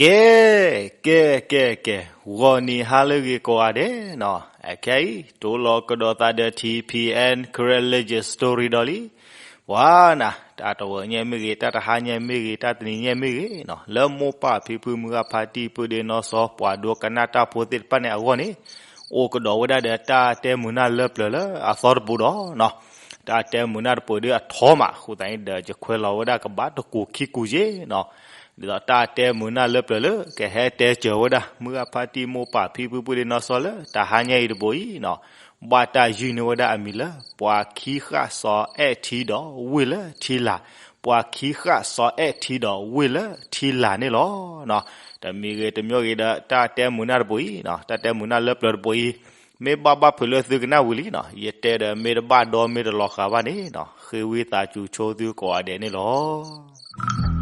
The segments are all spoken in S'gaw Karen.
ကဲ, ကဲ, ကဲ, ကဲ, ဂီၤနံၤဟါလၢအဂ့ၤကိးဂၤဒဲးနီၤ, အခဲအံၤ တိၢ်လီၤကဒီးသးဒီး ထံၣ်ဖံးအဲၣ် Karen Legend Story ဒီးလံ. ပှၤနၤ, တၢ်တဂီၤညါမ့ၢ်ဂ့ၤ, တၢ်တဟါညါမ့ၢ်ဂ့ၤ, တၢ်တနံၤညါမ့ၢ်ဂ့ၤနီၤ, လၢမိၢ်ပၢ်ဖံဖု မုၢ်ဂၢ်ဖါတံၢ် ပုၢ်ဒ့နီၢ်စီၤ ပှၤဒိကနၣ်တၢ်ဖိသ့ၣ်တဖၣ်န့ၣ်အဂီၢ်န့ၣ်, အိၣ်ကဒီးဝဲဒၣ်ဒီးတၢ်တဲမုာ်နၢ်လၢပျၢၤလၢအသီတပူၤဒီးနီၤ, တၢ်တဲမုာ်နၢ်တပူၤဒီးအထီမး, အဃိသတးန့ၣ်ဒီး ယခွဲးလီၤဝဲဒၣ်ကဘၣ်တကိၢ်ခံကိၢ်က့နီၤ, ဒ်သိးတၢ်တဲမုာ်နၢ်လၢပျၢၤလၢ ကဟဲတဲစၢၤဝဲဒၣ် မုၢ်ဂၢ်ဖါတံၢ် မိၢ်ပၢ်ဖံဖု ပုၢ်ဒ့နီၢ်စီၤလၢ တဟါညါအံၤတဘိအံၤနီၤ, ဘၣ်တၢ်ယုၢ်န့ၢ်ဝဲဒၣ်အမံၤလၢ ပှၤခံဃၣ်စီၤအဲၣ်ထံဒီးဝ့ၢ်လၢထံလာ်, ပှၤခံဃၣ်စီၤအဲၣ်ထံဒီးဝ့ၢ်လၢထံလာ်န့ၣ်လီၤ. တမံၤဂ့ၤတမံၤဂ့ၤဒီး တၢ်တဲမုာ်နၢ်တပူၤအံၤနီၤ, တၢ်တဲမုာ်နၢ်လၢပျၢၤတပူၤအံၤ, မ့ၢ်ဘၣ်ဘၣ်ဖုးလၢသုကနၣ်ဝံၤလံနီၤ, ယတဲဒီးမ့ၢ်တဘၣ်ဒီမ့ၢ်တလီၤဃာ်ဘၣ်န့ၣ်နီၤ, ဃ့ဝံသးစူၤဆိသုကိးဂၤဒဲးန့ၣ်လီၤ.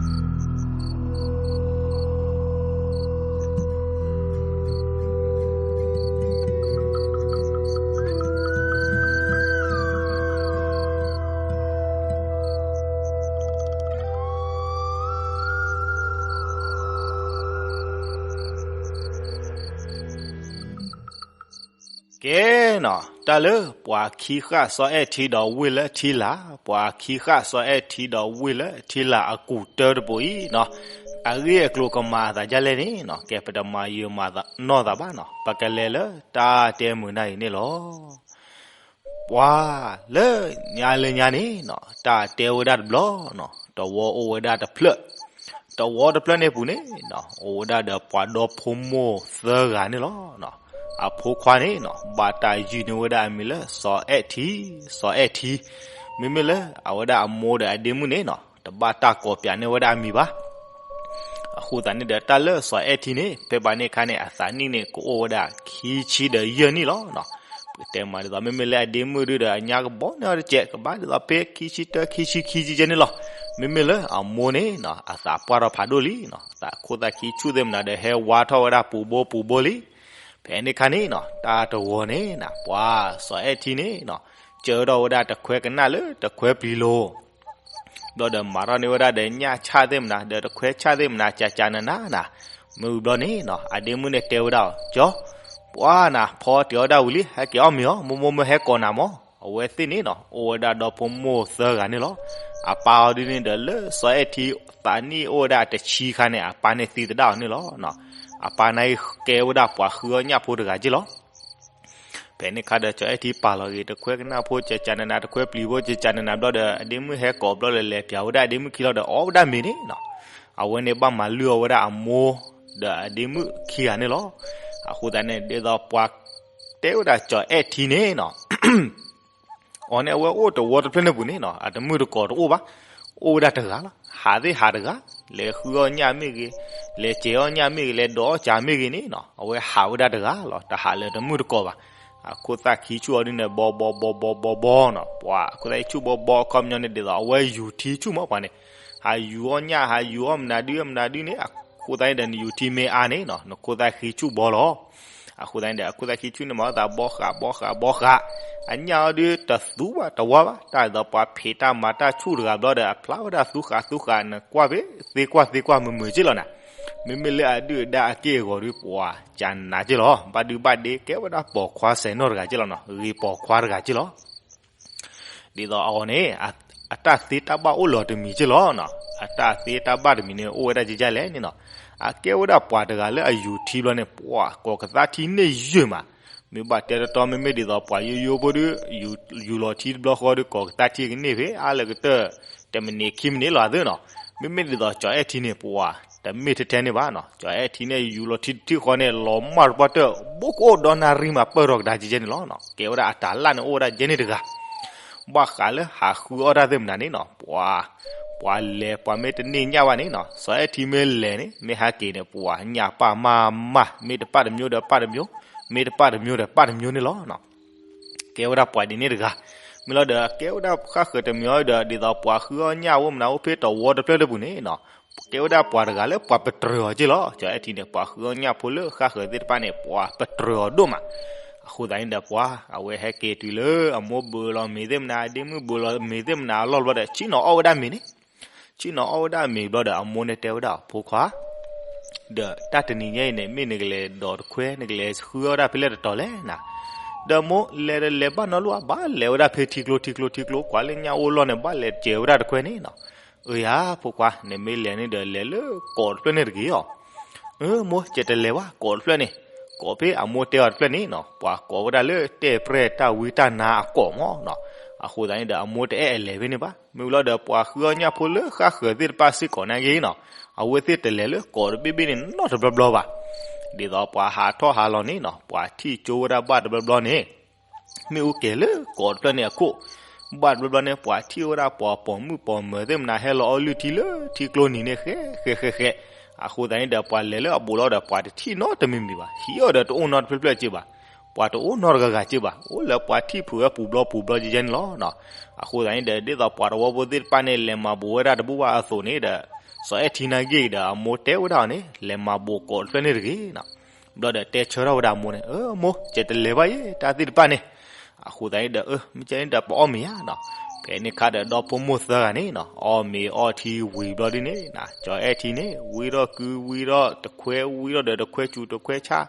ကဲနီၤ, တၢ်လၢပှၤခံဃၣ်စီၤအဲၣ်ထံဒီးဝ့ၢ်လၢထံလာ်, ပှၤခံဃၣ်စီၤအဲၣ်ထံဒီးဝ့ၢ်လၢထံလာ်အကူာ်တၢတပူၤအံၤနီၤ, အဂ့ၢ်အကျိၤကမၤအသးဒ်လဲၣ်န့ၣ်နီၤ, ကဲပတမၤယုာ်မၤနီၢ်သးဘၣ်နီၤ, ပကလဲၤလၢတၢ်တဲမုာ်နၢ်အံၤန့ၣ်လီၤ. ပှၤလၢညါလၢညါန့ၣ်နီၤ, တၢ်တဲဝဲဒၣ်တဘျီနီၤ, တဝီအိၣ်ဝဲဒၣ်တဖျၢၣ်, တဝီတဖျၢၣ်န့ၣ်ပူၤန့ၣ်နီၤ, အိၣ်ဝဲဒၣ်ဒီးပှၤဒီဖိမိၢ်သၢဂၤန့ၣ်လီၤ. အဖိခွါန့ၣ်နီၤ, ဘၣ်တၢ်ယုၢ်န့ၢ်ဝဲဒၣ်အမံၤလၢစီၤအဲၣ်ထံ, စီၤအဲၣ်ထံ, မ့မ့ၢ်လၢအဝဲဒၣ်အမိၢ်ဒီးအဒ့မုၣ်န့ၣ်နီၤ, တဘၣ်တၢ်ကိးပၠးန့ၢ်ဝဲဒၣ်အမံၤဘၣ်. အဃိသတးန့ၣ်ဒီး တၢ်လၢစီၤအဲၣ်ထံန့ၣ် ဖဲဘၣ်န့ၣ်အခါန့ၣ် အသးနံၣ်န့ၣ် ကအိၣ်ဝဲဒၣ်ခံဆံဒီးယဲၢ်နံၣ်လီၤ. ပကတဲမးဒ်သိး မ့မ့ၢ်လၢအဒ့မုၣ်ဒုဒီး အညါကဘီန့ၢ်အီၤတစဲး ကဘၣ်ဒ်သိးဖဲခံဆံတၢ ခံဆံခံဆံကဲန့ၣ်လီၤ. မ့မ့ၢ်လၢအမိၢ်န့ၣ်နီၤ အသးပှၢ်ထီၣ်ဖးဒိၣ်လံနီၤ, သးခိၣ်သးခံဆူၣ်သ့ၣ်မနုၤဒီး ဟဲဝါထီၣ်ဝဲဒၣ်ပူၤဘိပူၤဘိလံ. ဖဲန့ၣ်အခါန့ၣ်နီၤ တၢ်တဂီၤန့ၣ်နီၤ ပှၤစီၤအဲၣ်ထံန့ၣ်နီၤ ကၢထီၣ်ဝဲဒၣ်တခွဲကနၣ်လၢတခွဲပျံၤလိၤ ဘျီဒီးမၤထီၣ်န့ၢ်ဝဲဒၣ်ဒီးညၣ်ဆၣ်သ့ၣ်မနုၤ ဒီးတခွဲဆၣ်သ့ၣ်မနုၤ ကၠးကၠးနးနးနၤ. မ့ၢ်ဝံၤဘျီန့ၣ်နီၤ အဒ့မုၣ်န့ၣ်တဲဝဲဒၣ်အီၤ ကၠီ, ပှၤနၤ ဖီတ့ၢ်အီၣ်ဒၣ်ဝံၤလံ ဟဲက့ၤအီၣ်မ့ၤအီၤ မိၢ်မိၢ်မ့ၢ်ဟဲကိးနၤမၢ်. အဝဲသ့ၣ်န့ၣ်နီၤ အိၣ်ဝဲဒၣ်ဒီဖိမိၢ်သၢဂၤန့ၣ်လီၤ. အပၢ်အီၤဒုန့ၣ်ဒီးလၢစီၤအဲၣ်ထံသးနံၣ်အိၣ်ဝဲဒၣ်တဆံခါန့ၣ် အပၢ်န့ၣ်သံသဒၣ်အီၤန့ၣ်လီၤ. အပၢ်န့ၣ်ကဲဝဲဒၣ်ပှၤဃုအီၣ်ညၣ်ဖိတဂၤက့ၢ်လီၤ. ဖဲန့ၣ်အခါဒီး စီၤအဲၣ်ထံပာ်လီၤဂ့ၤ တခွဲကနၣ်ဖိ ကၠးကၠးနးနး တခွဲပျံၤဖိ ကၠးကၠးနးနးဘျီဒီး အဒ့မုၣ်ဟဲကိးဘျီဒီး လဲၤပၠးဝဲဒၣ်အဒ့မုၣ်ခံလီၤဒီး အီၣ်ဝဲဒၣ်မ့ၤန့ၣ်နီၤ. အဝဲန့ၣ်ဘၣ်မၤလုၢ်အီၣ်ဝဲဒၣ်အမိၢ်ဒီးအဒ့မုၣ်ခံဂၤန့ၣ်လီၤ. အဃိသတးန့ၣ် ဒ်သိးပှၤတဲဝဲဒၣ်စီၤအဲၣ်ထံန့ၣ်နီၤ အီၤန့ၣ် အဝဲအိၣ်တဝီတဖျၢၣ်န့ၣ်ပူၤန့ၣ်နီၤ အတမုၣ်တကိးတအိၣ်ဘၣ်. အိၣ်ဝဲဒၣ်တဂၤလီၤ. ဟးသ့ၣ်ဟးတဂၤ, လဲၤဃုအီၣ်ညၣ်မ့ၢ်ဂ့ၤ, လဲၤစဲးအီၣ်ညၣ်မ့ၢ်ဂ့ၤ, လဲၤဒိးအီၣ်ကၠးမ့ၢ်ဂ့ၤန့ၣ်နီၤ အဝဲဟးဝဲဒၣ်တဂၤလီၤ. တဟးလၢတမုၣ်တကိးဘၣ်. အခိၣ်သၣ်ခံဆူၣ်အီၤဒုန့ၣ် ဘီဘီဘီဘီဘီဘီနီၤ. ပှၤအခိၣ်သၣ်ခံဆူၣ်ဘီဘီအခီပညီန့ၣ် ဒ်သိးအဝဲယူၤထံဆူၣ်မးပှၤန့ၣ်, ဟးယူၤအီၣ်ညၣ် ဟးယူၤအီၣ်မနုၤဒုမနုၤဒုန့ၣ် အခိၣ်သၣ်န့ၣ်ဒီးနယူၤထံမ့ၢ်အါန့ၣ်နီၤ နခိၣ်သၣ်ခံဆူၣ်ဘီလီၤ. အဃိသတးန့ၣ်ဒီး အခိၣ်သၣ်ခံဆူၣ်န့ၣ် မၤအသးဘီဃးဘီဃးဘီဃး, အညၣ်အီၤဒုတသူဘၣ်တဝါဘၣ်, တၢ်ဒ်သိးပှၤဖံးတၢ်မၤတၢ်ဆူၣ်တဂၤဘျီဒီး အဖျါဝဲဒၣ်သူဃးသူဃး နကွၢ်ဖဲသ့ကွၢ်သ့ကွၢ်မုာ်မုာ်က့ၢ်လီၤနၤ. မ့မ့ၢ်လၢအဒုၣ်အဒါအက့ၢ်အဂီၤဒု ပှၤကၠးနးက့ၢ်လီၤ. ဘၣ်ဒုဘၣ်ဒ့ ကဲဝဲဒၣ်ပိာ်ခွါစဲးနီၢ်တဂၤက့ၢ်လီၤနီၤ, ဂ့ၤပိာ်ခွါတဂၤက့ၢ်လီၤ. ဒ်သိးအဂီၢ်န့ၣ် အတၢ်သ့တၢ်ဘၣ်အိၣ်လီၤတမံၤက့ၢ်လီၤနီၤ. အတၢ်သ့တၢ်ဘၣ်တမံၤန့ၣ် အိၣ်ဝဲဒၣ်ကဲကဲလဲၣ်န့ၣ်နီၤ, အကဲဝဲဒၣ်ပှၤတဂၤလၢအယူၤထံဘျီန့ၣ် ပှၤကိးကသါထံန့ၢ်ယုာ်မး. မ့ၢ်ဘၣ်တဲတီတီ မ့မ့ၢ်ဒ်သိးပှၤယိယိဖိဒု ယူၤလီၤထံတဘျီဃီဒီး ကိးကသါထံကန့ၢ်ဖဲအါလၢကတၢၢ် တမံးနံးခံမံးနံးလီၤသ့နီၤ. မ့မ့ၢ်ဒ်သိးစီၤအဲၣ်ထံန့ၣ် ပှၤတမ့ၢ်ထဲထဲန့ၣ်ဘၣ်နီၤ. စီၤအဲၣ်ထံန့ၣ် ယူၤလီၤထံတထံၣ်ဃီန့ၣ် လီၤမၢ်တပှၢ်တၢၢ် ဘိကအိၣ်ဒီနၣ်ရံၣ်မး ပၢၢ်ထီၣ်ကဒါကဲကဲန့ၣ်လီၤ. ကဲဝဲဒၣ်အတၢ်လၢ်န့ၣ် အိၣ်ဝဲဒၣ်ကဲန့ၣ်တဂၤ ဘၣ်ဃးလၢဟးဃုအီၣ်တၢ်သ့ၣ်မနုၤန့ၣ်နီၤ ပှၤ ပှၤလဲၤ ပှၤမ့ၢ်တန့ၢ်ညၣ်ဘၣ်န့ၣ်နီၤ စီၤအဲၣ်ထံမ့ၢ်လဲၤန့ၣ် မ့ၢ်ဟဲက့ၤန့ၣ် ပှၤညၣ်ပၢ်မၢ်မၢ် မ့ၢ်တပၢ်တမျိုးဒီးပၢ်တမျိုး မ့ၢ်တပၢ်တမျိုးဒီးပၢ်တမျိုးန့ၣ်လီၤ. ကဲဝဲဒၣ်ပှၤဒ်န့ၣ်တဂၤ မ့ၢ်လီၤဒီး ကဲဝဲဒၣ်ဃၣ်ဃၢၤတမံၤအီၤဒီး ဒ်သိးပှၤဃုအီၣ်ညၣ်အိၣ်မနုၤအိၣ်ဖဲတဝီတဖျၢၣ်တပူၤန့ၣ်နီၤ ကဲဝဲဒၣ်ပှၤတဂၤလၢပှၤပတြၢၤအီၤက့ၢ်လီၤ. စီၤအဲၣ်ထံန့ၣ် ပှၤဃုအီၣ်ညၣ်ဖိလၢဃၣ်ဃၢၤသ့ၣ်တဖၣ်န့ၣ် ပှၤပတြၢၤအီၤဒိၣ်မး. အဃိသတးန့ၣ်ဒီးပှၤ အဝဲဟဲက့ၤတုၤလၢအမိၢ်ဘုးလီၤမ့ၤသ့ၣ်မနုၤ အဒ့မုၣ်ဘုးလီၤမ့ၤသ့ၣ်မနုၤအလီၢ်ဘျီဒီး ဆ့ၣ်နီၤအီၣ်ဝဲဒၣ်မ့ၤန့ၣ် ဆ့ၣ်နီၤအီၣ်ဝဲဒၣ်မ့ၤဘျီဒီး အမိၢ်န့ၣ်တဲဝဲဒၣ် ဖိခွါ ဒီးတၢ်တနံၤညါအံၤန့ၣ် မ့ၢ်နကလဲၤဒိးတခွဲ နကလဲၤဃုအီၣ်ဝဲဒၣ်ဖဲလဲၣ်တတီၤလဲၣ်နၤ. ဒီးမိၢ်လဲၤဒီးလဲၤဘၣ်နီတဘျီဘၣ်, လဲၤဝဲဒၣ်ဖဲထံကျိထံကျိထံကျိ ကွၢ်လၢညၣ်အိၣ်လီၢ်န့ၣ် ဘၣ်လဲၤစဲးဝဲဒၣ်တခွဲန့ၣ်နီၤ. အၢယၤ ဖိခွါ နမ့ၢ်လဲၤန့ၣ်ဒီး လဲၤလၢကိးတဖျၢၣ်န့ၣ်တဂ့ၤအီၤ. အၢ မိၢ် ယတလဲၤဘၣ် ကိးတဖျၢၣ်န့ၣ်, ကိးဖဲအမိၢ်တဲအီၤတဖျၢၣ်န့ၣ်နီၤ. ပှၤကိးဝဲဒၣ်လၢတဲပြဲၢ်တၢ်ဝံတၢ်နါအကိးမးနီၤ. အဃိသတးန့ၣ်ဒီး အမိၢ်တအဲၣ်အလဲၤဖဲန့ၣ်ဘၣ်. မ့ၢ်ဝံၤလီၤဒီး ပှၤဃုအီၣ်ညၣ်ဖိလၢဃၣ်ဃၢၤသ့ၣ်တဖၣ်စ့ၢ်ကီးနာ်က့နီၤ, အဝဲသ့ၣ်တလဲၤလၢကိးတဘ့ၣ်ဘ့ၣ်န့ၣ် နီတဘျီဘျီဘၣ်. ဒ်သိးပှၤဟးထီၣ်ဟးလီၤန့ၣ်နီၤ, ပှၤထံၣ်ကၠိဝဲဒၣ်ဘၣ်တဘျီဘျီန့ၣ် မ့ၣ်အူကဲၤလၢကိးတဖျၢၣ်န့ၣ်အခိၣ်, ဘၣ်တဘျီဘျီန့ၣ် ပှၤထံၣ်ဝဲဒၣ်ပှၤပိာ်မုၣ်ပိာ်မၢၤသ့ၣ်မနၤ ဟဲလီၤအီလုၢ်ထံလၢထံကျိနံၤန့ၣ် ဃဲဃဲဃဲဃဲ. အဃိသတးန့ၣ်ဒီး ပှၤလဲၤလၢအဘူးလီၤဒီး ပှၤတထံၣ်နီတမံၤမံၤဘၣ်, ဟံးအီၤဒီးတအိၣ်နီတဖျၢၣ်ဖျၢၣ်က့ဘၣ်, ပှၤတအိၣ်နီတဂၤဂၤက့ဘၣ်, အိၣ်လၢပှၤထံၣ်ဖုးဝဲပူၤဘျီပူၤဘျီကဲကဲန့ၣ်လီၤ. အဃိသတးန့ၣ်ဒီး ဒ်သိးပှၤတဝီဖိသ့ၣ်တဖၣ်န့ၣ် လဲၤမၤဘူးဝဲဒၣ်တဘူၣ်ဘၣ်အသိးန့ၣ်ဒီး စီၤအဲၣ်ထံနာ်က့ဒီး အမိၢ်တဲဝဲဒၣ်အီၤန့ၣ် လဲၤမၤဘူးကိးတဖျၢၣ်န့ၣ်တဂ့ၤနီၤ. ဘျီဒီးတဲဆၢထၢၣ်ဝဲဒၣ်အမိၢ်န့ၣ်, အၢ မိၢ် ယတလဲၤဘၣ်ယဲ တၢ်သ့ၣ်တဖၣ်န့ၣ်. အဃိသတးန့ၣ်ဒီး အၢ မ့ၢ်ကဲန့ၣ်ဒီးပအီၣ်မ့ၤယါနီၤ. ဖဲန့ၣ်ခါဒီး ဒီဖိမိၢ်သၢဂၤန့ၣ်နီၤ အီၣ်မ့ၤအီထံဝံၤဘျီဒ်န့ၣ်နီၤ, စီၤအဲၣ်ထံန့ၣ် ဝံထီၣ်ကု ဝံထီၣ်တခွဲ ဝံထီၣ်ဒီးတခွဲစူၤတခွဲဆၣ်,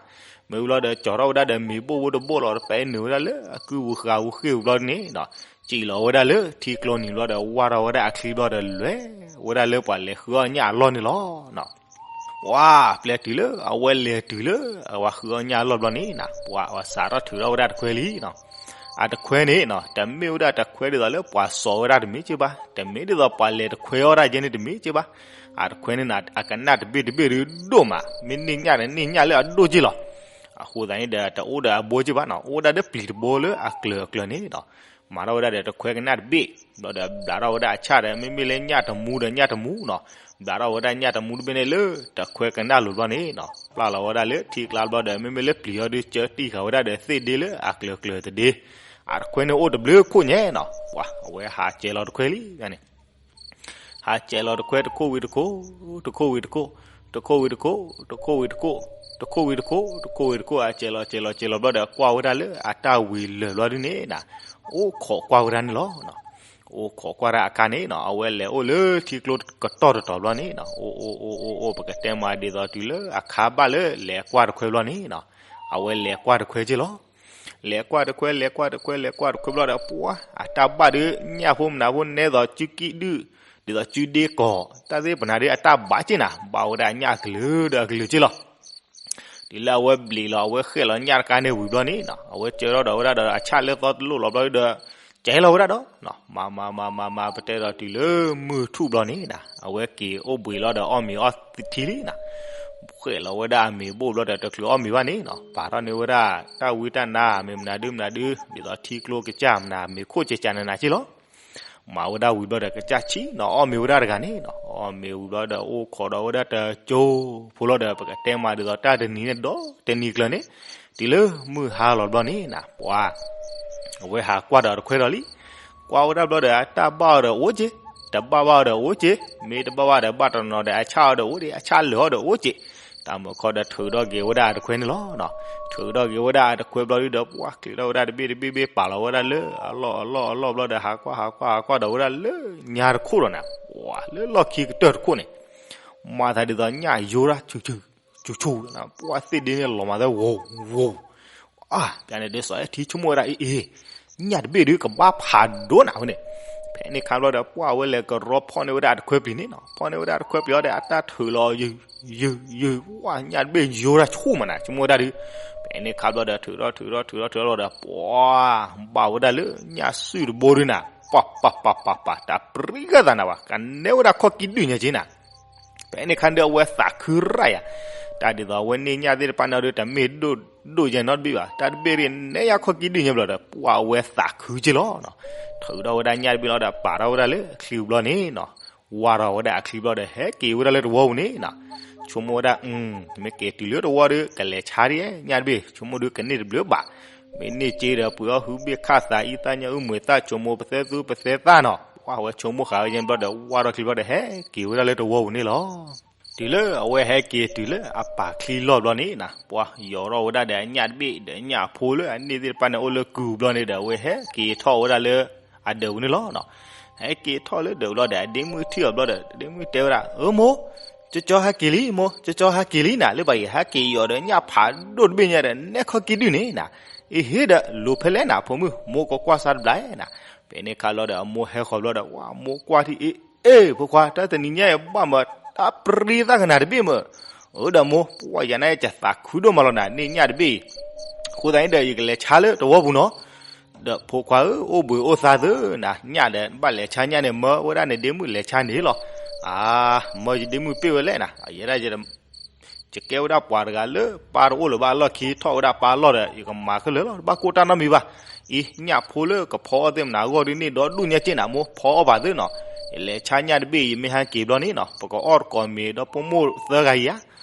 မ့ၢ်ဝံၤလီၤဒီး ကၠီၤထီၣ်ဝဲဒၣ်ဒီးမ့ၤဘိၣ်ဘိတဘိၣ်လီၤ တပဲနုာ်ဝဲဒၣ်လၢအကုဝံၤဃာ်ဝံၤဃ့ၢ်ဝံၤဘျီဒ်န့ၣ်နီၤ, စံၣ်လီၤဝဲဒၣ်လၢထံကျိနံၤဘျီဒီး ဝၢ်ထီၣ်ဝဲဒၣ်အချံဘျီဒီး လဲၤဝဲဒၣ်လၢပှၤလဲၤဃုအီၣ်ညၣ်အလီၢ်န့ၣ်လီၤနီၤ. ပှၤပျဲတုၤလၢ အဝဲလဲၤတုၤလၢ အဝဲဃုအီၣ်ညၣ်အလီၢ်ဘျီန့ၣ်နီၤ, ပှၤအဝဲစးထီၣ်ထုးထီၣ်ဝဲဒၣ်တခွဲလံနီၤ. အတခွဲန့ၣ်နီၤ တမ့ၢ်ဝဲဒၣ်တခွဲဒ်သိးလၢပှၤစီၤဝဲဒၣ်တမ့ၢ်က့ဘၣ်, တမ့ၢ်ဒ်သိးပှၤလဲၤတခွဲအီၣ်ဒၣ်ကဲန့ၣ်တမ့ၢ်က့ဘၣ်. အတခွဲန့ၣ်နီၤ အကနၣ်တဘ့ၣ်တဘ့ၣ်ဒုးဒိၣ်မး, မ့ၢ်န့ၢ်ညၣ်န့ၣ် န့ၢ်ညၣ်လၢအဒိၣ်က့လီၤ. အဃိသတးန့ၣ်ဒီး တအိၣ်ဒီးအဘိက့ဘၣ်နီၤ, အိၣ်ဝဲဒၣ်လၢပျံၤတဘိလၢအကျၢၤအကျၢၤန့ၣ်နီၤ. မၤထီၣ်ဝဲဒၣ်ဒီးတခွဲကနၣ်တဘ့ၣ်, ဘျီဒီးဘျးထီၣ်ဝဲဒၣ်အဆၣ်ဒီး မ့မ့ၢ်လၢညၣ်တမူဒီးညၣ်တမူနီၤ, ဘျးထီၣ်ဝဲဒၣ်ညၣ်တမူတဘ့ၣ်န့ၣ်လၢ တခွဲကနၣ်လိၤဘျီန့ၣ်နီၤ, ပျၢ်လီၤဝဲဒၣ်လၢထံကျါဘျီဒီး မ့မ့ၢ်လၢပျံၤအီၤဒုး ကၢတံၢ်ဃာ်ဝဲဒၣ်ဒီးသ့ၣ်ဒ့လၢအကျၢၤကျၢၤတဒ့, အတခွဲန့ၣ်အိၣ်တဘျုးခိၣ်ညါနီၤ. ပှၤ အဝဲဟးစဲးလီၤတခွဲလံန့ၣ် ဟးစဲးလီၤတခွဲတခိၣ်ဝံၤတခိၣ်, တခိၣ်ဝံၤတခိၣ်, တခိၣ်ဝံၤတခိၣ်, တခိၣ်ဝံၤတခိၣ်, တခိၣ်ဝံၤတခိၣ်, တခိၣ်ဝံၤတခိၣ်, အစဲးလီၤစဲးလီၤစဲးလီၤဘျီဒီး ကွၢ်ဝဲဒၣ်လၢအတၢ်ဝံၤလၢာ်ဘျီဒ်န့ၣ်နီၤ, အိၣ်ခိးကွၢ်ဝဲဒၣ်န့ၣ်လီၤ. အိၣ်ခိးကွၢ်ဒၣ်အခါန့ၣ်နီၤ အဝဲလဲၤအိၣ်လၢထံကျိကတီၢ်တတီၤဘျီန့ၣ်နီၤ, အိၣ်အိၣ်အိၣ်အိၣ်အိၣ် ပကတဲမးဒ်သိးတုၤလၢအခါဘၣ်လၢလဲၤကွၢ်တခွဲဘျီန့ၣ်နီၤ, အဝဲလဲၤကွၢ်တခွဲက့လီၤ. လဲၤကွၢ်တခွဲ လဲၤကွၢ်တခွဲ လဲၤကွၢ်တခွဲဘျီဒီး ပှၤ အတၢ်ဘၣ်ဒုး ညၣ်ဖိမနုၤဖိနဲသိးစုကံၣ်ဒုၣ်, ဒ်သိးစုဒ့ကီး တၢ်သ့ၣ်ပနၤဒုး အတၢ်ဘၣ်က့ၢ်နၤ, ဘၣ်ဝဲဒၣ်အညၣ်အကလုာ်ဒီးအကလုာ်က့လီၤ. တုၤလၢအဝဲဘျံးလီၤ အဝဲဃဲၣ်လီၤညၣ်တခါန့ၣ်ဝံၤဘျီန့ၣ်နီၤ, အဝဲကၢထီၣ်ဒီးဝဲဒၣ်ဒီးအဆၣ်လၢသီတလိၣ်လီၤဘျီဒီး ကဲလီၤဝဲဒၣ်ဒီး မၤမၤမၤမၤမၤ ပတဲဒီးတုၤလၢမုၢ်ထူၣ်ဘျီန့ၣ်နီၤ, အဝဲက့ၤအိၣ်ဘှံးလီၤဒီးအီၣ်မ့ၤအီထံလံနီၤ. ဃဲၣ်လီၤဝဲဒၣ်အမ့ၤဘိၣ်ဘျီဒီး တချုးအီၣ်မ့ၤဘၣ်န့ၣ်နီၤ, ပာ်ထီၣ်န့ၢ်ဝဲဒၣ်တၢ်ဝံတၢ်နါ မ့ၢ်မနုၤဒုမနုၤဒု ဒ်သိးထံကျိကစၢ်မနုၤ မ့ၤခိၣ်ကကနနၤက့လီၤ. မၤဝဲဒၣ်ဝံၤဘျီဒီး ကစၢ်ဆံးနီၤ အီၣ်မ့ၤဝဲဒၣ်တဂၤန့ၣ်နီၤ, အီၣ်မ့ၤဝံၤဘျီဒီး အိၣ်ခိးဒီးဝဲဒၣ်တကၠိဖိလီၤဒီး ပကတဲမးဒ်သိးတၢ်တနံၤန့ၣ်ဒီးတနံၤကျၢၤန့ၣ်, တုၤလၢမုၢ်ဟါလီၤဘျီန့ၣ်နီၤ, ပှၤ အဝဲဟးကွၢ်ဒီးတခွဲဒီးလံ. ကွၢ်ဝဲဒၣ်ဘျီဒီး အတၢ်ဘၣ်အီၤဒီးအိၣ်က့, တဘၣ်ဘၣ်အီၤဒီးအိၣ်က့, မ့ၢ်တဘၣ်ဘၣ်ဒီးဘၣ်တနီၤဒီး အဆၣ်အီၤဒီးအိၣ်ဒံး အဆၣ်လၢာ်အီၤဒီးအိၣ်က့, တၢ်မုၢ်ခီဒီးထုးထီၣ်က့ၤဝဲဒၣ်အတခွဲန့ၣ်လီၤ. ထုးထီၣ်က့ၤဝဲဒၣ်အတခွဲဘျီဒုဒီး ပှၤချံးထီၣ်ဝဲဒၣ်တဘ့ၣ်တဘ့ၣ်ဘ့ၣ် ပာ်လီၤဝဲဒၣ်လၢအလီၢ်အလီၢ်အလီၢ်ဘျီဒီး ဟးကွၢ်ဟးကွၢ်ဟးကွၢ်ဒီးဝဲဒၣ်လၢညါတခိၣ်ဒီးနၤ, ပှၤလၢလီၢ်ခံကတၢၢ်တခိၣ်န့ၣ် မၤသးဒ်သိးညၣ်ယိရၣ်ဆူၣ်ဆူၣ် ဆူၣ်ဆူၣ်, ပှၤသ့ၣ်ဒ့န့ၣ်လီၤမၤသးဝီၤဝီၤ, အါ ပျန့ၣ်ဒုးစီၤအဲၣ်ထံဆိကမိၣ်ဝဲဒၣ်အ့ၣ်အ့ၣ်, ညၣ်တဘ့ၣ်ဒုးကဘၣ်ဖးဒိၣ်နၤဝဲန့ၣ်. ဖဲန့ၣ်ခါဘျီဒီး ပှၤဝဲလဲၤကရီဖီၣ်န့ၢ်ဝဲဒၣ်အတခွဲပျံၤန့ၣ်နီၤ, ဖီၣ်န့ၢ်ဝဲဒၣ်အတခွဲပျံၤအီၤဒီး အတၢ်ထုးလီၤ ယုၢ်ယုၢ်ယုၢ်, ဝါ ညၣ်တဘ့ၣ်ယိရၣ်ဆိၣ်မးနၤ ဆိကမိၣ်ဝဲဒၣ်ဒုး. ဖဲန့ၣ်ခါဘျီဒီး ထုးထီၣ်ထုးထီၣ်ထုးထီၣ်ထုးထီၣ်ဒီး ပှၤ ဘၣ်ဝဲဒၣ်လၢညၣ်စုၣ်တဘိဒုးနၤ, ပၢ်ပၢ်ပၢ်ပၢ်ပၢ် တၢ်ပြံဂၤသးနၤဘၣ်, ကနဲဝဲဒၣ်ခီၣ်ကံၢ်ဒုၣ်ညါက့နၤ. ဖဲန့ၣ်ခါဒုး အဝဲသးခုရၣ်ယၤ, တၢ်ဒ်သိးအဝဲန့ၢ်ညၣ်သ့ၣ်တဖၣ်န့ၣ်ဒုး တမ့ၢ်ဒိၣ်ဒိၣ်ယဲၢ်နီတဘ့ၣ်ဘၣ်, တၢ်တဘ့ၣ်ဒုးနဲယၤခီၣ်ကံၢ်ဒုၣ်ညါဘျီဒီး ပှၤအဝဲသးခုက့လီၤနီၤ. ထုးထီၣ်ဝဲဒၣ်ညၣ်တဘ့ၣ်လီၤဒီး ပာ်ထီၣ်ဝဲဒၣ်လၢအချံဘျီန့ၣ်နီၤ, ဝါထီၣ်ဝဲဒၣ်အချံဘျီဒီး ဟဲက့ၤဝဲဒၣ်လၢတဝီပူၤန့ၣ်နီၤ. ဆိကမိၣ်ဝဲဒၣ် မ့ၢ်က့ၤတုၤလၢတဝီဒီး ကလဲၤဆါဒ်ညၣ်တဘ့ၣ် ဆိကမိၣ်ဒုးကန့ၢ်တဘျုးဘၣ်, မ့ၢ်န့ၢ်က့ဒီး ပှ့ၤအီၣ်ဟုဘ့ၣ်ခၣ်သးအံသၣ်ညၣ်အုၣ်မှံၤသၣ် ဆိကမိၣ်ပသဲသူပသဲသၣ်နီၤ. ပှၤဝဲဆိကမိၣ်ဃာ်ဝဲယဲၢ်ဘျီဒီး ဝါထီၣ်ချံဘျီဒီး ဟဲက့ၤဝဲဒၣ်လၢတဝီပူၤန့ၣ်လီၤ. တုၤလၢအဝဲဟဲက့ၤတုၤလၢအပာ်ချံလီၢ်ဘျီန့ၣ်နီၤ, ပှၤယီၤထီၣ်ဝဲဒၣ်ဒီးအညၣ်တဘ့ၣ်ဒီးညၣ်အဖိလၢအန့ၢ်သ့ၣ်တဖၣ်န့ၣ် အိၣ်လၢကုၢ်ဘျီန့ၣ်ဒီး အဝဲဟဲက့ၤထီၣ်ဝဲဒၣ်လၢအဒၢးပူၤန့ၣ်လီၤနီၤ. ဟဲက့ၤထီၣ်လၢဒၢးပူၤလီၤဒီး အဒ့မုၣ်ထံၣ်အီၤဘျီဒီး အဒ့မုၣ်တဲဝဲဒၣ် အၢမိၢ်, ကၠီကၠီဟဲက့ၤလံမိၢ်, ကၠီကၠီဟဲက့ၤလံနၤ, လၢဘၣ်ယဟဲက့ၤယီၤဒီးညၣ်ဖးဒိၣ်တဘ့ၣ်ညါဒီး နဲခီက့ၤဒုၣ်န့ၣ်နၤ, အ့ဟ့ဒီး လိၤဖဲလဲၣ်နၤ ဖိမုၣ်, မိၢ်ကကွၢ်စါတဘျီနၤ. ဖဲန့ၣ်ခါလီၤဒီး အမိၢ်ဟဲဃီၤဘျီဒီး ဝါ မိၢ်ကွၢ်ထံၣ်အ့ အ့ ဖိခွါ တၢ်တနံၤညါအံၤဘၣ်မး တၢ်ပြံသၣ်ကနၤတဘ့ၣ်မး, အၢဒီးမိၢ် ပှၤယၤန့ၣ် ကသးခုဒိၣ်မးလီၤနၤ န့ၢ်ညၣ်တဘ့ၣ်အံၤ, အဃိသတးန့ၣ်ဒီး ယကလဲၤဆါလၢတဝီပူၤနီၤ. ဒီးဖိခွါဧၢ အိၣ်ဘှံးအိၣ်သါသုနၤ, ညၣ်ဒီး ဘၣ်လဲၤဆါညၣ်န့ၣ် မၢဝဲဒၣ်နဒ့မုၣ်လဲၤဆါန့ၣ်လီၤ. အါ မၢယဒ့မုၣ်ပ့ၢ်ဝဲလဲၣ်နၤ, ယဲဒၣ် ယကဲဝဲဒၣ်ပှၤတဂၤလၢပၢ်တအိၣ်လၢၤဘၣ်အလီၢ်ခံ ထီၣ်ဝဲဒၣ်ပၢ်လီၢ်ဒီး ယကမၤခဲလၢာ်လီၤ, တဘၣ်ကိၢ်တၢ်နီတမံၤဘၣ်. အံၤ ညၣ်ဖိလၢကဖီအီၣ်သ့ၣ်မနၤအဂီၢ်ဒ်န့ၣ် ဒီဒူၣ်ညါက့နၤ မိၢ်ဖီအီၣ်ဘၣ်သုနီၤ. ယလဲၤဆါညၣ်တဘ့ၣ် ယမ့ၢ်ဟဲက့ၤဘျီန့ၣ်နီၤ ပကအီၣ်တကိးမ့ၤဒီဖိမိၢ်သၢဂၤအံၤဧါ.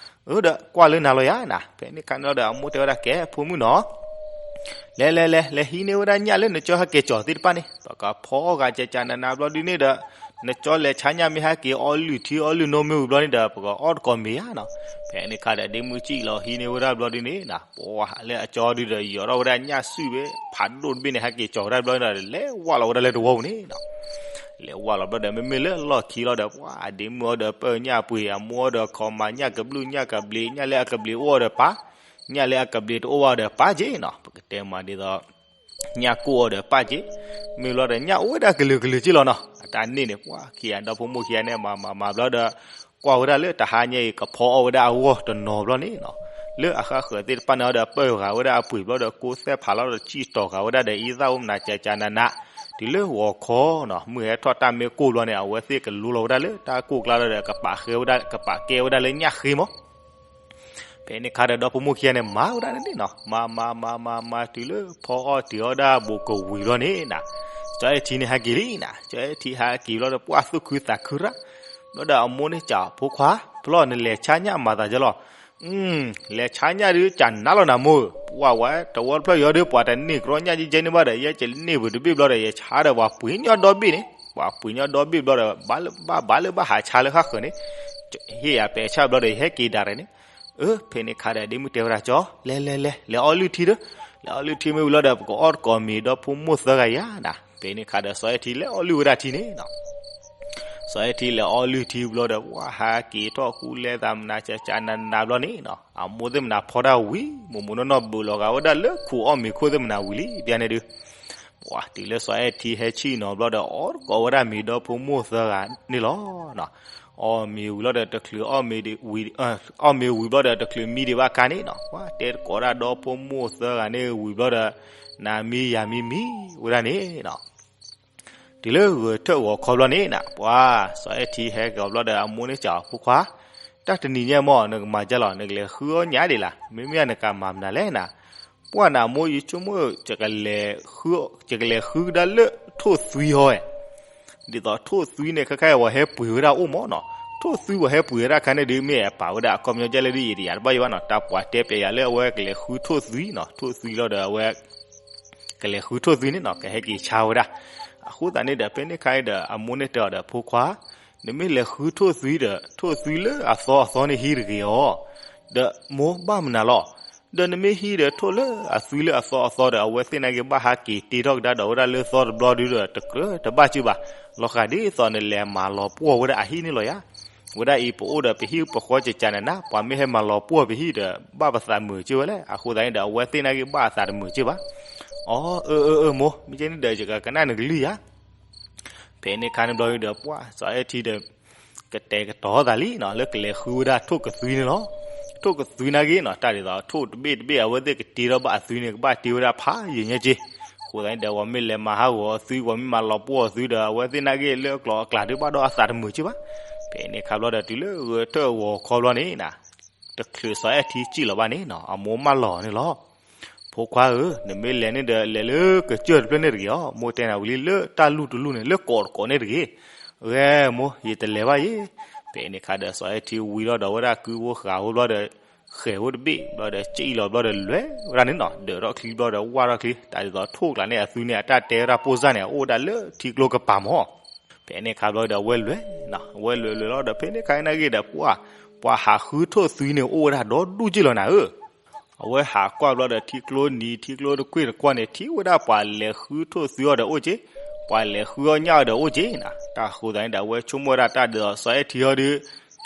အၢဒီးကွၢ်လၢနၤလီၤယၤနၤ. ဖဲန့ၣ်ခါန့ၣ်လီၤဒီး အမိၢ်တဲဝဲဒၣ်ကဲ ဖိမုၣ်နီၤ လဲၤလဲၤလဲၤ လဲၤဟံးန့ၢ်ဝဲဒၣ်ညၣ်လၢနကၠီဟဲက့ၤကၠီၤသ့ၣ်တဖၣ်န့ၣ် ပကဖီအီၣ်ဂၤကကနနဘျီဒ်န့ၣ်ဒီး နကၠီလဲၤဆါညၣ်မ့ၢ်ဟဲက့ၤအီၣ်လုၢ်ထံအီၣ်လုၢ်နိမ့ၢ်ဝံၤဘျီန့ၣ်ဒီး ပကအီၣ်တကိးမ့ၤဧါနီၤ. ဖဲန့ၣ်ခါဒီး ဒ့မုၣ်စံၣ်လီၤဟံးန့ၢ်ဝဲဒၣ်ဘျီဒ်န့ၣ်နၤ ပှၤလၢအကၠီဒုဒီး ယီၤထီၣ်ဝဲဒၣ်ညၣ်စုၣ်ဖဲဖးဒိၣ်တဘ့ၣ်န့ၣ် ဟဲက့ၤကၠီၤဝဲဒၣ်ဘျီန့ၣ်ဒီး လဲၤဝါလီၤဝဲဒၣ်လၢတဝီပူၤန့ၣ်နီၤ. လဲၤဝါလီၤဘျီဒီး မ့မ့ၢ်လၢလီၢ်ခံလီၤဒီး ပှၤအဒ့မုၣ်အီၤဒီးပၢၢ်ညၣ်ပှ့ၤ အမိၢ်အီၤဒီးခီမၤညၣ်ကဘျုးညၣ်ကဘျံး ညၣ်လၢအကဘျံးအိၣ်အီၤဒီးပာ် ညၣ်လၢအကဘျံးတအိၣ်ဘၣ်ဒီးပာ်က့နီၤ ပကတဲမးဒ်သိး ညၣ်ကိၢ်အီၤဒီးပာ်က့ မ့ၢ်ဘျီဒီးညၣ်အိၣ်ဝဲဒၣ်ကလုာ်ကလုာ်က့လီၤနီၤ. အတၢ်န့ၣ်န့ၣ် ပှၤခံဂၤဒီဖိမိၢ်ခံဂၤန့ၣ် မၤမၤမၤဘျီဒီး ကွၢ်ဝဲဒၣ်လၢတဟါညါအံၤ ကဖီအီၣ်ဝဲဒၣ်အဂီၢ်တနီၤဘျီန့ၣ်နီၤ လၢအဃၣ်ဃၢၤသ့ၣ်တဖၣ်န့ၣ်ဒီး ပၢၢ်ဃာ်ဝဲဒၣ်အပှ့ၤဘျီဒီး ကိးသဲၣ်ဖးလီၤဒီး စံၣ်တီၤဃာ်ဝဲဒၣ်ဒီး အံသၣ်အိၣ်မနၤကကနန တုၤလၢဂီၤခီနီၤ မုၢ်ဟဲထီၣ်တၢ်မ့ၢ်ကိၢ်ဘျီန့ၣ် အဝဲသ့ၣ်ကလူလီၤဝဲဒၣ်လၢတၢ်ကိၢ်ကျါလီၤဒီး ကပာ်ဃဲဝဲဒၣ် ကပာ်ကဲဝဲဒၣ်လၢညၣ်ဃ့မး ဖဲန့ၣ်ခါဒီး ဒီဖိမိၢ်ခံဂၤန့ၣ် မၤဝဲဒၣ်န့ၣ်နီၤ မၤမၤမၤမၤမၤ တုၤလၢဖီအီၣ်တ့ၤအီၣ်ဒၣ်ဘူးကဝံၤဘျီန့ၣ်နၤ စီၤအဲၣ်ထံန့ၣ်ဟဲက့ၤလံနၤ စီၤအဲၣ်ထံဟဲက့ၤဘျီဒီး ပှၤသူၣ်ခုသးခုရၣ် ဘျီဒီးအမိၢ်န့ၣ်စံး ဖိခွါ ဖျီၣ်နလဲၤဆါညၣ်မၤသးဒ်လီၤ လဲၤဆါညၣ်ဒုးကနၣ်လီၤနၤမိၢ်ဧၢ, ပှၤဝဲတဝီတဖျၢၣ်ယီၤဒုး ပှၤတန့ၢ်ကြီညၣ်ကဲကဲန့ၣ်ဘၣ်ဒီး ယဲကန့ၢ်ဘၣ်တဘ့ၣ်ဘျီဒီး ယဆါဒီးပှၤပှ့ၤညီဒီဘ့ၣ်န့ၣ်, ပှၤပှ့ၤညီဒီဘ့ၣ်ဘျီဒီး ဘၣ်ဘၣ်လၢဘၣ်ဟးဆါလၢဃၣ်ဃၢၤန့ၣ်, ဟ့ၣ်ယၤပဲာ်ဆၣ်ဘျီဒီး ယဟဲက့ၤဒၣ်ရဲၣ်န့ၣ်. အၢ ဖဲန့ၣ်ခါဒီး ဒ့မုၣ်တဲဝဲဒၣ်ကၠီ, လဲၤလဲၤလဲၤ လဲၤအီၣ်လုၢ်ထံဒီး, လဲၤအီၣ်လုၢ်ထံမ့ၢ်ဝံၤလီၤဒီး ပကအီၣ်တကိးမ့ၤဒီဖိမိၢ်သၢဂၤယၤနၤ. ဖဲန့ၣ်ခါဒီး စီၤအဲၣ်ထံလဲၤအီၣ်လုၢ်ဝဲဒၣ်ထံန့ၣ်နီၤ. စီၤအဲၣ်ထံလဲၤအီၣ်လုၢ်ထံဘျီဒီး ပှၤဟးက့ၤထီၣ်ဃူလဲၤသးမနၤကကနနဘျီန့ၣ်နီၤ, အမိၢ်သ့ၣ်မနၤဖီတၢ်ဝံၤ မိၢ်မိၢ်နီၢ်နီၢ်ဘုးလီၤဂာ်ဝဲဒၣ်လၢခူးအီၣ်မ့ၤခိၣ်သ့ၣ်မနၤဝံၤလံ ဘၣ်န့ၣ်ဒုး ပှၤတုၤလၢစီၤအဲၣ်ထံဟဲဆံၣ်နီၤဘျီဒီး အီၣ်တကိးဝဲဒၣ်မ့ၤဒီဖိမိၢ်သၢဂၤန့ၣ်လီၤ. အီၣ်မ့ၤဝံၤဘျီဒီးတချုးအီၣ်မ့ၤဝံၤ, အီၣ်မ့ၤဝံၤဘျီဒီးတချုးမံဒံးဘၣ်ခါန့ၣ်နီၤ, ပှၤတဲတကိးဒၣ်ဒီဖိမိၢ်သၢဂၤန့ၣ်ဝံၤဘျီဒီး နၤမံယၤမံမံဝဲဒၣ်န့ၣ်နီၤ. တုၤလၢဂဲၤထၢၣ်ဂီၤခီဘျီန့ၣ်နၤ, ပှၤစီၤအဲၣ်ထံဟဲက့ၤဘျီဒီး အမိၢ်န့ၣ်စံး ဖိခွါ, တၢ်တနံၤညါမ့ၢ် နကမၤဒ်လဲၣ်, နကလဲၤဃုအီၣ်ညၣ်ဒံးလၢ်, မ့မ့ၢ်နကမၤမနုၤလဲၣ်နၤ. ပှၢ်နၤမိၢ် ယဆိကမိၣ် ယကလဲၤဃုကဒါလၢထိၣ်သွံဟီဧဲ. ဒ်သိးထိၣ်သွံန့ၣ် ခဲခါအံၤ ပှၤဟဲပှ့ၤဝဲဒၣ်အိၣ်မးနီၤ, ထိၣ်သွံပှၤဟဲပှ့ၤဝဲဒၣ်ခါန့ၣ်ဒုး မ့ၢ်အပာ်ဝဲဒၣ်အခီပညီဒ်လဲၣ်ဒုး ယတယာ်တဘၣ်ယံၤဘၣ်နီၤ, တၢ်ပှၤတဲပျဲယၤလၢအဝဲ ကလဲၤဃုထိၣ်သွံနီၤ, ထိၣ်သွံလီၤဒီးအဝဲ ကလဲၤဃုထိၣ်သွံန့ၣ်နီၤ, ကဟဲက့ၤဆါဝဲဒၣ်. အဃိသတးန့ၣ်ဒီး ဖဲန့ၣ်ခါအံၤဒီး အမိၢ်န့ၣ်တဲအီၤဒီး ဖိခွါ, နမ့ၢ်လဲၤဃုထိၣ်သွံဒီး ထိၣ်သွံလၢအသီအသီန့ၣ်ဟံးတဂ့ၤအီၤ, ဒီးမိၢ်ဘၣ်မနုၤလီၤ. ဒီးနမ့ၢ်ဟံးဒီးထိၣ်လၢအသွံလၢအသီအသီဒီး အဝဲသ့ၣ်နာ်က့ဘၣ်ဟးက့ၤတ့ထီၣ်ကဒါဒီးဝဲဒၣ်လၢသီတဘျီဒုးဒီး တကြၢးတဘၣ်က့ၤဘၣ်, လီၤဃာ်ဒ်သိးနလဲၤမၤလီၤပှီၢ်ဝဲဒၣ်အဟံၣ်န့ၣ်လီၤယၤ. ဝဲဒၣ်အံၤ ပအိၣ်ဒီးပဟံၣ်ပဃီကကနန, ပှၤမ့ၢ်ဟဲမၤလီၤပှီၢ်ပဟံၣ်ဒီး ဘၣ်ပသးမုာ်က့ၤဝဲလဲၣ်. အဃိသတးန့ၣ်ဒီး အဝဲသ့ၣ်နာ်က့ဘၣ်အသးတမုာ်က့ၤဘၣ်. အီ အၢ အၢ အၢ မိၢ်, မ့ၢ်ကဲန့ၣ်ဒီး ယကကနၣ်နကလုၢ်ယၤ. ဖဲန့ၣ်ခါန့ၣ်ဘျီဒီး ပှၤစီၤအဲၣ်ထံဒီး ကတဲာ်ကတီၤသးလံနီၤ လၢကလဲၤဃုဝဲဒၣ်ထိၣ်ကသွံန့ၣ်လီၤ. ထိၣ်ကသွံနာ်က့နီၤ တၢ်ဒ်သိးထိၣ်တဘ့ၣ်တဘ့ၣ် အဝဲသ့ၣ်ကတ့ထီၣ်ဘၣ်အသွံန့ၣ် ကဘၣ်တ့ဝဲဒၣ်ဖးယံာ်ညါက့. အဃိသတးန့ၣ်ဒီး ပှၤမ့ၢ်လဲၤမၤဟးဂီၤအသွံ ပှၤမ့ၢ်မၤလီၤပှီၢ်အသွံဒီး အဝဲသ့ၣ်နာ်က့လၢအကျိၤအကျဲဒုး ဘၣ်ဒီးအသးတမုာ်က့ၤဘၣ်. ဖဲန့ၣ်ခါဘျီဒီး တုၤလၢဂဲၤထၢၣ်ဂီၤခီဘျီန့ၣ်နၤ တချုးစီၤအဲၣ်ထံစံၣ်လီၤဘၣ်န့ၣ်နီၤ အမိၢ်မၢလီၤန့ၣ်လီၤ. ဖိခွါဧၢ, နမ့ၢ်လဲၤန့ၣ်ဒီး လဲၤလၢကစၢၢ်တဖျၢၣ်န့ၣ်တဂ့ၤအီၤ, မိၢ်တဲနၤဝံၤလံ လၢတၢ်လူၢ်တလူၢ်န့ၣ် လၢကိးတကိးန့ၣ်တဂ့ၤ. ဂဲၤမိၢ် ယတလဲၤဘၣ်ယဲ. ဖဲန့ၣ်ခါဒီး စီၤအဲၣ်ထံဝံၤလီၤဒီးဝဲဒၣ်ကုဝဲဃာ်ဝဲဘျီဒီး ဃဲၤဝဲတဘ့ၣ်ဘျီဒီး စံၣ်လီၤဘျီဒီး လဲၤဝဲဒၣ်န့ၣ်နီၤ, ဒၢးထီၣ်ချံဘျီဒီး ဝၢ်ထီၣ်ချံ, တၢ်ဒ်သိးထိၣ်ကျါန့ၣ် အသွံန့ၣ် အတၢ်တဲဝဲဒၣ်ပိၢ်စၢ်န့ၣ် အအိၣ်ဝဲဒၣ်လၢထံကျိကပၤမး. ဖဲန့ၣ်ခါဘျီဒီး အဝဲလဲၤ, အဝဲလဲၤလဲၤလီၤဒီး ဖဲန့ၣ်ခါနာ်က့ဒီး ပှၤ, ပှၤဟးဃုထိၣ်သွံန့ၣ် အိၣ်ဝဲဒၣ်ဒီဒူၣ်က့လီၤနၤဧၢ. အဝဲဟးကွၢ်ဘျီဒီး ထံကျိနံၤ ထံကျိတကွ့ၢ်တကွၢ်န့ၣ် ထံၣ်ဝဲဒၣ်ပှၤလဲၤဃုထိၣ်သွံအီၤဒီးအိၣ်က့, ပှၤလဲၤဃုအီၣ်ညၣ်အီၤဒီးအိၣ်က့နၤ. တၢ်အဃိသတးန့ၣ်ဒီး အဝဲဆိကမိၣ်ဝဲဒၣ်တၢ်ဒ်သိး စီၤအဲၣ်ထံအီၤဒီး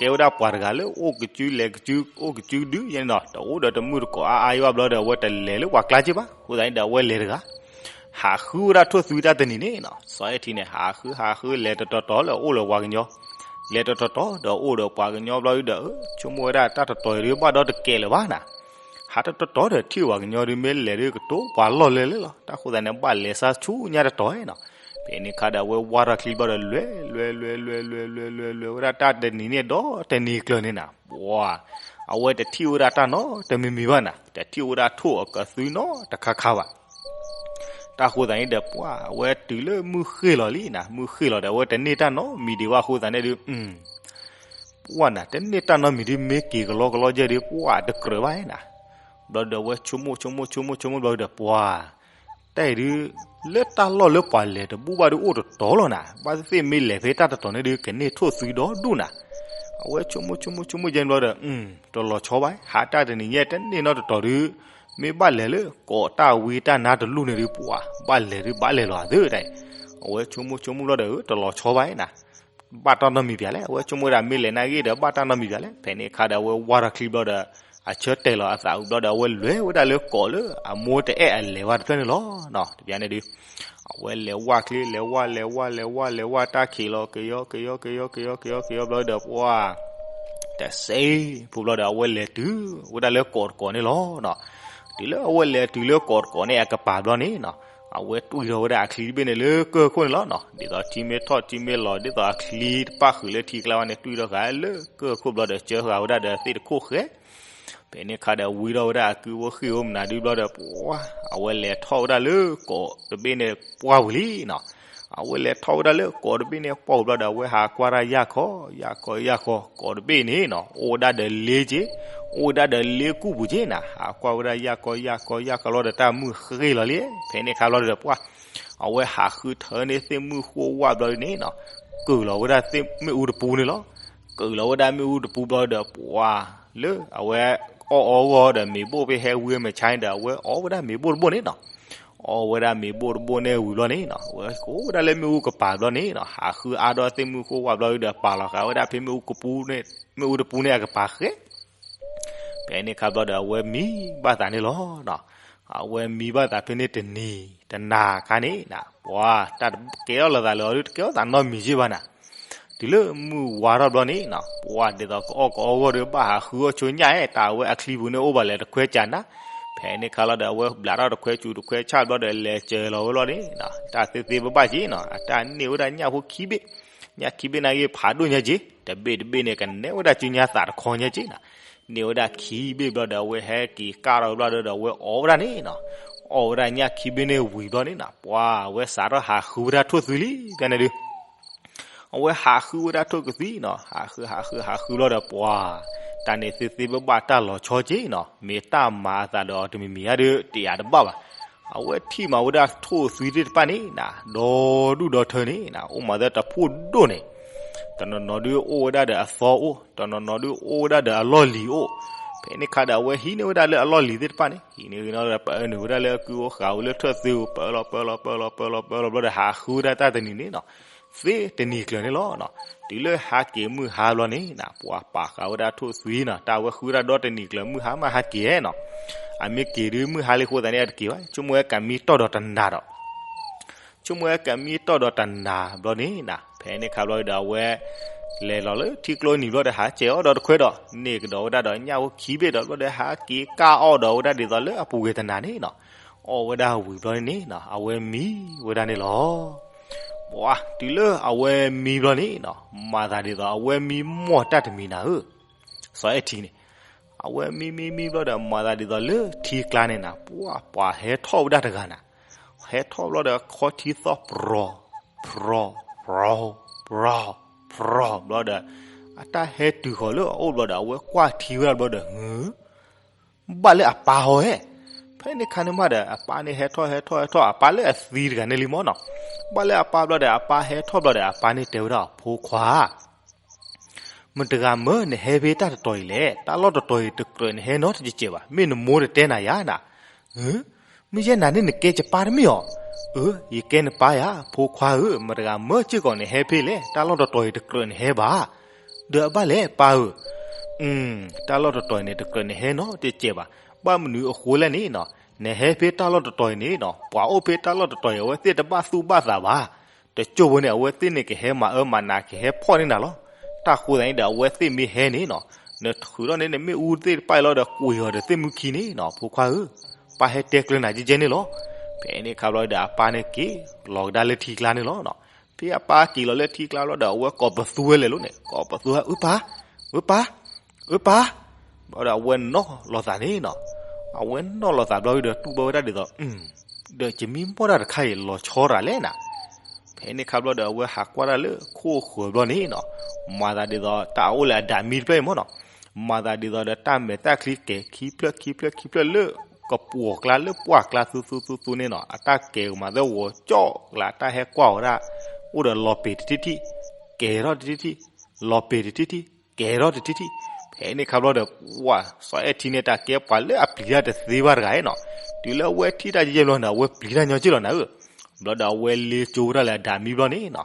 ကဲဝဲဒၣ်ပှၤတဂၤလၢအိၣ်ကစုလဲၤကစု အိၣ်ကစုဒုယဲန့ၣ်နီၤ, တအိၣ်ဒီးတမုၢ်တကိးအါအါယဘျီဒီး အဝဲတလဲၤလၢပှၤကျါက့ဘၣ်. အဃိသတးန့ၣ်ဒီး အဝဲလဲၤတဂၤ ဟးဃုဝဲဒၣ်ထိၣ်သွံတၢ်တနံၤန့ၣ်နီၤ, စီၤအဲၣ်ထံန့ၣ် ဟးဃုဟးဃုလဲၤတတီၤတီၤလၢအအိၣ်လၢပှၤကညီ, လဲၤတတီၤတီၤဒီးအိၣ်ဒီးပှၤကညီဘျီဒီး ဆိကမိၣ်ဝဲဒၣ်တၢ်တတီၤအံၤဒုးဘၣ်ဒီတကဲလၢၤဘၣ်နၤ, ဟးတတီၤတီၤဒီးထံၣ်ပှၤကညီဒုး မ့ၢ်လဲၤဒုးကတိၤပှၤလီၢ်လဲလဲလီၤ. တၢ်ဃိသတးန့ၣ် ဘၣ်လဲၤစၢ်ဆူညါတတီၤနီၤ. ဖဲန့ၣ်အခါဒီး အဝဲဝါထီၣ်ချံဘျီဒီး လဲၤလဲၤလဲၤလဲၤလဲၤလဲၤလဲၤလဲၤဝဲဒၣ် တၢ်တနံၤန့ၣ်ဒီးတနံၤကျၢၤန့ၣ်နၤ, ပှၤ အဝဲတထံၣ်ဝဲဒၣ်တၢ်နီတမံၤမံၤဘၣ်နၤ, တထံၣ်ဝဲဒၣ်ထိၣ်အကသွံနီတခါခါဘၣ်. တၢ်ဃိသတးန့ၣ်ဒီး ပှၤ အဝဲတုၤလၢမုၢ်ဃ့ၢ်လီၤလံနၤ, မုၢ်ဃ့ၢ်လီၤဒီး အဝဲတန့ၢ်တၢ်နီတမံၤဒံးဘၣ်. အဃိသတးန့ၣ်ဒုး ပှၤနၤ တန့ၢ်တၢ်နီတမံၤဒုး မ့ၢ်က့ၤကလီကလီယဲၢ်ဒုး ပှၤတကြၢးဘၣ်နၤ. ဘျီဒီး အဝဲဆိကမိၣ်ဆိကမိၣ်ဆိကမိၣ်ဆိကမိၣ်ဘျီဒီး ပှၤ တၢ်အံၤဒုး လၢတၢ်လီၢ်လၢပှၤလဲၤတဘူၣ်ဘၣ်ဒုး အိၣ်တတီၤလီၤနၤ, ဘၣ်သ့ၣ်သ့ၣ်မ့ၢ်လဲၤဖဲတၢ်တတီၤန့ၣ်ဒုး ကန့ၢ်ထိၣ်သွံဒီဒူၣ်နၤ. အဝဲဆိကမိၣ်ဆိကမိၣ်ဆိကမိၣ်ယဲၢ်ဘျီဒီး တလီၤဆီဘၣ်, ဟးတၢ်တနံၤညါ တန့ၢ်နီတတီၤဒုး မ့ၢ်ဘၣ်လဲၤလၢကိးတၢ်ဝံတၢ်နါတလူၢ်န့ၣ်ဒုး ပှၤ ဘၣ်လဲၤဒုး ဘၣ်လဲၤလီၤသ့. အဝဲဆိကမိၣ်ဆိကမိၣ်ဘျီဒီး တလီၤဆီဘၣ်နၤ, ဘၣ်တၢ်နီတမံၤပၠးလဲၣ်. အဝဲဆိကမိၣ်ဝဲဒၣ် မ့ၢ်လဲၤနာ်ဂ့ၢ်ဒီး ဘၣ်တၢ်နီတမံၤပၠးလဲၣ်. ဖဲန့ၣ်အခါဒီး အဝဲဝါထီၣ်ချံဘျီဒီး အဆၢတဲာ်လီၤအသးဝံၤဘျီဒီး အဝဲလဲၤဝဲဒၣ်လၢကိးလၢအမိၢ်တအဲၣ်အလဲၤဝဲတဖျၢၣ်န့ၣ်လီၤ. တပျၢ်န့ၣ်ဒုး အဝဲလဲၤဝါချံ လဲၤဝါ လဲၤဝါ လဲၤဝါ လဲၤဝါ တၢ်ခံးလီၤ ကယီကယီကယီကယီကယီကယီဘျီဒီး ပှၤ တစဲးဖိဘျီဒီး အဝဲလဲၤတုၤဝဲဒၣ်လၢကိးတကိးန့ၣ်လီၤ. တုၤလၢအဝဲလဲၤတုၤလၢကိးတကိးန့ၣ်အကပၤဘျီန့ၣ်နီၤ, အဝဲတွံၢ်ထီၣ်ဝဲဒၣ်အချံတဘ့ၣ်န့ၣ်လၢကၢၢ်ခိၣ်န့ၣ်လီၤ. ဒ်သိးထံမ့ၢ်ထီၣ်ထံမ့ၢ်လီၤ ဒ်သိးအချံတပၣ်ဃုာ်လၢထံကျါဝဲန့ၣ် တွံၢ်ထီၣ်ဃာ်လၢကၢၢ်ခိၣ်ဘျီဒီး စၢဃာ်ဝဲဒၣ်ဒီးသ့ၣ်တခိၣ်ဃဲ ဖဲန့ၣ်အခါဒီးဝံထီၣ်ဝဲဒၣ်အကုဝဲဃ့ၢ်ဧိၤမနုၤဒုးဘျီဒီး ပှၤ အဝဲလဲၤထီၣ်ဝဲဒၣ်လၢကိးတဘ့ၣ်န့ၣ်ပှၢ်ဝံၤလံနီၤ. အဝဲလဲၤထီၣ်ဝဲဒၣ်လၢကိးတဘ့ၣ်န့ၣ်ပှၢ်ဝံၤဘျီဒီး အဝဲဟးကွၢ်တၢ်ယၢ်ခီ ယၢ်ခီယၢ်ခီ ကိးတဘ့ၣ်န့ၣ်နီၤ အိၣ်ဝဲဒၣ်ဒီးလ့က့, အိၣ်ဝဲဒၣ်ဒီးလ့ကူၣ်ပူၤက့နၤ. ဟးကွၢ်ဝဲဒၣ်ယၢ်ခီယၢ်ခီယၢ်ခီလီၤဒီး တၢ်မုၢ်ဃ့ၢ်လီၤလံ. ဖဲန့ၣ်အခါဘျီဒီး ပှၤ အဝဲဟးဃုထၢန့ၢ်သ့ၣ်မုၢ်ဃိၣ်ဝၣ်ဘျီန့ၣ်နီၤ, ကုာ်လီၤဝဲဒၣ်သ့ၣ်မ့ၣ်အူတပူန့ၣ်လီၤ. ကုာ်လီၤဝဲဒၣ်မ့ၣ်အူတပူဘျီဒီး ပှၤ လၢအဝဲအီၣ်အီဂီၢ်ဒီး မ့ၤဘိၣ်ဖဲဟဲဝံမဆါန့ၣ်ဒီး အဝဲအီၣ်ဝဲဒၣ်မ့ၤဘိၣ်တဘိၣ်န့ၣ်နီၤ. အီၣ်ဝဲဒၣ်မ့ၤဘိၣ်တဘိၣ်န့ၣ်ဝံၤဘျီန့ၣ်နီၤ အဝဲအိၣ်ဝဲဒၣ်လၢမ့ၣ်အူကပၤဘျီန့ၣ်နီၤ ဟးဃုအါဒီးသ့ၣ်မုၢ်ဃိၣ်ဝၣ်ဘျီဒီး ပာ်လီၤဃာ်ဝဲဒၣ်ဖဲမ့ၣ်အူကပူန့ၣ် မ့ၣ်အူတပူန့ၣ်အကပၤဃဲ ဖဲန့ၣ်အခါဘျီဒီး အဝဲမံဘၣ်သးန့ၣ်လီၤ. အဝဲမံဘၣ်သးဖဲန့ၣ်တနံၤတနၤခါန့ၣ်နီၤ ပှၤ တၢ်တကဲထီၣ်လိာ်သးလၢအီၤဒုး တကဲထီၣ်သးနီတမံၤက့ဘၣ်နၤ. တုၤလၢမုၢ်ဝါထီၣ်ဘျီန့ၣ်နီၤ ပှၤဒ်သိးကအီၣ်ကအီဂီၢ်ဒီး ဘၣ်ဟးဃုအီၣ်ဆိညၣ်အဲ တၢ်အဝဲအချံပူၤန့ၣ်အိၣ်ဘၣ်လဲၤတခွဲးကၢ်နၤ. ဖဲန့ၣ်အခါလီၤဒီး အဝဲဘျးထီၣ်တခွဲးစူၤတခွဲးဆၣ်ဘျီဒီး လဲၤစၢၤလီၤဝဲလီၤန့ၣ်နီၤ တၢ်သ့သ့ဘၣ်ဘၣ်က့နီၤ အတၢ်န့ၢ်ဝဲဒၣ်ညၣ်ဖိခံဘ့ၣ်, ညၣ်ခံဘ့ၣ်နာ်က့ဖးဒိၣ်ညါက့, တဘ့ၣ်တဘ့ၣ်န့ၣ် ကနဲဝဲဒၣ်စုညါသးတခီညါက့နီၤ. န့ၢ်ဝဲဒၣ်ခံဘ့ၣ်ဘျီဒီး အဝဲဟဲက့ၤကၢ်ထီၣ်ဝဲဘျီဒီး အဝဲအီၣ်ဝဲဒၣ်န့ၣ်နီၤ. အီၣ်ဝဲဒၣ်ညၣ်ခံဘ့ၣ်န့ၣ်ဝံၤဘျီန့ၣ်နီၤ ပှၤအဝဲစးထီၣ်ဟးဃုဝဲဒၣ်ထိၣ်သွံလံ ဖဲန့ၣ်ဒုး အဝဲဟးဃုဝဲဒၣ်ထိၣ်ကသွံနီၤ ဟးဃုဟးဃုဟးဃုဘျီဒီး ပှၤ တၢ်န့ၣ်သ့သ့ဘၣ်ဘၣ်တၢ်လီၤဆီက့နီၤ မ့ၢ်တၢ်မၤအသးဒီးအီၤတမံၤမံၤဧါဒုး တယာ်တဘၣ်ဘၣ်. အဝဲထံၣ်မးဝဲဒၣ်ထိၣ်သွံသ့ၣ်တဖၣ်န့ၣ်နီၤ ဒီဒူၣ်ဒီထၢန့ၣ်နီၤ အိၣ်မးသၢတဖိဒိၣ်န့ၣ် တနီၤနီၤဒုးအိၣ်ဝဲဒၣ်ဒီးအသီအိၣ် တနီၤနီၤဒုးအိၣ်ဝဲဒၣ်ဒီးအလီၢ်လံၤအိၣ်. ဖဲန့ၣ်အခါဒီး အဝဲဟံးန့ၢ်ဝဲဒၣ်လၢအလီၢ်လံၤသ့ၣ်တဖၣ်န့ၣ် ဟံးန့ၢ်ဝဲဒီး ပအၢနုာ်ဝဲဒၣ်လၢအကုၢ်အိၣ်ဃာ်ဝဲလၢထိၣ်သွံအိၣ် ပအၢလီၤပၢလီၤပၢလီၤပၢလီၤပၢလီၤဘျီဒီး ဟးဃုဝဲဒၣ်တၢ်တနံၤန့ၣ်နီၤ သ့တနံၤကျၢၤန့ၣ်လီၤ. တုၤလၢဟးက့ၤမုၢ်ဟါဘျီန့ၣ်နီၤ ပှၤပာ်ဃာ်ဝဲဒၣ်ထိၣ်သွံနီၤ တၢ်ဝဲဃုဝဲဒၣ်ဒီတနံၤကျၢၤ မုၢ်ဟါမးဟးက့ၤနီၤ. အမ့ၢ်က့ၤဒုးမုၢ်ဟါလံအဃိသတးန့ၣ် အတက့ၤဘၣ် ဆိကမိၣ်ဝဲကမံတီၢ်ဒီးတနၤဒီး ဆိကမိၣ်ဝဲကမံတီၢ်ဒီးတနၤဘျီန့ၣ်နီၤ ဖဲန့ၣ်အခါဘျီဒီး အဝဲ လဲၤလီၤလၢထံကျိနံၤဘျီဒီး ဟးစဲးအီၣ်ဒီးတခွဲးဒီး န့ၢ်ကဒီးဝဲဒၣ်ဒီးညၣ်ဖိခံဘ့ၣ်ဒီး ဘျီဒီးဟးက့ၤကၢ်အီၣ်ဒီးဝဲဒၣ်ဒ်သိးလၢအပူၤကွံာ်တနၤန့ၣ်နီၤ. အီၣ်ဝဲဒၣ်ဝံၤဘျီန့ၣ်နီၤ အဝဲမံဝဲဒၣ်န့ၣ်လီၤ. ပှၤ တုၤလၢအဝဲမံဘျီန့ၣ်နီၤ မၤသးဒ်သိးအဝဲမံမီၢ်တၢ်တမံၤနၤဧၢ စီၤအဲၣ်ထံန့ၣ် အဝဲမံမံမံဘျီဒီးမၤသးဒ်သိးလၢထံကျါန့ၣ်နီၤ ပှၤ ပှၤဟဲထီၣ်ဝဲဒၣ်တဂၤနၤ. ဟဲထီၣ်ဘျီဒီးခီထံသီၣ်ပြီၤ ပြီၤ ပြီၤ ပြီၤ ပြီၤဘျီဒီး အတၢ်ဟဲတုၤဃီၤလၢအအိၣ်ဘျီဒီး အဝဲကွၢ်ထံဝဲဒၣ်ဘျီဒီး ဘၣ်လၢအပၢ်ဟီဧဲ. ဖဲန့ၣ်ခါန့ၣ်မးဒီး အပၢ်န့ၣ်ဟဲထီၣ်ဟဲထီၣ်ဟဲထီၣ် အပၢ်လၢအသံတဂၤန့ၣ်လံမီၢ်နီၤ. ဘၣ်လၢအပၢ်ဘျီဒီး အပၢ်ဟဲထီၣ်ဘျီဒီး အပၢ်န့ၣ်တဲဝဲဒၣ် ဖိခွါ မတဂၤမၢနဟဲဖဲတၢ်တတီၤအံၤလဲၣ်. တၢ်လီၢ်တတီၤအံၤတကြၢးနဟဲနီတစဲးဘၣ်. မ့ၢ်နမိၢ်တတဲနၤယၤနၤ. မ့ၢ်ယဲနၤန့ၣ်နကဲယပၢ်တမ့ၢ်ဧါ. အၢ ယကဲနပၢ်ယၤ ဖိခွါဧၢ, မတဂၤမၢစ့ၢ်ကီးနဟဲဖဲလဲၣ်. တၢ်လီၢ်တတီၤအံၤတကြၢးနဟဲဘၣ်. ဒီးအဘၣ်လဲၣ်ပၢ်ဧၢ, တၢ်လီၢ်တတီၤအံၤန့ၣ် တကြၢးနဟဲနီတစဲးဘၣ်. ဘၣ်မနုၤအဃိလဲၣ်န့ၣ်နီၤ, နဟဲဖဲတၢ်လီၢ်တတီၤအံၤန့ၣ်နီၤ, ပှၤအိၣ်ဖဲတၢ်လီၢ်တတီၤအံၤ အဝဲသ့ၣ်တဘၣ်သူၣ်ဘၣ်သးဘၣ်. တကၠိၢ်ဖိန့ၣ် အဝဲသ့ၣ်န့ၣ်ကဟဲမၤအၢမၤနး ကဟဲဖီၣ်န့ၢ်နၤလီၤ. တၢ်ဃိသတးန့ၣ်ဒီး အဝဲသ့ၣ်မ့ၢ်ဟဲန့ၣ်နီၤ, နထုးထီၣ်န့ၢ်နမ့ၣ်အူသ့ၣ်တဖၣ်အံၤလီၤဒီး ကွံာ်အီၤဒီးသ့ၣ်မုၣ်ခံန့ၣ်နီၤ, ဖိခွါဧၢ, ပၢ်ဟဲတဲကျၢၤနၤကဲကဲန့ၣ်လီၤ. ဖဲန့ၣ်အခါဘျီဒီး အပၢ်န့ၣ်က့ၤလီၤကဒါလၢထံကျါန့ၣ်လီၤ. ဖဲအပၢ်က့ၤလီၤလၢထံကျါဘျီဒီး အဝဲကိးပသူဝဲလဲၤလိၤန့ၣ်, ကိးပသူဝဲ, အၢပၢ်, အၢပၢ်, အၢပၢ်. ဘျီဒီးအဝဲနီၣ်လိာ်သးန့ၣ်နီၤ, အဝဲနီၣ်လိာ်သးဘျီဒီး တူၢ်ဘၣ်ဝဲဒၣ်ဒ်သိး ဒီးယမ့ၢ်မီၢ်တၢ်တခါအံၤ လီၤဆီတၢ်လဲၣ်နၤ. ဖဲန့ၣ်အခါဘျီဒီး အဝဲဟးကွၢ်တၢ်လၢခိၣ်ဃၢၤဘျီန့ၣ်နီၤ, မၤသးဒ်သိးတၢ်အိၣ်လၢအဒၣ်မံတဖျၢၣ်အံၤမ့ၢ်နီၤ, မၤသးဒ်သိးဒီးတၢ်မဲာ်တၢ်ချံကဲၤ ခံဖျၢၣ်ခံဖျၢၣ်ခံဖျၢၣ်လၢကပှီၤကျါလၢပှၢ်ကျါသူသူသူသူန့ၣ်နီၤ, အတၢ်ကဲၤကမၤသၢဂီၤကၠီၣ်ကျါ တၢ်ဟဲကွၢ်ဝဲဒၣ် အိၣ်ဒီးလီၤပ့ၤတထံၣ်ထံၣ်, ကဲၤထီၣ်တထံၣ်ထံၣ်, လီၤပ့ၤတထံၣ်ထံၣ်, ကဲၤထီၣ်တထံၣ်ထံၣ်. ဖဲန့ၣ်အခါဘျီဒီး ပှၤစီၤအဲၣ်ထံန့ၣ် တၢ်ကဲပှၤလၢအပျံၤတၢ်တသ့ဘၣ်တဂၤအံၤနီၤ, တုၤလၢအဝဲထံၣ်တၢ်ယဲၢ်ယဲၢ်ဘျီန့ၣ် အဝဲပျံၤတၢ်ညီက့ၢ်လီၤနၤဧၢ. ဘျီဒီးအဝဲလ့ကၠိဝဲဒၣ်လၢအဒၣ်မံဘျီန့ၣ်နီၤ,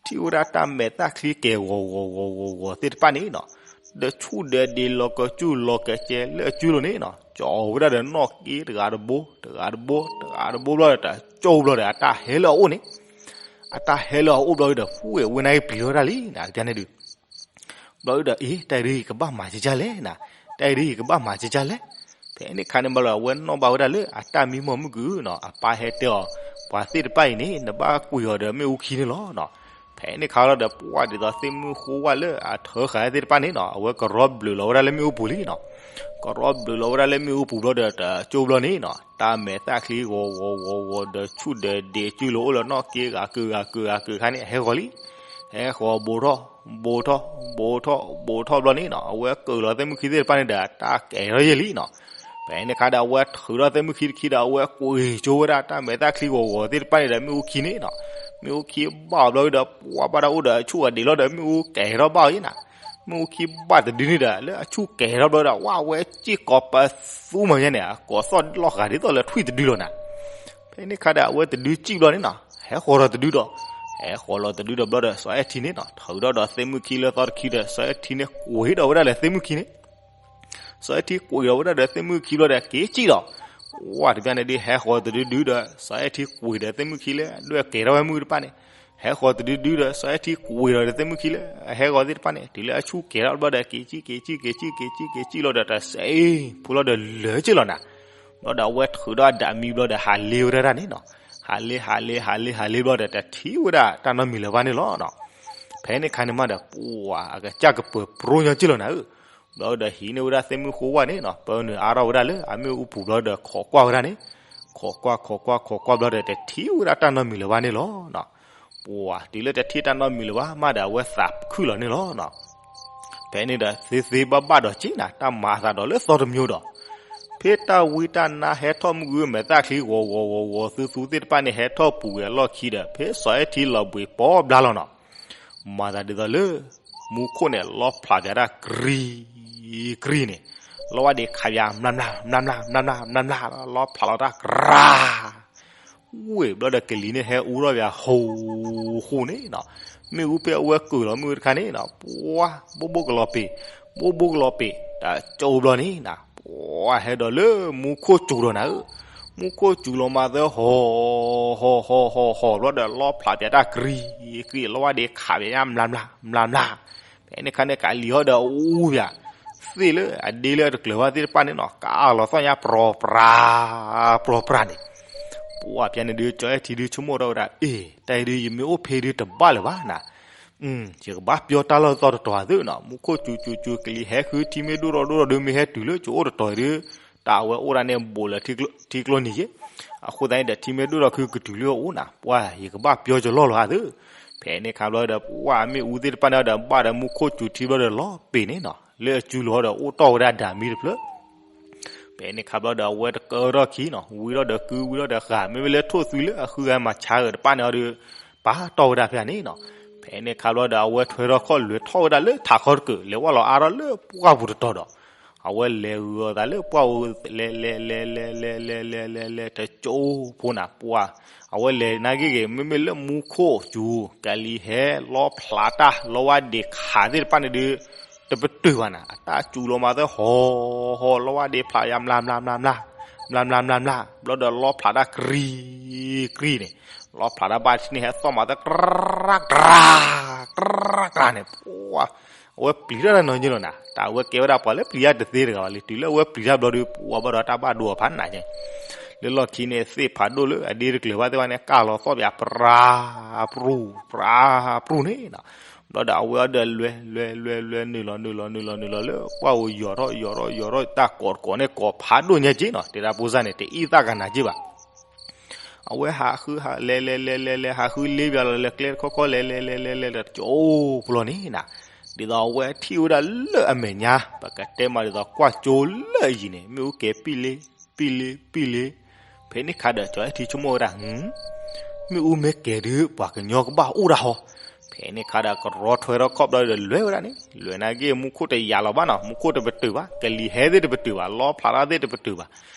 ထံၣ်ဝဲဒၣ်တၢ်မဲာ်တၢ်ချံကဲၤဂီၤဂီၤဂီၤဂီၤဂီၤသ့ၣ်တဖၣ်န့ၣ်နီၤ, ဒီးဆူၣ်ဒီးဒ့လီၤကၠူၣ်လီၤကစဲလၢအကၠိလိၤန့ၣ်နီၤ, ကၠီဝဲဒၣ်ဒီးနီၣ်က့တဂၤတဘိ တဂၤတဘိ တဂၤတဘိဘျီဒီး တကၠိၢ်ဘျီဒီး အတၢ်ဟဲလၢအအိၣ်န့ၣ်, အတၢ်ဟဲလၢအအိၣ်ဘျီဒီး ဖူဝဲဝဲန့ၣ်က့ၤပျံၤထီၣ်ဝဲဒၣ်လံနၤ ကန့ၣ်ဒုး ဘျီဒီး အ့ တၢ်အံၤဒုးယကဘၣ်မၤကကလဲၣ်နၤ, တၢ်အံၤဒုးယကဘၣ်မၤကကလဲၣ်. ဖဲန့ၣ်အခါန့ၣ်ဘျီဒီး အဝဲနီၣ်ဘၣ်ဝဲဒၣ်လၢအတၢ်မံမီၢ်မုၢ်ကုၢ်နီၤ, အပၢ်ဟဲတဲအီၤ, ပှၤသ့ၣ်တဖၣ်အံၤန့ၣ် နဘၣ်ကွံာ်အီၤဒီးမ့ၣ်အူခံန့ၣ်လီၤနီၤ. ဖဲန့ၣ်အခါလီၤဒီး ပှၤဒ်သိးသ့ၣ်မုၣ်ဃိဝၣ်လၢအထၢဃာ်သ့ၣ်တဖၣ်န့ၣ်နီၤ, အဝဲကရီဘျုးလီၤဝဲဒၣ်လၢမ့ၣ်အူပူၤလံနီၤ. ကရီဘျုးလီၤဝဲဒၣ်လၢမ့ၣ်အူပူၤဘျီဒီး တကၠိၢ်ဘျီန့ၣ်နီၤ, တၢ်မဲာ်တၢ်ချံဂီၤဂီၤဂီၤဂီၤဒီး ဆူၣ်ဒီးဒ့ကၠူၢ်လိၤအိၣ်လၢနီၣ်က့ဂၤကုာ်ဂၤကုာ်ဂၤကုာ်ခါန့ၣ် ဟဲဂီၤလံ ဟဲဃီၤဘိးထီၣ်, ဘိးထီၣ်, ဘိးထီၣ်, ဘိးထီၣ်ဘျီန့ၣ်နီၤ, အဝဲကုာ်လီၤသ့ၣ်မုၣ်ခံသ့ၣ်တဖၣ်န့ၣ်ဒီး တၢ်ကဲၤထီၣ်ယဲၢ်လံနီၤ. ဖဲန့ၣ်အခါဒီး အဝဲထုးထီၣ်သ့ၣ်မုၣ်ခံတခံဒီး အဝဲကွံာ်ကၠိဝဲဒၣ်တၢ်မဲာ်တၢ်ချံဂီၤဂီၤသ့ၣ်တဖၣ်န့ၣ်ဒီး မ့ၣ်အူခံန့ၣ်နီၤ. မ့ၣ်အူခံဘၣ်အီၤဘျီဒီး ပှၤဘၣ်တၢ်အိၣ်ဒီးအဆူၣ်အဒ့လီၤဒီး မ့ၣ်အူကဲၤထီၣ်ဘၣ်အီၤယဲၢ်နၤ. မ့ၣ်အူခံဘၣ်တဒုန့ၣ်ဒီး လၢအဆူၣ်ကဲၤထီၣ်ဘျီဒီး ဝဲအဝဲစ့ၢ်ကီးပသူမၤယဲၢ်န့ၣ် အကိးသီၣ်လီၢ်ဃာ်ဒ်သိးလၢထွံၣ်တဒုလီၤနၤ. ဖဲန့ၣ်အခါဒီး အဝဲတဒုစံၣ်ဘျီန့ၣ်နီၤ, ဟဲဃီၤဒီးတဒုဒီး, ဟဲဃီၤလီၤတဒုဒီးဘျီဒီး စီၤအဲၣ်ထံန့ၣ်နီၤ, ထုးထီၣ်ဒီးသ့ၣ်မုၣ်ခံလၢသီတခံဒီး စီၤအဲၣ်ထံန့ၣ် ကွံာ်ဒီးဝဲဒၣ်လၢသ့ၣ်မုၣ်ခံန့ၣ်, စီၤအဲၣ်ထံကွံာ်ဒီးဝဲဒၣ်ဒီးသ့ၣ်မုၣ်ခံဘျီဒီး က့ၤစံၣ်ဒီး, ဝဲတဘျီန့ၣ်ဒုး ဟဲဃီၤတဒုဒုဒီး စီၤအဲၣ်ထံကွံာ်ဒီးသ့ၣ်မုၣ်ခံလၢ ဒွဲၣ်ကဲၤထီၣ်ဝဲမုၣ်တဖၣ်န့ၣ်, ဟဲဃီၤတဒုဒုဒီး စီၤအဲၣ်ထံကွံာ်ဒီးသ့ၣ်မုၣ်ခံလၢ ဟဲဃီၤသ့ၣ်တဖၣ်န့ၣ် တုၤလၢအဆူၣ်ကဲၤထီၣ်ဘျီဒီး က့ၤစံၣ် က့ၤစံၣ် က့ၤစံၣ် က့ၤစံၣ် က့ၤစံၣ်လီၤဒီး တစဲး ဖိလီၤဒီးလၢာ်က့ၢ်လီၤနၤ. ဘျီဒီးအဝဲထုးထီၣ်အဒၣ်မံဘျီဒီး ဟးလ့ဝဲဒၣ်န့ၣ်နီၤ, ဟးလ့ ဟးလ့ ဟးလ့ ဟးလ့ဘျီဒီး တထံၣ်ဝဲဒၣ်တၢ်နီတမံၤလၢၤဘၣ်န့ၣ်လီၤနီၤ. ဖဲန့ၣ်အခါန့ၣ်မးဒီး ပှၤအကစၢ်ကပၢၤပြိညီက့ၢ်လီၤနၤဧၢ. ဘျီဒီးဟံးန့ၢ်ဝဲဒၣ်သ့ၣ်မုၣ်ဃိဝၣ်န့ၣ်နီၤ, ပၢနုာ်အါထီၣ်ဝဲဒၣ်လၢအမ့ၣ်အူပူၤဘျီဒီး ခိးကွၢ်ဝဲဒၣ်န့ၣ်, ခိးကွၢ် ခိးကွၢ် ခိးကွၢ်ဘျီဒီး တထံၣ်ဝဲဒၣ်တၢ်နီတမံၤလၢၤဘၣ်န့ၣ်လီၤနီၤ. ပှၤတုၤလၢတထံၣ်တၢ်နီတမံၤလၢၤဘၣ်မးဒီး အဝဲသးခုၣ်လီၤန့ၣ်လီၤနီၤ. ဖဲန့ၣ်ဒီး သ့သ့ဘၣ်ဘၣ်ဒီးက့ၢ်နၤ, တၢ်မၤအသးဒီးလၢသီတမံၤဒီး, ဖဲတၢ်ဝံတၢ်နါဟဲထီၣ်မုၢ်ဂုၢ်မဲာ်သၣ်ချံဂီၤဂီၤဂီၤဂီၤသူသူသ့ၣ်တဖၣ်န့ၣ် ဟဲထီၣ်ပူၤဝဲအလီၢ်ခံဒီး ဖဲစီၤအဲၣ်ထံလီၤဘှံးပီဘျါလီၤနီၤ. မၤသးဒ်သိးလၢ မူခိၣ်န့ၣ် လီဖျးပၠးတၢ်ကြံ ကြံန့ၣ်, လီဝၢ်ဒ့ခးပၠး မျးမျး မျးမျး မျးမျး မျးမျး လီဖျးလီၤတၢ်ကြါ ဝ့ၢ်ဘျီဒီး ကလံၤန့ၣ်ဟဲအူထီၣ်ပၠး ဟူးဟူးန့ၣ်နီၤ, မ့ၣ်အူဖဲအဝဲကုာ်လီၤမ့ၣ်အူတခါန့ၣ်နီၤ, ပှၤ ဘိၣ်ဘိၣ်ကလီၤပ့ၤ, ဘိၣ်ဘိၣ်ကလီၤပ့ၤ, တကၠိဘျီန့ၣ်နီၤ, ပှၤဟဲဒီးလၢမူခိၣ်စူၤဒီးနၤဧၢ, မူခိၣ်စူၤလီၤမၤသၢဟီၣ် ဟီၣ် ဟီၣ် ဟီၣ် ဟီၣ်ဘျီဒီး လီဖျးပၠးတၢ်ကြံ ကြံ လီဝၢ်ဒ့ခးပၠး မျးမျး မျးမျး ဖဲန့ၣ်အခါန့ၣ် ကလံၤဟီဒီးအူပၠး, သ့ၣ်လၢအဒ့လၢအတကျၢၤဘၣ်သ့ၣ်တဖၣ်န့ၣ်နီၤ ကလီၤသီၣ်ညါ ပြီၤပြၤ ပြီၤပြၤန့ၣ်, ပှၤဖဲန့ၣ်ဒုး စီၤအဲၣ်ထံဒုး ဆိကမိၣ်ထီၣ်ဝဲဒၣ် အ့ၣ် တၢ်အံၤဒုး ယမ့ၢ်အိၣ်ဖဲဒုးတဘၣ်လၢၤဘၣ်နၤ, ယကဘၣ်ပျီတၢ်လီၢ်သီတတီၤသုနီၤ, မူခိၣ်စူၤစူၤစူၤ ကလံၤဟဲဃု ထံမ့ၢ်ဒိၣ်ထီၣ်ဒိၣ်ထီၣ်ဒုး မ့ၢ်ဟဲတုၤလၢကအိၣ်တတီၤအံၤဒုး, တၢ်အဝဲအိၣ်ဒၣ်န့ၣ် ဘူးလၢထံကျိနံၤယ့ၣ်, အဃိသတးန့ၣ်ဒီး ထံမ့ၢ်ဒိၣ်ထီၣ်ခု ကတုၤလၢအအိၣ်နၤ, ပှၤ ယကဘၣ်ပျီကလီၢ်လီၤသု ဖဲန့ၣ်အခါဘျီဒီး ပှၤမ့ၣ်အူသ့ၣ်တဖၣ်န့ၣ်ဒီး ဘၣ်ဒီးမူခိၣ်စူၤထံဘျီဒီး လီၤပ့ၤန့ၣ်နီၤ, လၢအစူၤလီၤဒီး အိၣ်တီၢ်ဝဲဒၣ်ဒၢမံတဖျၢၣ်, ဖဲန့ၣ်အခါဘျီဒီး အဝဲတကၢထီၣ်ခံနီၤ, ဝံထီၣ်ဒီးကု ဝံထီၣ်ဒီးဃာ် မ့မ့ၢ်လၢထိၣ်သွံလၢအဃုဂၤမၤဆါဂၤတဖၣ်န့ၣ်အီၤဒီး ပာ်တီၢ်ဝဲဒၣ်ဖဲန့ၣ်နီၤ, ဖဲန့ၣ်အခါဘျီဒီး အဝဲထွဲထီၣ်ခီၣ်လဲၤထီၣ်ဝဲဒၣ်လၢထးခီတကုာ် လဲၤဝဲလီၤအါထီၣ်လၢပှၢ်ပူၤတတီၤဒီး အဝဲလဲၤဂုာ်အသးလၢပှၢ်ဧိၤ လဲၤလဲၤလဲၤလဲၤလဲၤလဲၤလဲၤလဲၤလဲၤ တကၠိဖိနၤ ပှၢ်, အဝဲလဲၤနာ်က့ဂ့ၤ မ့မ့ၢ်လၢမူခိၣ်စူၤ ကလံၤဟဲလီဖျးတၢ် လီဝါဒ့ခးသ့ၣ်တဖၣ်န့ၣ်ဒုး တပတုာ်ဘၣ်နၤ အတၢ်စူၤလီၤမၤသၢဟီၣ်ဟီၣ် လီဝါဒ့ဖျးယၤ မျးမျးမျးမျး မျးမျးမျးမျး ဘျီဒီးလီဖျးတၢ် ကြံ ကြံန့ၣ် လီဖျးတၢ်ဘၣ်ထံန့ၣ် ဟဲသီၣ်မၤသၢ ကြၢ ကြၢ ကြၢန့ၣ် ပှၢ် အဝဲပျံၤထီၣ်တၢ်နီၤက့လီၤနၤ တၢ်အဝဲကဲဝဲဒၣ်ပှၤလၢပျံၤတၢ်တသ့တဂၤဘၣ်လံ တုၤလၢအဝဲပျံၤတၢ်ဘျီဒီး ပှၢ်ဘၣ်ဒီးတၢ်ဘၣ်ဒိအဖးနးကဲ လၢလီၢ်ခံန့ၣ် သ့ၣ်ဖးဒိၣ်လၢအဒ့တကျၢၤဘၣ်သ့ၣ်တဖၣ်န့ၣ် ကၢ်လီၤသီၣ်ပၠး ပြၢ ပြူၤ ပြၢ ပြူၤန့ၣ်နီၤ ဘျီဒီးအဝဲအီၤဒီးလွဲ လွဲ လွဲ လွဲ နုာ်လီၤ နုာ်လီၤ နုာ်လီၤ နုာ်လီၤလၢ ပှၢ်ဧိၤယီၤထီၣ် ယီၤထီၣ် ယီၤထီၣ် တၢ်ကိးတကိးန့ၣ် ကိးဖးဒိၣ်ညါက့နီၤ တဲဒၣ်ဖိစၢ်န့ၣ် တအံၣ်သၣ်ကနၤက့ဘၣ် အဝဲဟးဃုဟးလဲၤလဲၤလဲၤလဲၤလဲၤ ဟးဃုလ့ပၠးလီၤ လဲၤကျဲတခီခီ လဲၤလဲၤလဲၤလဲၤလဲၤ တကၠိဖိလီၤန့ၣ်နၤ ဒ်သိးအဝဲထံၣ်ဝဲဒၣ်လၢအမဲာ်ညါ ပကတဲမးဒ်သိးကွၢ်ကၠိလၢအယံၤန့ၣ် မ့ၣ်အူကဲၤပံၣ်လ့ ပံၣ်လ့ ပံၣ်လ့ ဖဲန့ၣ်ခါဒီး ကၠီအဲၣ်ထံဆိကမိၣ်ဝဲဒၣ် မ့ၣ်အူမ့ၢ်ကဲၤဒုး ပှၤကညီကဘၣ်အိၣ်ဒၣ်ဟီ ဖဲန့ၣ်ခါဒီး ကရီထွဲထီၣ်ခီၣ်ဘျီဒီးလွဲဝဲဒၣ်န့ၣ် လွဲနာ်က့ မူခိၣ်တယာ်လီၤဘၣ်နီၤ မူခိၣ်တပတုာ်ဘၣ် ကလံၤဟဲသ့ၣ်တပတုာ်ဘၣ် လီဖျးတၢ်သ့ၣ်တပတုာ်ဘၣ်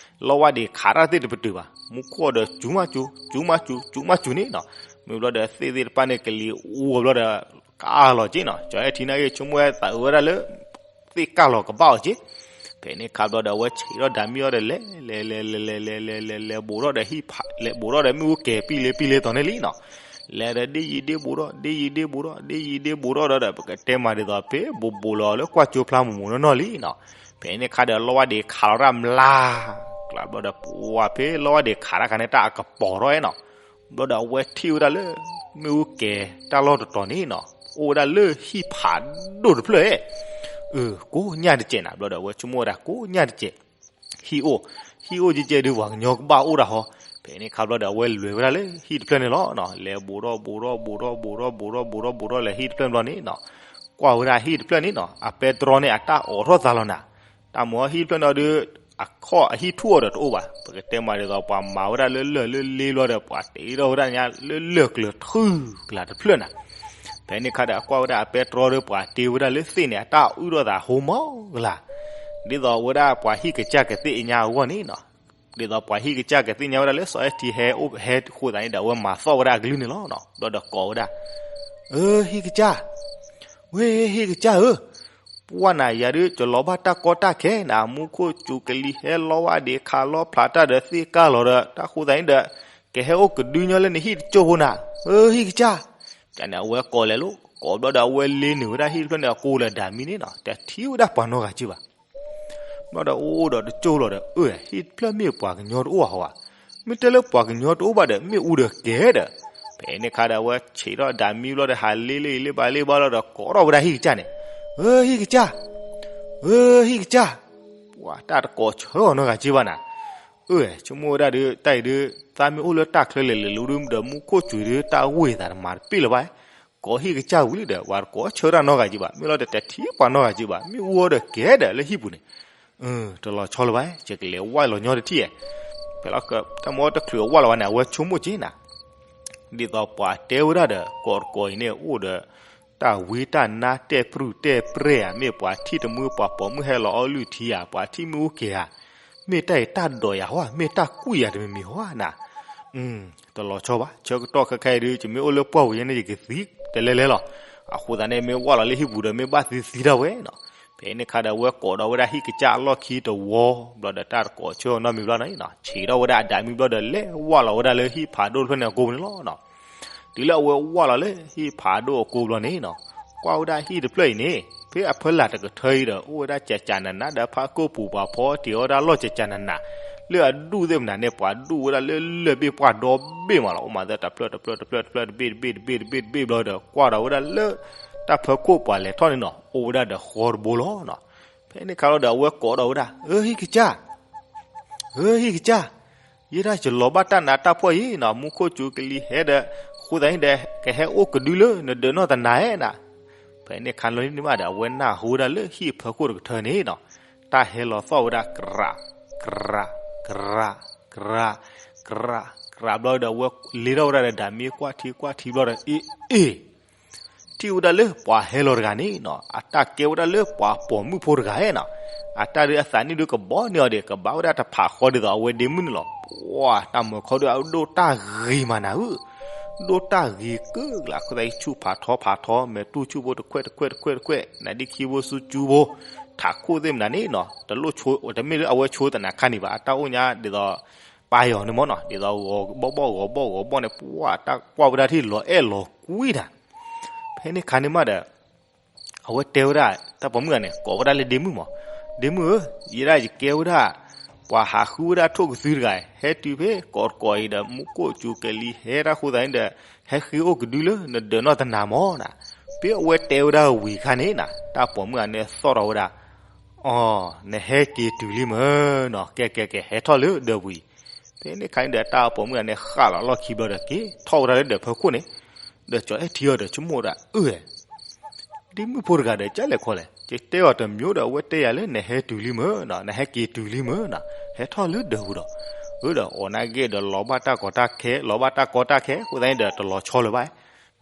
လီဝါဒ့ခးတၢ်သ့ၣ်တပတုာ်ဘၣ် မူခိၣ်ဒီးစူၤမးစူၤ စူၤမးစူၤ စူၤမးစူၤန့ၣ်နီၤ မ့ၢ်ဘျီဒီးသ့ၣ်သ့ၣ်တဖၣ်န့ၣ် ကလံၤအူအီၤဘျီဒီး ကၢ်လီၤက့နီၤ ကၠီအဲၣ်ထံနာ်က့ ဆိကမိၣ်ဝဲသးအုးဝဲဒၣ်လၢ သ့ၣ်ကၢ်လီၤကဘၣ်အီၤက့ ဖဲန့ၣ်ခါဘျီဒီး အဝဲဆံးထီၣ်ဒၤမံအီၤဒီးလဲၤ လဲၤလဲၤလဲၤလဲၤလဲၤလဲၤလဲၤ လဲၤဘူးထီၣ်ဒီးဟံၣ်ဖး လဲၤဘူးထီၣ်ဒီးမ့ၣ်အူကဲၤပံၣ်လ့ပံၣ်လ့သီန့ၣ်လံနီၤ လဲၤဒီးဒ့ယံၤဒ့ဘူးထီၣ် ဒ့ယံၤဒ့ဘူးထီၣ် ဒ့ယံၤဒ့ဘူးထီၣ်ဒီး ပကတဲမးဒ်သိးဖဲဘူးဘူးလီၤလၢကွၢ်ကၠိဖျါမူးမူးနီၢ်နီၢ်လံနီၤ ဖဲန့ၣ်ခါဒီးလီဝါဒ့ခးလီၤတၢ်မျး ကျါဘျီဒီး ပှၢ်ဖဲလီဝါဒ့ခးတၢ်ခါန့ၣ် တၢ်အကပီၤထီၣ်နီၤ ဘျီဒီးအဝဲထံၣ်ဝဲဒၣ်လၢ မ့ၣ်အူကဲၤတၢ်လီၢ်တတီၤန့ၣ်နီၤ အိၣ်ဝဲဒၣ်လၢဟံၣ်ဖးဒိၣ်တဖျၢၣ် အၢ ကိးညၣ်တစဲးနၤ ဘျီဒီးအဝဲဆိကမိၣ်ဝဲဒၣ်ကိးညၣ်တစဲး ဟံၣ်အိၣ် ဟံၣ်အိၣ်ကဲကဲဒုး ပှၤကညီကဘၣ်အိၣ်ဒၣ်ဟီ ဖဲန့ၣ်ခါဘျီဒီး အဝဲလဲၤဝဲဒၣ်လၢဟံၣ်တဖျၢၣ်န့ၣ်လီၤနီၤ လဲၤဘူးထီၣ်ဘူးထီၣ်ဘူးထီၣ်ဘူးထီၣ်ဘူးထီၣ် ဘူးထီၣ်ဘူးထီၣ်လဲၤဟံၣ်တဖျၢၣ်ဘျီန့ၣ်နီၤ ကွၢ်ဝဲဒၣ်ဟံၣ်တဖျၢၣ်န့ၣ်နီၤ အပဲတြီန့ၣ် အတၢ်အိးထီၣ်သးလီၤနၤ တၢ်မ့ၢ်ဟံၣ်တဖျၢၣ်န့ၣ်ဒီး အခီၣ်အဟံၣ်ထူၣ်အီၤဒီးတအိၣ်ဘၣ် ပကတဲမးဒ်သိးပှၤမၤဝဲဒၣ်လၢလၢၢ်လၢလ့ဘျီဒီး ပှၤတ့ထီၣ်ဝဲဒၣ်ညါလၢလၢၢ်ကျၢၤထူၣ်ကလာ်တဖျၢၣ်နၤ ဖဲန့ၣ်ခါဒီး အကွၢ်ဝဲဒၣ်အပဲတြီဒီး ပှၤတ့ဝဲဒၣ်လၢသ့ၣ်န့ၣ် အတၢ်အုၣ်ထီၣ်သးဟိမီၢ်ကလာ် ဒ်သိးဝဲဒၣ်ပှၤဟံၣ်ကစၢ်ကသ့ၣ်ညါအဂီၢ်န့ၣ်နီၤ ဒ်သိးပှၤဟံၣ်ကစၢ်ကသ့ၣ်ညါဝဲဒၣ်လၢစီၤအဲၣ်ထံဟဲအိၣ်ဟဲဃိသးန့ၣ်ဒီး အဝဲမၤသီၣ်ဝဲဒၣ်အကလုၢ်န့ၣ်လီၤနီၤ ဘျီဒီးကိးဝဲဒၣ် အၢ ဟံၣ်ကစၢ် ဝဲဟံၣ်ကစၢ်ဧၢ, ပှၢ်နၤယၤဒုး ကလီၤဘၣ်တၢ်ကီတၢ်ခဲနၤ မူခိၣ်စူၤကလံၤဟဲလီဝါဒ့ခးလီဖျးတၢ်ဒီးသ့ၣ်ကၢ်လီၤဒီး တၢ်ဃိသးန့ၣ်ဒီး ကဟဲအိၣ်ကဒုညီလၢနဟံၣ်တကၠိဖိနၤ, အၢ ဟံၣ်ကစၢ်, တၢ်န့ၣ်အဝဲကိးလဲၤလိာ် ကိးဘျီဒီးအဝဲလ့နုာ်ဝဲဒၣ်ဟံၣ်တဖျၢၣ်န့ၣ် အကိးလၢဒၤမံန့ၣ်နီၤ တထံၣ်ဝဲဒၣ်ပှၤနီတဂၤက့ဘၣ် ဘျီဒီးအိၣ်ဒီးတကၠိလီၤဒီး အၢ ဟံၣ်တဖျၢၣ်မ့ၢ်ပှၤကညီတအိၣ်ဘၣ်ဟီဧါ, မ့ၢ်တဲလၢပှၤကညီတအိၣ်ဘၣ်ဒီး မ့ၣ်အူဒီးကဲဒီး, ဖဲန့ၣ်ခါဒီးအဝဲဆံးထီၣ်ဒၤမံဘျီဒီး ဟးလ့လ့လ့ဘၣ်လ့ဘၣ်လီၤဒီး ကိးထီၣ်ဝဲဒၣ်ဟံၣ်ကစၢ်န့ၣ်, အၢ ဟံၣ်ကစၢ်, အၢ ဟံၣ်ကစၢ်, ပှၤတၢ်တကိးဆၢအီၤနီတဂၤက့ဘၣ်နၤ, အၢ ဆိကမိၣ်ဝဲဒၣ်ဒီး တၢ်အံၤဒီး သးမ့ၢ်အိၣ်လၢတၢ်ချၢလဲၤလဲၤလိၤဒီး မူခိၣ်စူၤဒီး တၢ်ဝ့ၢ်သးတမၤတပ့ၢ်လၢၤဘၣ် ကိးဟံၣ်ကစၢ်ဝံၤလံဒီး ပှၤတကိးဆၢတၢ်နီတဂၤက့ဘၣ်, မ့ၢ်လီၤဒီးတထံၣ်ပှၤနီတဂၤက့ဘၣ်, မ့ၣ်အူအီၤဒီးကဲဒီးလၢဟံၣ်ပူၤန့ၣ်, တလီၤဆီလၢၤဘၣ်, ယကလဲၤဝၢ်လီၤညီတထံၣ်ဧါ, ဖဲလီၤတၢ်မ့ၢ်တချုးအဝၢ်လီၤဘၣ်န့ၣ် အဝဲဆိကမိၣ်က့နၤ, ဒ်သိးပှၤတဲဝဲဒၣ်ဒီး ကိးတကိးအံၤန့ၣ် အိၣ်ဒီး တၢ်ဝံတၢ်နါတဲာ်ပြူၢ်တဲာ်ပြဲၢ်ဧါ, မ့ၢ်ပှၤထံၣ်တမုာ်ပှၤပိာ်မုၣ်ဟဲလီၤအီၣ်လုၢ်ထံဧါ, ပှၤထံၣ်မ့ၣ်အူကဲၤဧါ, မ့ၢ်တၢ်အံၤတၢ်ဒိးယၤဟီဧါ, မ့ၢ်တၢ်ကူၣ်ယၤတမံၤမံၤဟီဧါနၤ, တလီၤဆီဘၣ်, ဆၢကတီၢ်ခဲခါအံၤဒုး ယမ့ၢ်အိၣ်လၢပှၢ်ပူၤယဲန့ၣ် ယကသံတလဲလဲလီၤ, အဃိသတးန့ၣ် မ့ၢ်ဝၢ်လီၤလၢဟံၣ်ပူၤဒီး မ့ၢ်ဘၣ်သံသံတၢ်ဝဲနီၤ, ဖဲန့ၣ်ခါဒီး အဝဲကိးဒီးဝဲဒၣ်ဟံၣ်ကစၢ်အလီၢ်ခံတဝီ, ဘျီဒီးတၢ်တကိးဆၢအီၤနီတမံၤဘျီနီၤ, ဆံးထီၣ်ဝဲဒၣ်အဒၤမံဘျီဒီး လဲၤဝၢ်လီၤဝဲဒၣ်လၢဟံၣ်ဖးဒိၣ်တဖျၢၣ်န့ၣ်အကိပူၤန့ၣ်လီၤနီၤ. တုၤလၢအဝဲဝၢ်လီၤလၢဟံၣ်ဖးဒိၣ်အကိပူၤလီၤန့ၣ်နီၤ, ကွၢ်ဝဲဒၣ်ဟံၣ်တဖျၢၣ်အံၤန့ၣ် ဖဲအဖၢလၢ်တကထၢအံၤဒီး အိၣ်ဝဲဒၣ်ကကနးနးဒီး ဖးကိၢ်ပူၤပှၤဖီတ့ၢ်အီၣ်ဝဲဒၣ်လီၢ်ကကနးနး, လၢအဒူၣ်သ့ၣ်မနုၤန့ၣ် ပှၤဒူၣ်ဝဲဒၣ်လၢလၢၢ်ဘ့ၣ်ပှၢ်ဒီဘ့ၣ်မးလီၤ, အိၣ်မးသၢတဖျၢၣ်တဖျၢၣ်တဖျၢၣ်တဖျၢၣ်တဘ့ၣ်တဘ့ၣ်တဘ့ၣ်တဘ့ၣ်တဘ့ၣ်တဘ့ၣ်ဘျီဒီး ကွၢ်ဒီးဝဲဒၣ်လၢ တၢ်ဖၢခိၣ်ပှၤလဲၤထီၣ်န့ၣ်နီၤ အိၣ်ဝဲဒၣ်ဒီးဃီတဘိလီၤနီၤ. ဖဲန့ၣ်ခါလီၤဒီး အဝဲကိးဒီးဝဲဒၣ် အၢ ဟံၣ်ကစၢ် ဧၢ ဟံၣ်ကစၢ်, ယဲဒၣ်ယလီၤဘၣ်တၢ်နးတၢ်ဖှီၣ်အံၤနီၤ, မူခိၣ်စူၤကလံၤဟဲဒီး ဃိသတးန့ၣ်ဒီး ကဟဲအိၣ်ကဒုလၢနဒၢးနီၢ်သနၤဧါနၤ. ဖဲန့ၣ်ခါလီၤန့ၣ်မးဒီး အဝဲနၢ်ဟူဝဲဒၣ်လၢဟံၣ်အဖၢခိၣ်တကထၢန့ၣ်နီၤ, တၢ်ဟဲလီၤသီၣ်ဝဲဒၣ် ကြး ကြး ကြး ကြး ကြး ဘျီဒီး အဝဲလ့ထီၣ်ဝဲဒၣ်ဒီး ဒၤမံကွၢ်ထံကွၢ်ထံဘျီဒီး အ့ အ့ ထံၣ်ဝဲဒၣ်လၢပှၤဟဲလီၤတဂၤန့ၣ်နီၤ, အတၢ်ကဲဝဲဒၣ်လၢပှၤပိာ်မုၣ်ဖိတဂၤဧါနီၤ. အတၢ်ဒုးအသးနံၣ်ဒုးကဘီန့ၢ်အီၤဒီး ကဘၣ်ဝဲဒၣ်တဖးဃီဒ်သိးအဝဲဒ့မုၣ်န့ၣ်လီၤ. ပှၤတၢ်မၤခီဒုးအဒိၣ်တၢ်ဂ့ၤမးနၤဧၢ, ဒိၣ်တၢ်ဂ့ၤကၢၢ်လၢ အဃိသတးဆူၣ်ဖးထီဖးထီ မဲာ်တူၢ်ဆူၣ်ဖိတခွဲးတခွဲးတခွဲးတခွဲး နဒံၣ်ခံဘိဆူကၠူဘိ, ထးခိၣ်သ့ၣ်မနုၤန့ၣ်နီၤ တလိၣ်ဆိ တမ့ၢ်လၢအဝဲဆိတနၤခါန့ၣ်ဘၣ် အတၢ်အိၣ်ညါဒ်သိး ပာ်ယီၤန့ၣ်မ့ၢ်နီၤ ဒ်သိးဂီၤဘီၣ်ဘီၣ်ဂီၤဘီၣ်ဂီၤဘီၣ်န့ၣ် ပှၤတၢ်ကွၢ်ဝဲဒၣ်ထံၣ်လီၤအဲၣ်လီၤကွံတၢ် ဖဲန့ၣ်ခါန့ၣ်မးဒီး အဝဲတဲဝဲဒၣ် တၢ်ပိာ်မုၣ်ဂၤန့ၣ် ကိးဝဲဒၣ်လၢဒ့မုၣ်မး, ဒ့မုၣ်ဧၢ, ယဲဒၣ်ယကဲဝဲဒၣ် ပှၤဟးဃုဝဲဒၣ်ထိၣ်ကသုတဂၤ, ဟဲတုၤဖဲကိးတကိးအံၤဒီး မူခိၣ်စူၤကလံၤဟဲတၢ်ဃိသးန့ၣ်ဒီး ဟဲဃ့အိၣ်ကဒုလၢနဒၢးနီၢ်တနၤမးနၤ. ဖဲအဝဲတဲဝဲဒၣ်ဝံၤခါန့ၣ်နၤ တၢ်ပိာ်မုၣ်ဂၤန့ၣ်သီၣ်ထီၣ်ဝဲဒၣ် အီၤ နဟဲက့ၤတုၤလံမၢ်နီၤ, ကဲကဲကဲ ဟဲထီၣ်လၢဒၢးပူၤအံၤ. ဖဲန့ၣ်ခါန့ၣ်ဒီး တၢ်ပိာ်မုၣ်ဂၤန့ၣ် ဃၣ်လီၤလီၢ်ခံဘျီဒီး က့ၤထီၣ်ဝဲဒၣ်လၢဒၢးဖၢခိၣ်န့ၣ်, ဒီးကၠီအဲၣ်ထံအီၤဒီး ဆိကမိၣ်ဝဲဒၣ် အၢ ဒ့မုၣ်ဖိတဂၤဒီး ကၢ်လဲၤခီလဲၣ်, ယတဲအီၤတမံၤဒီး အဝဲတဲယၤလၢ နဟဲတုၤလံမၢ်နီၤ, နဟဲက့ၤတုၤလံမၢ်နီၤ, ဟဲထီၣ်လၢဒၢးပူၤဒီး, အၢဒီး အိးနၢ်ဂ့ၢ်ဒီး လီၤဘၣ်တၢ်ကီတၢ်ခဲ, လီၤဘၣ်တၢ်ကီတၢ်ခဲ အဃိသတးန့ၣ်ဒီး တလီၤဆီလၢၤဘၣ်,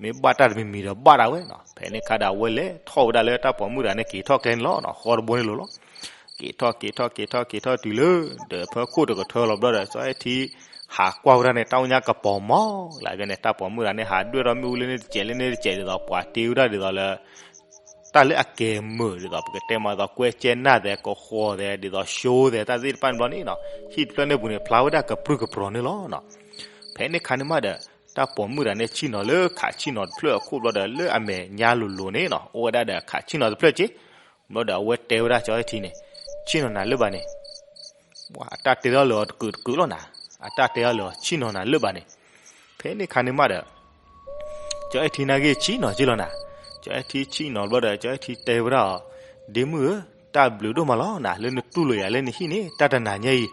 မ့ၢ်ဘၣ်တၢ်တမံၤမံၤဒီး ဘၣ်ဒၣ်ဝဲနီၤ. ဖဲန့ၣ်ခါဒီး အဝဲလဲၤထီၣ်ဝဲဒၣ်လၢတၢ်ပိာ်မုၣ်တဂၤန့ၣ် က့ၤထီၣ်ကျဲန့ၣ်လီၤနီၤ, ဃီတဘိန့ၣ်လီၤလီၤ. က့ၤထီၣ်က့ၤထီၣ်က့ၤထီၣ်က့ၤထီၣ်တုၤလၢ ဒၢးဖၢခိၣ်တကထၢလီၤဘျီဒီး ကၠီအဲၣ်ထံ ဟးကွၢ်ဝဲဒၣ်န့ၣ် တၢ်အိၣ်ညါကပီၤမီၤလၢ်န့ၣ် တၢ်ပိာ်မုၣ်တဂၤန့ၣ် ဟးဒွဲၣ်ထီၣ်မ့ၣ်အူလၢန့ၣ်တစဲးလၢန့ၣ်တစဲးဒ်သိး ပှၤတ့ဝဲဒၣ်ဒ်သိးလၢ တၢ်လၢအကဲမုာ်ဒ်သိး ပကတဲမးဒ်သိး ကွဲကဲနၢ်သဲး ကဃီၤသဲး ဒ်သိး ဆိသဲး တၢ်သ့ၣ်တဖၣ်န့ၣ်ဘျီန့ၣ်နီၤ, ဟံၣ်တဖျၢၣ်န့ၣ်ပူၤန့ၣ် ဖျါဝဲဒၣ်ကပြုၢ်ကပြီၤန့ၣ်လီၤနီၤ. ဖဲန့ၣ်ခါန့ၣ်မးဒီး တၢ်ပိာ်မုၣ်တဂၤန့ၣ် ဆ့ၣ်နီၤတဖျၢၣ်အခိၣ်ဘျီဒီး လၢအမဲာ်ညါလိၤလိၤန့ၣ်နီၤ အိၣ်ဝဲဒၣ်ဒီးခးဆ့ၣ်နီၤတဖျၢၣ်က့, ဘျီဒီးအဝဲတဲဝဲဒၣ်ကၠီအဲၣ်ထံန့ၣ်, ဆ့ၣ်နီၤနၤလၢဘၣ်န့ၣ် ပှၤအတၢ်တဲထီၣ်လၢအီၤတကုာ်တကုာ်လီၤနၤ, အတၢ်တဲထီၣ်လၢအီၤ ဆ့ၣ်နီၤနၤလၢဘၣ်န့ၣ်. ဖဲန့ၣ်ခါန့ၣ်မးဒီး ကၠီအဲၣ်ထံနာ်က့ၤဆ့ၣ်နီၤက့ၤလီၤနၤ, ကၠီအဲၣ်ထံဆ့ၣ်နီၤဘျီဒီး ကၠီအဲၣ်ထံတဲဝဲဒၣ်အီၤ, ဒ့မုၣ်ဧၢ, တၢ်ဘျုးဒိၣ်မးလီၤနၤ လၢနတူၢ်လိာ်ယၤလၢနဟံၣ်န့ၣ် တၢ်တနၤညါအံၤ,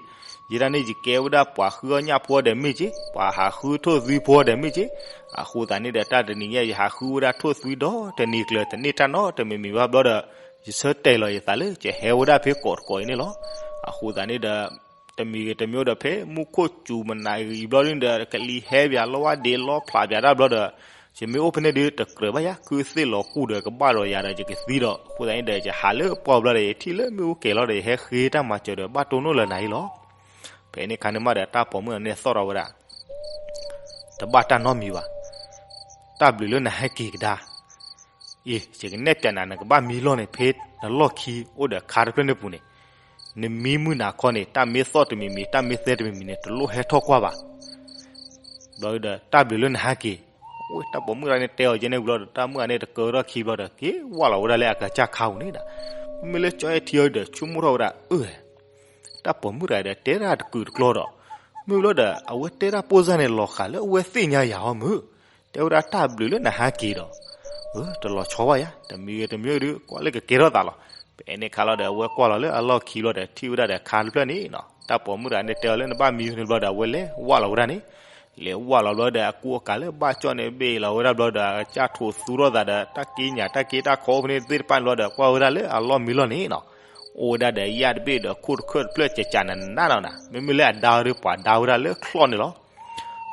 ယဲဒၣ်န့ၣ်ယကဲဝဲဒၣ်ပှၤဃုအီၣ်ညၣ်ဖိဒီးမ့ၢ်က့, ပှၤဟးဃုထိၣ်သွံဖိဒီးမ့ၢ်က့, အဃိသတးန့ၣ်ဒီး တၢ်တနံၤညါ ယဟးဃုဝဲဒၣ်ထိၣ်သွံဒီးတနံၤကျၢၤ တန့ၢ်တၢ်နီတမံၤမံၤဘၣ်ဘျီဒီး ယဆၢတဲာ်လီၤယသးလၢ ယဟဲဝဲဒၣ်ဖဲကိးတကိးအံၤန့ၣ်လီၤ. အဃိသတးန့ၣ်ဒီး တမံၤဂ့ၤတမံၤဒီး ဖဲမူခိၣ်စူၤမနၤဂံၤဘျီဒ်န့ၣ်ဒီး ကလံၤဟဲပၠးလီဝါဒ့လီဖျးပၠးတၢ်ဘျီဒီး ယမ့ၢ်အိၣ်ဖဲန့ၣ်ဒုး တကြၢးဘၣ်ယၤ ခုသ့ၣ်လီၤကူၣ်ဒီးကဘၣ်ဒီးယၤဒီးယကသံဒီး အဃိသတးန့ၣ်ဒီး ယဟးလၢပှၢ်ဘျီဒီး ယထံၣ်လၢမ့ၣ်အူကဲၤလီၤဒီး ယဟဲဃ့တၢ်မၤစၢၤဒီး ဘၣ်တိၢ်နီၣ်လၢနၤအံၤလီၤ. ဖဲန့ၣ်ခါန့ၣ်မးဒီး တၢ်ပိာ်မုၣ်န့ၣ်သီၣ်ထီၣ်ဝဲဒၣ် တဘၣ်တၢ်နီတမံၤဘၣ်. တၢ်ဘျုးလၢနဟဲက့ၤကဒါ. အံၤ ယကနဲၣ်ပၠးနၤ နကဘၣ်မံလီၢ်န့ၣ် ဖဲနလီၢ်ခံအိၣ်ဒီးခါတဖျၢၣ်န့ၣ်ပူၤန့ၣ်, နမံမုၢ်နၤခီန့ၣ် တၢ်မ့ၢ်သီၣ်တမံၤမံၤ တၢ်မ့ၢ်သဲတမံၤမံၤန့ၣ် တလိၣ်ဟဲထီၣ်ကွၢ်ဘၣ်. ဘျီဒီး တၢ်ဘျုးလၢနဟဲက့ၤ. အဝဲတၢ်ပိာ်မုၣ်တဂၤန့ၣ်တဲအီၤကဲန့ၣ်ဘျီဒီး တၢ်မုၣ်ဂၤန့ၣ်တကၢထီၣ်ခံဘျီဒီး က့ၤဝၢ်လီၤဝဲဒၣ်လၢအကစၢ်ခါပူၤန့ၣ်ဒီး, မ့မ့ၢ်လၢကၠီအဲၣ်ထံအီၤဒီး ဆိကမိၣ်ထီၣ်ဝဲဒၣ် အၢ တၢ်ပိာ်မုၣ်တဂၤဒီး တဲဒၣ်တကုာ်တကျီဒီး, မ့ၢ်ဘျီဒီး အဝဲတဲဒၣ်ပိၢ်စၢ်န့ၣ် လီၤဃာ်လၢအဝဲသ့ၣ်ညါယၤဟီမုၢ်, တဲဝဲဒၣ်တၢ်ဘျုးလၢနဟဲက့ၤဒီး, အၢ တလီၤဆီဘၣ်ယၤ တမံၤဂ့ၤတမံၤဒီး ကွၢ်လၢကကဲထီၣ်သးလီၤ. ဖဲန့ၣ်ခါလီၤဒီး အဝဲကွၢ်လီၤလၢအလီၢ်ခံဘျီဒီး ထံၣ်ဝဲဒၣ်ဒီးခါတဖျၢၣ်န့ၣ်နီၤ, တၢ်ပိာ်မုၣ်တဂၤန့ၣ်တဲအီၤလၢနဘၣ်မံန့ၣ်ဘျီဒီး အဝဲလဲၤဝၢ်လီၤဝဲဒၣ်န့ၣ် လဲၤဝၢ်လီၤဘျီဒီး အကူအကၤလၢဘၣ်ကၠီၣ်န့ၣ် ဘ့ၣ်လီၤဝဲဒၣ်ဘျီဒီး အကစၢ်ထိးသူထီၣ်သးဒီး တၢ်က့ညၣ်တၢ်က့တၢ်ခီအိၣ်ဖဲန့ၣ်သ့ၣ်တဖၣ်န့ၣ်ဘျီဒီး ကွၢ်ဝဲဒၣ်လၢအလီၢ်မံလီၢ်န့ၣ်နီၤ, အိၣ်ဝဲဒၣ်ဒီးယၣ်တဘ့ၣ်ဒီးခိၣ်တခၢၣ်တဖျၢၣ် ကကးနးနးနီၤနၤ, မ့မ့ၢ်လၢအဒါဒီး ပှၤဒါဝဲဒၣ်လၢချီၣ်န့ၣ်လီၤ.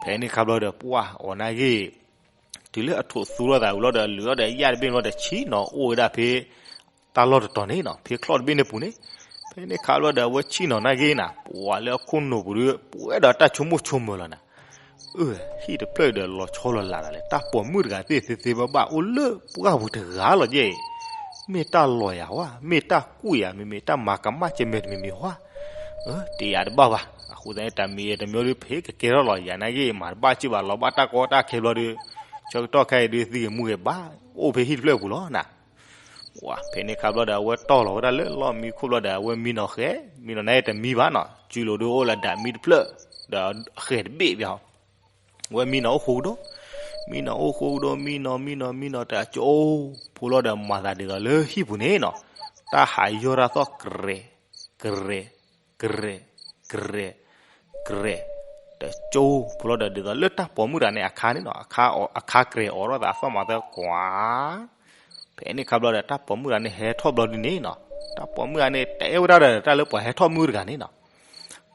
ဖဲန့ၣ်ခါဘျီဒီး ပှၢ်အီၤနာ်ဂ့ၢ် တုၤလၢအထိးသူထီၣ်သးဝံၤလီၤဒီး လုာ်ထီၣ်ဒီးယၣ်တဘ့ၣ်ဘျီဒီး ဆ့ၣ်နီၤအိၣ်ဝဲဒၣ်ဖဲ တၢ်လီၢ်တတီၤန့ၣ်နီၤ, ဖဲချီၣ်တဘ့ၣ်န့ၣ်ပူၤန့ၣ်. ဖဲန့ၣ်ခါဘျီဒီး အဝဲဆ့ၣ်နီၤနာ်ဂ့ၢ်နၤ ပှၤလၢအခိၣ်နူာ်ပူၤဒီး ပှဲၤဒီးတၢ်ဆိကမိၣ်ဆိကမၢလီၤနၤ, အၢ ဟံၣ်တဖျၢၣ်ဒီးလီၤဆီလီၤလးတၢ်လဲၣ်, တၢ်ပိာ်မုၣ်တဂၤသ့ၣ်သ့သ့ဘၣ်ဘၣ်အိၣ်လၢပှၢ်ပူၤတဂၤလီၤကဲ, မ့ၢ်တၢ်လီၤယၤဝဲ မ့ၢ်တၢ်ကူၣ်ယၤ မ့မ့ၢ်တၢ်မၤကမၣ်ကဲမဲာ်တမံၤမံၤဟါ, အၢ တယၤတဘၣ်ဘၣ်. အဃိသတးန့ၣ် တၢ်မံၤတမံၤဒီး ဖဲကကဲထီၣ်လီၤယၤနာ်ဂ့ၢ် မၤတဘၣ်စ့ၢ်ဘၣ် လီၤဘၣ်တၢ်ကီတၢ်ခဲဘျီဒီး ဆၢကတီၢ်ခဲအံၤဒုး သံဂ့ၤမူဂ့ၤဘၣ် အိၣ်ဖဲဟံၣ်တဖျၢၣ်ပူၤလီၤနၤ. ဝဲ ဖဲန့ၣ်ခါဘျီဒီး အဝဲတီၢ်လီၤဝဲဒၣ်လၢလီၢ်မံခိၣ်ဘျီဒီး အဝဲမံနီၤဃဲ, မံနီၤနာ်ဂ့ၢ်တမံဘၣ်နီၤ, စုလိၤဒုးအိၣ်လၢဒၣ်မံတဖျၢၣ်, ဒီးဃဲၤတဘ့ၣ်ဘၣ်. ဝဲမံနီၤအိၣ်ဃိကဒီး, မံနီၤအိၣ်ဃိကဒီး မံနီၤ မံနီၤ မံနီၤ တၢ်ကၠိဖိလီၤဒီး မၤသးဒ်သိးလၢဟံၣ်ပူၤန့ၣ်နီၤ, တၢ်ဟးယီၢ်တၢ်သီၣ် ကရဲၣ် ကရဲၣ် ကရဲၣ် ကရဲၣ်, တၢ်ကၠိဖိလီၤဒီး ဒ်သိးလၢတၢ်ပိာ်မုၣ်တဂၤန့ၣ် အခါန့ၣ်နီၤ, အခါ အခါကရဲၣ်အီၤထီၣ်သး အသီၣ်မၤသၢကွၢ် ဖဲန့ၣ်ခါဘျီဒီး တၢ်ပိာ်မုၣ်တဂၤန့ၣ် ဟဲထီၣ်ဘျီဒ်န့ၣ်နီၤ, တၢ်ပိာ်မုၣ်တဂၤန့ၣ် တဲဝဲဒၣ်ဒီး တၢ်လၢပှၤဟဲထီၣ်မုၣ်တဂၤန့ၣ်နီၤ.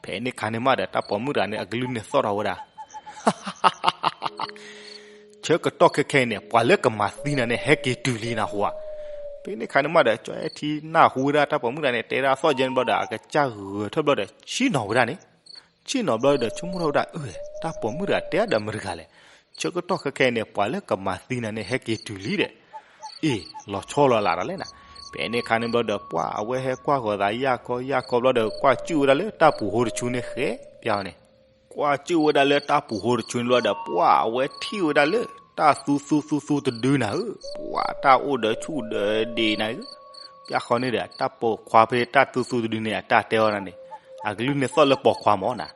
ဖဲန့ၣ်ခါန့ၣ်မးဒီး တၢ်ပိာ်မုၣ်တဂၤန့ၣ် အကလုၢ်န့ၣ်သီၣ်ထီၣ်ဝဲဒၣ် ဆၢကတီၢ်ခဲခဲအံၤန့ၣ် ပှၤလၢကမၤသံနၤန့ၣ် ဟဲက့ၤတုၤလံနၤဟူဧါ. ဖဲန့ၣ်ခါန့ၣ်မးဒီး ကၠီအဲထံနၢ်ဟူဝဲဒၣ်တၢ်ပိာ်မုၣ်တဂၤန့ၣ် တဲဒၣ်သီၣ်ကဲန့ၣ်ဘျီဒီး အကစၢ်ဂဲၤထၢၣ်ဘျီဒီး ဆ့ၣ်နီၤဝဲဒၣ်န့ၣ်, ဆ့ၣ်နီၤဘျီဒီး ဆိကမိၣ်ထီၣ်ဝဲဒၣ် အၢ တၢ်ပိာ်မုၣ်တဂၤ တဲအါဒီးမတၤတဂၤလဲၣ်, ဆၢကတီၢ်ခဲခဲအံၤန့ၣ် ပှၤလၢကမၤသံနၤန့ၣ် ဟဲက့ၤတုၤလံဒီး အ့ၣ် လီၤဆီလီၤလးဒီးလဲၣ်နၤ. ဖဲန့ၣ်ခါန့ၣ်ဘျီဒီး ပှၢ်အဝဲဟဲကွၢ်ဃီၤသး ယၢ်ခီယၢ်ခီဘျီဒီး ကွၢ်စူၣ်ဝဲဒၣ်လၢတၢ်ပူၤဟိတဆူန့ၣ် ဃဲပျါအီၤန့ၣ်, ကွၢ်စူၣ်ဝဲဒၣ်လၢတၢ်ပူၤဟိတဆူန့ၣ်ဘျီဒီး ပှၢ်အဝဲထံၣ်ဝဲဒၣ်လၢ တၢ်သူသူသူသူတဒုနၤဧၢ, ပှၢ်တၢ်အိၣ်ဒီးဆူၣ်ဒီးဒ့နၤဧၢ. ပျၢ်ဃီန့ၣ်ဒီး တၢ်ပိာ်ခွါဖဲတၢ်သူသူတဒုန့ၣ် အတၢ်တဲအီၤဒၣ်န့ၣ်, အကလုၢ်န့ၣ်သီၣ်လၢပိာ်ခွါမၢ်နၤ,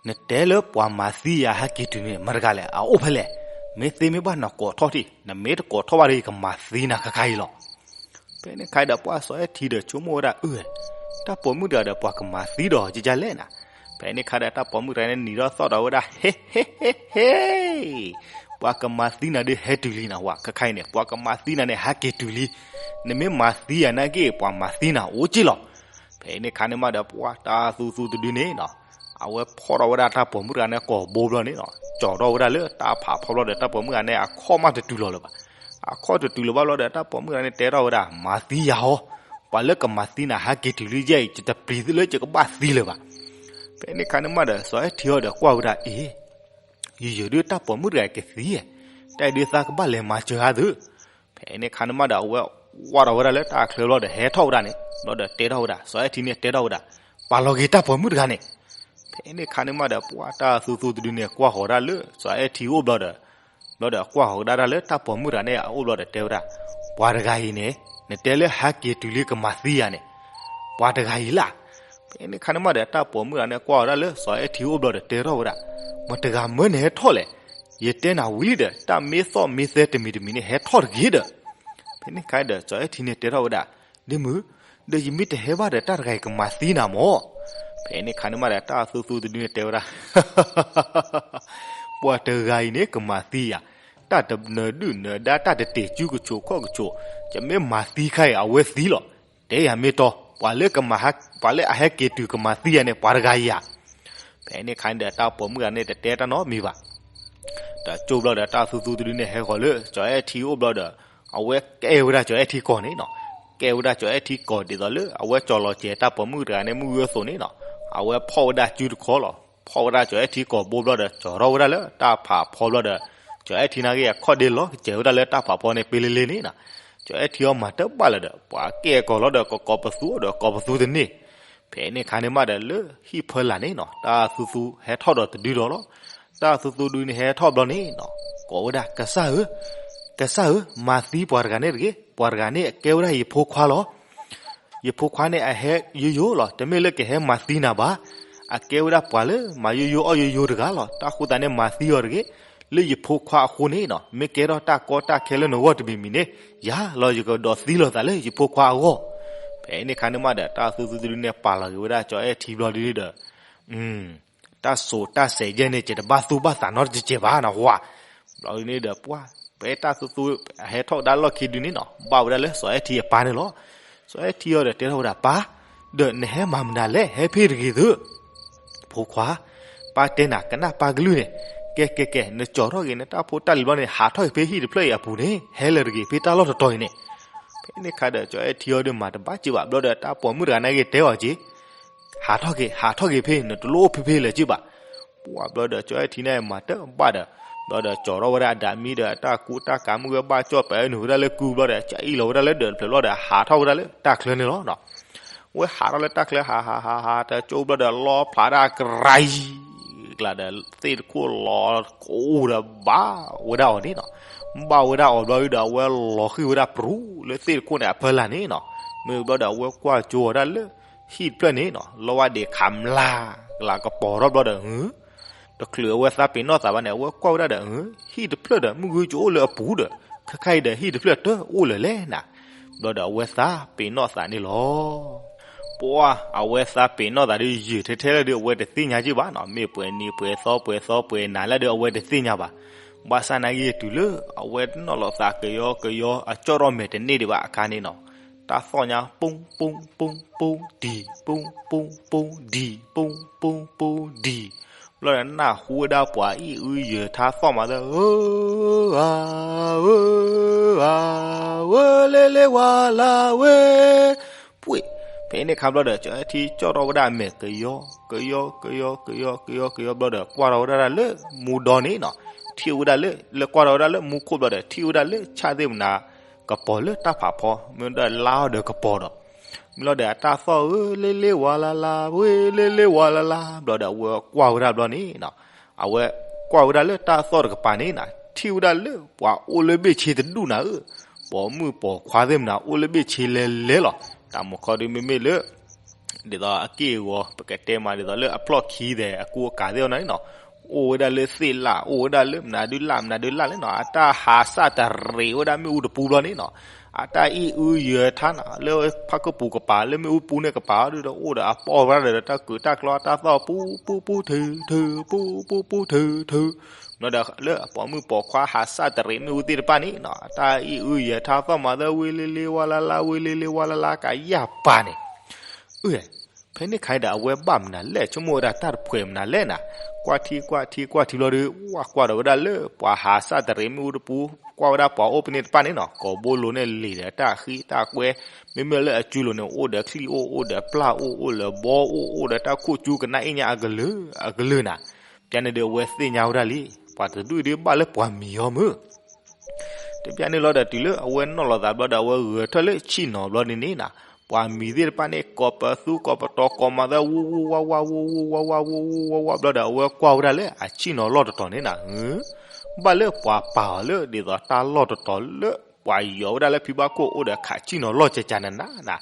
နတဲလၢပှၤမၤသံယၤဟဲက့ၤတုၤန့ၣ် မတၤတဂၤလဲၣ်, အအိၣ်ဖဲလဲၣ်, မ့ၢ်သ့မ့ၢ်ဘၣ်နကိးထီၣ်ထံၣ်, နမ့ၢ်တကိးထီၣ်ဘၣ်ဒီး ယကမၤသံနၤခါခါအံၤလီၤ. ဖဲန့ၣ်ခါဒီး ပှၢ်စီၤအဲၣ်ထံဒီးဆိကမိၣ်ဝဲဒၣ် အၢ တၢ်ပိာ်မုၣ်တဂၤဒီး ပှၤကမၤသံဒီးကကလဲၣ်နၤ. ဖဲန့ၣ်ခါဒီး တၢ်ပိာ်မုၣ်တဂၤန့ၣ် နံၤထီၣ်သီၣ်ဒီးဝဲဒၣ် ဟ့ ဟ့ ဟ့ ဟ့ ပှၤကမၤသံနၤဒုးဟဲတုၤလံနၤဝဲ, ခါခါအံၤန့ၣ် ပှၤကမၤသံနၤန့ၣ် ဟဲက့ၤတုၤလံ, နမ့ၢ်မၤသံယၤနာ်က့ ပှၤမၤသံနၤအိၣ်က့လီၤ. ဖဲန့ၣ်ခါန့ၣ်မးဒီး ပှၢ်တၢ်သူသူတဒုန့ၣ်နီၤ, အဝဲဖီၣ်ထီၣ်ဝဲဒၣ်တၢ်ပိာ်မုၣ်တဂၤန့ၣ် ကိာ်ဘိဘျီန့ၣ်နီၤ, ကၠီၤထီၣ်ဝဲဒၣ်လၢတၢ်ဖးဖီဘျီဒီး တၢ်ပိာ်မုၣ်တဂၤန့ၣ် အခီၣ်မးတတုၤလီၤလၢၤဘၣ်. အခီၣ်တတုၤလၢၤဘၣ်ဘျီဒီး တၢ်ပိာ်မုၣ်တဂၤန့ၣ် တဲထီၣ်ဝဲဒၣ် မၤသံယၤဟီ, ပှၤလၢကမၤသံနၤ ဟဲက့ၤတုၤလံယဲၢ်အံၤ ယတပျံၤလၢယကဘၣ်သံလၢၤဘၣ်. ဖဲန့ၣ်ခါန့ၣ်မးဒီး စီၤအဲၣ်ထံအီၤဒီးကွၢ်ဝဲဒၣ် အ့ၣ် ယယဒုးတၢ်ပိာ်မုၣ်တဂၤကသံ, တၢ်အံၤဒုးသးကဘၣ်လဲၤမၤစၢၤအါသု. ဖဲန့ၣ်ခါန့ၣ်မးဒီး အဝဲဝၢ်ထီၣ်ဝဲဒၣ်လၢတၢ်ချၢဘျီဒီး ဟဲထီၣ်ဝဲဒၣ်န့ၣ် ဘျီဒီးတဲထီၣ်ဝဲဒၣ် စီၤအဲၣ်ထံန့ၣ်တဲထီၣ်ဝဲဒၣ်, ပာ်လီၤက့ၤတၢ်ပိာ်မုၣ်တဂၤန့ၣ်. ဖဲန့ၣ်ခါန့ၣ်မးဒီး ပှၢ်တၢ်သူသူတဒုန့ၣ် ကွၢ်ဃီၤဒၣ်လၢ စီၤအဲၣ်ထံအိၣ်ဘျီဒီး ဘျီဒီးကွၢ်ဃီၤကဒါတၢ်လၢတၢ်ပိာ်မုၣ်တဂၤန့ၣ်အအိၣ်ဘျီဒီးတဲဝဲဒၣ်, ပှၤတဂၤအံၤန့ၣ် နတဲလၢဟဲက့ၤတုၤလံကမၤသံယၤန့ၣ်, ပှၤတဂၤအံၤလၢ်. ဖဲန့ၣ်ခါန့ၣ်မးဒီး တၢ်ပိာ်မုၣ်တဂၤန့ၣ် ကွၢ်ဃီၤဒၣ်လၢ စီၤအဲၣ်ထံအိၣ်ဘျီဒီးတဲထီၣ်ဝဲဒၣ်, မတၤတဂၤမၢနဟဲထီၣ်လဲၣ်. ယတဲနၤဝံၤလံဒီး တၢ်မ့ၢ်သီၣ်မ့ၢ်သဲတမံၤတမံၤန့ၣ် ဟဲထီၣ်တဂ့ၤဒီး. ဖဲန့ၣ်ခါဒီး စီၤအဲၣ်ထံန့ၣ်တဲထီၣ်ဝဲဒၣ်, ဒ်မုၢ်, ဒီးယမ့ၢ်တဟဲဘၣ်ဒီး တၢ်တဂၤအံၤကမၤသံနၤမၢ်. ဖဲန့ၣ်ခါန့ၣ်မးဒီး တၢ်သူသူတဒုန့ၣ်တဲဝဲဒၣ် ပှၤတဂၤအံၤန့ၣ် ကမၤသံယၤ, တၢ်တနၢၤဒုၣ်နၢၤဒါ တၢ်တတ့ၤစုကဆိးခီၣ်ကဆိး, ယမ့ၢ်မၤသံခါအံၤ အဝဲသံလီၤ. တဲယၤမ့ၢ်တီ, ပှၤလၢကမၤဟဲ, ပှၤလၢအဟဲက့ၤတုၤကမၤသံယၤန့ၣ် ပှၤတဂၤအံၤဧါ. ဖဲန့ၣ်ခါန့ၣ်ဒီး တၢ်ပိာ်မုၣ်တဂၤန့ၣ် တတဲတၢ်နီတမံၤဘၣ်. တကၠိဘျီဒီး တၢ်သူသူတဒုန့ၣ် ဟဲဃီၤလၢ စီၤအဲၣ်ထံအိၣ်ဘျီဒီး အဝဲကဲဝဲဒၣ်စီၤအဲၣ်ထံကီၢ်န့ၣ်နီၤ, ကဲဝဲဒၣ်စီၤအဲၣ်ထံကီၢ်ဒ်သိးလၢ အဝဲကၠီၤလီၤစဲၤတၢ်ပိာ်မုၣ်တဂၤန့ၣ် မုၢ်ဂၢၢ်အသိးန့ၣ်နီၤ, အဝဲဖီၣ်ဝဲဒၣ်စုတခီလီၤ. ဖီၣ်ဝဲဒၣ်စီၤအဲၣ်ထံကီၢ်ဘိဘျီဒီး ကၠီၤထီၣ်ဝဲဒၣ်လၢတၢ်ဖးဖီဘျီဒီး စီၤအဲၣ်ထံနာ်က့ အခီၣ်ဒ့လီၤကစဲၤဝဲဒၣ်လၢတၢ်ဖးဖီန့ၣ် ပ့လ့လ့န့ၣ်နီၤ. စီၤအဲၣ်ထံအီၤမၤတဘၣ်လၢၤဒီး ပှၤကဲကီၤလီၤဒီး ကကိးပသူဒီး ကိးပသူတန့ၢ်. ဖဲန့ၣ်ခါန့ၣ်မးဒီး လၢဟံၣ်ဖၢလာ်န့ၣ်နီၤ, တၢ်သူသူဟဲထီၣ်ဒီးတဒုဒီးလီၤ. တၢ်သူသူဒုန့ၣ် ဟဲထီၣ်ဘျီန့ၣ်နီၤ, ကိးဝဲဒၣ် ကစၢ်ဧၢ, ကစၢ်ဧၢ, မၤသံပှၤတဂၤန့ၣ်တဂ့ၤ. ပှၤတဂၤန့ၣ် အကဲဝဲဒၣ်ယဖိခွါလီၤ. ယဖိခွါန့ၣ် အဟဲယိယိလီၤ, တမ့ၢ်လၢကဟဲမၤသံနၤဘၣ်. အကဲဝဲဒၣ်ပှၤလၢမၤယိယိအီၣ်ယိယိတဂၤလီၤ. တၢ်ဃိသတးန့ၣ် မၤသံအီၤတဂ့ၤ. လၢယဖိခွါအဃိန့ၣ်နီၤ, မ့ၢ်ကဲထီၣ်တၢ်ကီတၢ်ခဲလၢနဂီၢ်တမံၤမံၤန့ၣ်, ယၤလီၤ ယကဒိးသံလိာ်သးလၢယဖိခွါအဂီၢ်. ဖဲန့ၣ်ခါန့ၣ်မးဒီး တၢ်သူသူတဒုန့ၣ် ပာ်လီၤက့ၤဝဲဒၣ်စီၤအဲၣ်ထံဘျီဒုန့ၣ်ဒီး တၢ်စိၤတၢ်စဲးယဲၢ်န့ၣ် ယတဘၣ်သူၣ်ဘၣ်သးနီတစဲးဘၣ်နီၤဝဲ. ဘျီဒုန့ၣ်ဒီး ပှၤ ဖဲတၢ်သူသူဟဲထီၣ်ကဒါလီၢ်ခံဒုန့ၣ်နီၤ, ဘၣ်ဝဲဒၣ်လၢစီၤအဲၣ်ထံအပၢ်န့ၣ်လီၤ. စီၤအဲၣ်ထံအီၤဒီးတဲထီၣ်ဝဲဒၣ် ပၢ်, ဒီးနဟဲမၤမနုၤလဲၣ်, ဟဲဖဲတဂ့ၤသု. ဖိခွါ, ပၢ်တဲနၤ ကနၣ်ပၢ်ကလုၢ်န့ၣ်, ကဲကဲကဲ နကၠီၤထီၣ်က့ၤနတၢ်ဖိတၢ်လံၤဘျီန့ၣ် ဟးထီၣ်က့ၤဖဲဟံၣ်တဖျၢၣ်အံၤအပူၤန့ၣ်, ဟဲလၢၤတဂ့ၤဖဲတၢ်လီၢ်တတီၤအံၤန့ၣ်. ဖဲန့ၣ်ခါဒီး စီၤအဲၣ်ထံအီၤဒီးမၤတဘၣ်စ့ၢ်ဘၣ်. ဘျီဒီးတၢ်ပိာ်မုၣ်တဂၤနာ်က့တဲအီၤက့ၤ ဟးထီၣ်က့ၤ, ဟးထီၣ်က့ၤဖဲ နတလိၣ်အိၣ်ဖဲဖဲလၢၤစ့ၢ်ဘၣ်. ပှၢ်ဘျီဒီး စီၤအဲၣ်ထံန့ၣ်မၤတဘၣ်ဒီး, ဘျီဒီးကၠီၤထီၣ်ဝဲဒၣ်အဒၣ်မံဒီး တၢ်ကူတၢ်ကၤမုၢ်ဂၢၢ်ဘၣ်ကၠီၣ် ပနုာ်ဝဲဒၣ်လၢကုဘျီဒီး ကအံၣ်လီၤဝဲဒၣ်လၢဒၢးတဖျၢၣ်ဘျီဒီး ဟးထီၣ်ဝဲဒၣ်လၢတၢ်ချၢန့ၣ်လီၤ. ဝဲဟးထီၣ်လၢတၢ်ချၢ ဟးဟးဟးဟး တကၠိဘျီဒီး လီဖျးဒၣ်ကရၤအံၤ ကျါဒီး သ့ၣ်တခိၣ်လီၤကအိၣ်ဒီးဘၣ်ဝဲဒၣ်အီၤန့ၣ်နီၤ. ဘၣ်ဝဲဒၣ်အီၤဘျီဒီး အဝဲလီၤဃံၢ်ဝဲဒၣ်ပြူၤလၢသ့ၣ်တခိၣ်န့ၣ်အဖီလာ်န့ၣ်နီၤ. မ့ၢ်ဘျီဒီး အဝဲကွၢ်ကၠိအီၤဒၣ်လၢ ဟံၣ်တဖျၢၣ်န့ၣ်နီၤ, လီဝဲဒ့ၣ်ခးမျါ ကလၤကပီၤထီၣ်ဘျီဒီး တချုးအဝဲသးပ့ၤနီၣ်သးဘၣ်န့ၣ် အဝဲကွၢ်ဝဲဒၣ်ဒီး ဟံၣ်တဖျၢၣ်ဒီး မုၢ်ဂုၢ်ကအိၣ်လၢအပူၤဒီး ခဲခါအံၤဒီး ဟံၣ်တဖျၢၣ်တအိၣ်လၢၤလဲၣ်နၤ. ဘျီဒီးအဝဲသးပ့ၤနီၣ်သးန့ၣ်လီၤ. ပှၢ် အဝဲသးပ့ၤနီၣ်သးဒီးယံာ်ထဲထဲလၢဒီး အဝဲတသ့ၣ်ညါက့ၢ်ဘၣ်နီၤ. မ့ၢ်ပှဲၤနံၤပှဲၤသီ ပှဲၤသီပှဲၤနၤလၢဒီး အဝဲတသ့ၣ်ညါဘၣ်. ဘၣ်ဆၣ်နာ်က့ၤတုၤလၢ အဝဲနီၣ်လီၤသးကယီကယီ အကၠီၣ်ထီၣ်မဲာ်တန့ၢ်ဒံးဘၣ်အခါန့ၣ်နီၤ, တၢ်သီၣ်ညါ ပူၤ ပူၤ ပူၤ ပူၤ ဒံၣ် ပူၤ ပူၤ ပူၤ ဒံၣ် ပူၤ ပူၤ ပူၤ ဒံၣ် ဘျီဒီးနၢ်ဟူဝဲဒၣ်ပှၤအံၣ်အုယၢၤထါသီၣ်မးသၢ ဧၢဧါ ဧၢဧါ ဝဲလ့လ့ဝါလါဝဲ ပှ့ၤ, ဖဲန့ၣ်အခါဘျီဒီး ကၠီၤအဲၣ်ထံကၠီၣ်ထီၣ်ဝဲဒၣ်အမဲာ်ကယီ ကယီ ကယီ ကယီ ကယီ ကယီဘျီဒီး ကွၢ်ထီၣ်ဝဲဒၣ်လၢမူဒီန့ၣ်နီၤ, ထံၣ်ဝဲဒၣ်လၢ လၢကွၢ်ထီၣ်ဝဲဒၣ်လၢမူခိၣ်ဘျီဒီး ထံၣ်ဝဲဒၣ်လၢဆၣ်သ့ၣ်မနၤ ကပီၤလၢတၢ်ဖးဖီ မ့ၢ်ဒီးလါအီၤဒီးကပီၤဒီး မ့ၢ်လီၤဒီးအတၢ်သီၣ်ဧၢ လ့လ့ဝါလါလါ ဝဲလ့လ့ဝါလါလါ ဘျီဒီး အဝဲကွၢ်ဝဲဒၣ်ဘျီန့ၣ်နီၤ, အဝဲကွၢ်ဝဲဒၣ်လၢတၢ်သီၣ်တကပၤန့ၣ်နီၤ ထံၣ်ဝဲဒၣ်လၢပှၤအိၣ်လၢဘ့ၣ်ဆ့တဒူၣ်နၤဧၢ, ပိာ်မုၣ်ပိာ်ခွါသ့ၣ်မနၤ အိၣ်လၢဘ့ၣ်ဆ့လဲၤလဲၤလီၤ. တၢ်မူခီဒုးမ့မ့ၢ်လၢ ဒ်သိးအက့ၢ်အဂီၤ ပကတဲမးဒ်သိးလၢအဖျီၣ်ခံဒီး အကူအကၤသ့ၣ်အီၤန့ၣ်နီၤ, အိၣ်ဝဲဒၣ်လၢသ့ၣ်လၣ် အိၣ်ဝဲဒၣ်လၢမနုၤဒုလၣ် မနုၤဒုလၣ်လဲၣ်နီၤ, အတၢ်ဟးစၣ်တရံးဝဲဒၣ်မ့ၣ်အူတပူၤဘျီန့ၣ်နီၤ, အတၢ်အံၣ်အုယၢၤထါနီၤ လၢဖၣ်ခုၣ်ပူၤကပၤ လၢမ့ၣ်အူပူၤန့ၣ်ကပၤအီၤဒုးဒီး အိၣ်ဒီးအပိာ်ဝဲဒၣ်ဒီးတၢ်ကုးတၢ်ကျီ အတၢ်သီၣ်ပူၤပူၤပူၤ ထုထု ပူၤပူၤပူၤ ထုထု မ့ၢ်ဒီးလၢအပိာ်မုၣ်ပိာ်ခွါဟးစၣ်တရံးမ့ၣ်အူသ့ၣ်တဖၣ်န့ၣ်နီၤ အတၢ်အံၣ်အုယၢၤထါသီၣ်မးသၢ ဝံလ့လ့ဝါလါလါ ဝံလ့လ့ဝါလါလါ ကယၢ်ပၤန့ၣ်, အၢ ဖဲန့ၣ်ခါဒီး အဝဲဘၣ်မနုၤလဲၣ် ဆိကမိၣ်ဝဲဒၣ်တၢ်တဖှဲးမနုၤလဲၣ်နီၤ, ကွၢ်ထံကွၢ်ထံကွၢ်ထံဘျီဒီး ဝဲကွၢ်ဒီးဝဲဒၣ်လၢပှၤဟးစၣ်တရံးမ့ၣ်အူတပူၤ ကွၢ်ဝဲဒၣ်ပှၤအိၣ်ဖဲန့ၣ်တဖၣ်န့ၣ်နီၤ ကိာ်ဘိလိၤန့ၣ်လံာ်ဒီးတၢ်ဃံတၢ်ကွဲ, မ့မ့ၢ်လၢအစုလိၤန့ၣ် အိၣ်ဒီးချံၣ်အိၣ် အိၣ်ဒီးပျၢ်အိၣ် အိၣ်လၢဘီအိၣ် အိၣ်ဒီးတၢ်ခိၣ်ကၠူကနၣ်အ့ၣ်ညါအကလုာ် အကလုာ်နီၤ, ပျၢ်န့ၣ်ဒီးအဝဲသ့ၣ်ညါဝဲဒၣ်လံ, ပှၤတဒူၣ်အံၤဒုးဘၣ်လၢပှၤမံၤအီၤမုၢ် တပျၢ်န့ၣ်လီၤဒီး တုၤလၢအဝဲနီၣ်လီၤသးဘျီဒီး အဝဲဂဲၤထၢၣ်လၢဆံၣ်နီၤဘျီန့ၣ်န့ၣ်နီၤ, ပှၤမံၤသ့ၣ်တဖၣ်န့ၣ် ကိးပသူကိးပတီၤကိးမၤသၢ ဝူဝူဝါဝါ ဝူဝူဝါဝါ ဝူဝူဝါဝါဘျီဒီး အဝဲကွၢ်ဝဲဒၣ်လၢအဆံၣ်နီၤလီၢ်တတီၤန့ၣ်နီၤ, ဘၣ်လၢပှၤပာ်အီၤလၢဒ်သိးတၢ်လီၢ်တတီၤလၢ ပှၤယီၤဝဲဒၣ်လၢဖံဘၣ်ခိၣ်အိၣ်ဒီးခးဆံၣ်နီၤလီၢ်ကကနနနီၤ,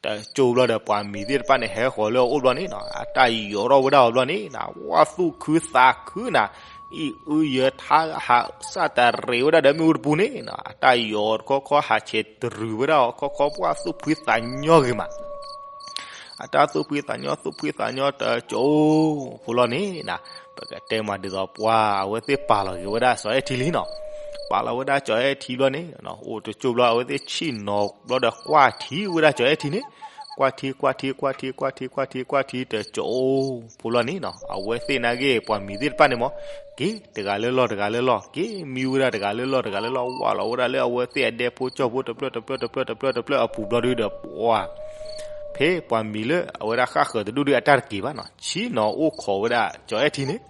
တကၠိဘျီဒီး ပှၤမံၤသ့ၣ်တဖၣ်န့ၣ် ဟဲဃီၤလၢအအိၣ်ဘျီန့ၣ်နီၤ အတၢ်ယီၤထီၣ်ဝဲဒၣ်အီၤဘျီန့ၣ်နီၤ ဝါသူၣ်ခုသးခုနီၤ, အံၣ်အုယၢၤထါဟးစၣ်တရံးဝဲဒၣ်ဒီးမ့ၣ်အူတပူၤန့ၣ်နီၤ အတၢ်ယီၤတခီခီဟးဆဲးတရံးဝဲဒၣ်အီၤ ခီခီပှၢ်သူၣ်ဖှံသးညီဂ့ၤမး အတၢ်သူၣ်ဖှံသးညီ သူၣ်ဖှံသးညီတကၠိဖိလီၤန့ၣ်နီၤ, ပကတဲမးဒ်သိးပှၤအဝဲသ့ၣ်ပာ်လီၤက့ၤဝဲဒၣ်စီၤအဲၣ်ထံလံနီၤ, ပာ်လီၤဝဲဒၣ်စီၤအဲၣ်ထံဘျီန့ၣ် အိၣ်တကၠိဘျီ အဝဲသ့ၣ်ဆံၣ်နီၤဘျီဒီးကွၢ်ထံဝဲဒၣ်စီၤအဲၣ်ထံန့ၣ်, ကွၢ်ထံ ကွၢ်ထံ ကွၢ်ထံ ကွၢ်ထံ ကွၢ်ထံ ကွၢ်ထံတကၠိဖိလီၤန့ၣ်နီၤ, အဝဲသ့ၣ်နာ်က့ ပှၤမံၤသ့ၣ်တဖၣ်န့ၣ်မး က့ၤတဂၤလၢလီၢ်တဂၤလၢလီၢ် က့ၤမံဝဲဒၣ်တဂၤလၢလီၢ်တဂၤလၢလီၢ် ဝၢ်လီၤဝဲဒၣ်လၢအဝဲသ့ၣ်အဒဲဖိကၠီၢ်ဖိတဖျၢၣ်တဖျၢၣ်တဖျၢၣ်တဖျၢၣ်တဖျၢၣ်အပူၤဘျီဒုဒီး ပှၤ ဖဲပှၤမံၤလၢအဝဲဒၣ်ဃၣ်ဃၢၤတဒူၣ်ဒုအတၢ်တက့ၤဘၣ်နီၤ ဆံၣ်နီၤအိၣ်ခိးဝဲဒၣ်စီၤအဲၣ်ထံန့ၣ်,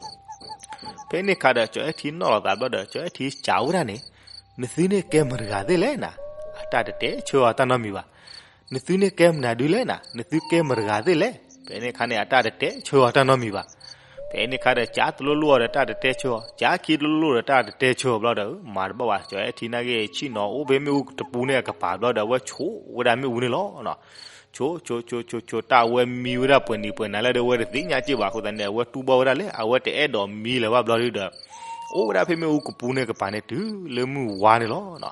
ဖဲန့ၣ်ခါဒီးစီၤအဲၣ်ထံနီၣ်လီၤသးဘျီဒီး စီၤအဲၣ်ထံစံးဝဲဒၣ်န့ၣ်, နသုန့ၣ်ကဲမတၤတဂၤသ့ၣ်လဲၣ်နီၤ, အတၢ်တတဲဆၢအီၤတၢ်နီတမံၤဘၣ် နသုန့ၣ်ကဲမနုၤဒုလဲၣ်နီၤ, နသုကဲမတၤတဂၤသ့ၣ်လဲၣ်. ဖဲန့ၣ်အခါန့ၣ် အတၢ်တတဲဆၢအီၤတၢ်နီတမံၤဘၣ်. ဖဲန့ၣ်အခါဒီး ကးတလိၣ်လိၣ်အီၤဒီးတၢ်တတဲဆၢအီၤ, ကးခံတလိၣ်လိၣ်ဒီးတၢ်တတဲဆၢအီၤဘျီဒီး မၤတဘၣ်ဘၣ်, ကၠီၤအဲၣ်ထံနာ်က့ ဆ့ၣ်နီၤအိၣ်ဖဲမ့ၣ်အူတပူၤန့ၣ်အကပၤဘျီဒီး အဝဲဆိးဝဲဒၣ်မ့ၣ်အူန့ၣ်လီၤ. ဆိးဆိးဆိးဆိးဆိး တၢ်အဝဲမံဝဲဒၣ်ပှဲၤနံၤပှဲၤနၤလၢဒီး အဝဲတသ့ၣ်ညါစ့ၢ်ဘၣ်အဃိသတးန့ၣ် အဝဲတူၢ်ဘၣ်ဝဲဒၣ်လၢ အဝဲတအဲၣ်ဒိးမံလၢၤဘၣ်ဘျီဒီး အိၣ်ဝဲဒၣ်ဖဲမ့ၣ်အူကပူၤန့ၣ်ကပၤန့ၣ် တုၤလၢမုၢ်ဝါန့ၣ်လီၤ.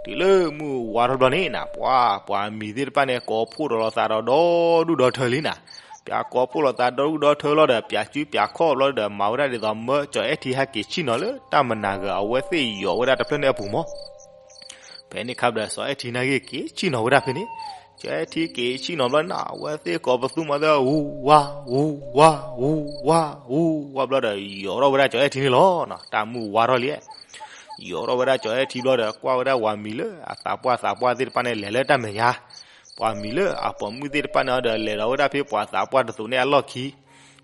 တုၤလၢမုၢ်ဝါထီၣ်ဘျီန့ၣ်နၤ ပှၤ ပှၤမံၤသ့ၣ်တဖၣ်န့ၣ် ကိးဖှိၣ်ဒီးလိာ်သးဒီးဒီဒူၣ်ဒီထၢလံနၤ. ပၠးကိးဖှိၣ်လိာ်သးဒီဒူၣ်ဒီထၢလီၤဒီး ပၠးစုပၠးခီၣ်ဘျီဒီး မၤဝဲဒၣ်ဒ်သိးမၢကၠီၤအဲၣ်ထံဟဲက့ၤဆ့ၣ်နီၤလၢတၢ်မနၤဂၤ အဝဲသ့ၣ်ယီၤဝဲဒၣ်တဖျၢၣ်န့ၣ်အပူၤမး. ဖဲန့ၣ်အခါဒီး ကၠီၤအဲၣ်ထံနာ်က့ က့ၤဆ့ၣ်နီၤဝဲဒၣ်ဖဲန့ၣ်, ကၠီၤအဲၣ်ထံက့ၤဆ့ၣ်နီၤဘျီန့ၣ် အဝဲသ့ၣ်ကိးပသူမၤသၢ ဝူဝါ ဝူဝါ ဝူဝါ ဝူဝါဘျီဒီး ယီၤထီၣ်ဝဲဒၣ်ကၠီၤအဲၣ်ထံန့ၣ်လီၤ. တၢ်မုၢ်ဝါထီၣ်လံ ယီၤထီၣ်ဝဲဒၣ်ကၠီၤအဲၣ်ထံဘျီဒီး ကွၢ်ဝဲဒၣ်ပှၤမံၤလၢအသးပှၢ်သးပှၢ်သ့ၣ်တဖၣ်န့ၣ် လဲၤလၢတၢ်မဲာ်ညါ, ပှၤမံၤလၢအပိာ်မုၣ်သ့ၣ်တဖၣ်န့ၣ်ဒီး လဲၤဒီးဝဲဒၣ်ဖဲပှၤသးပှၢ်တသိးန့ၣ်အလီၢ်ခံ,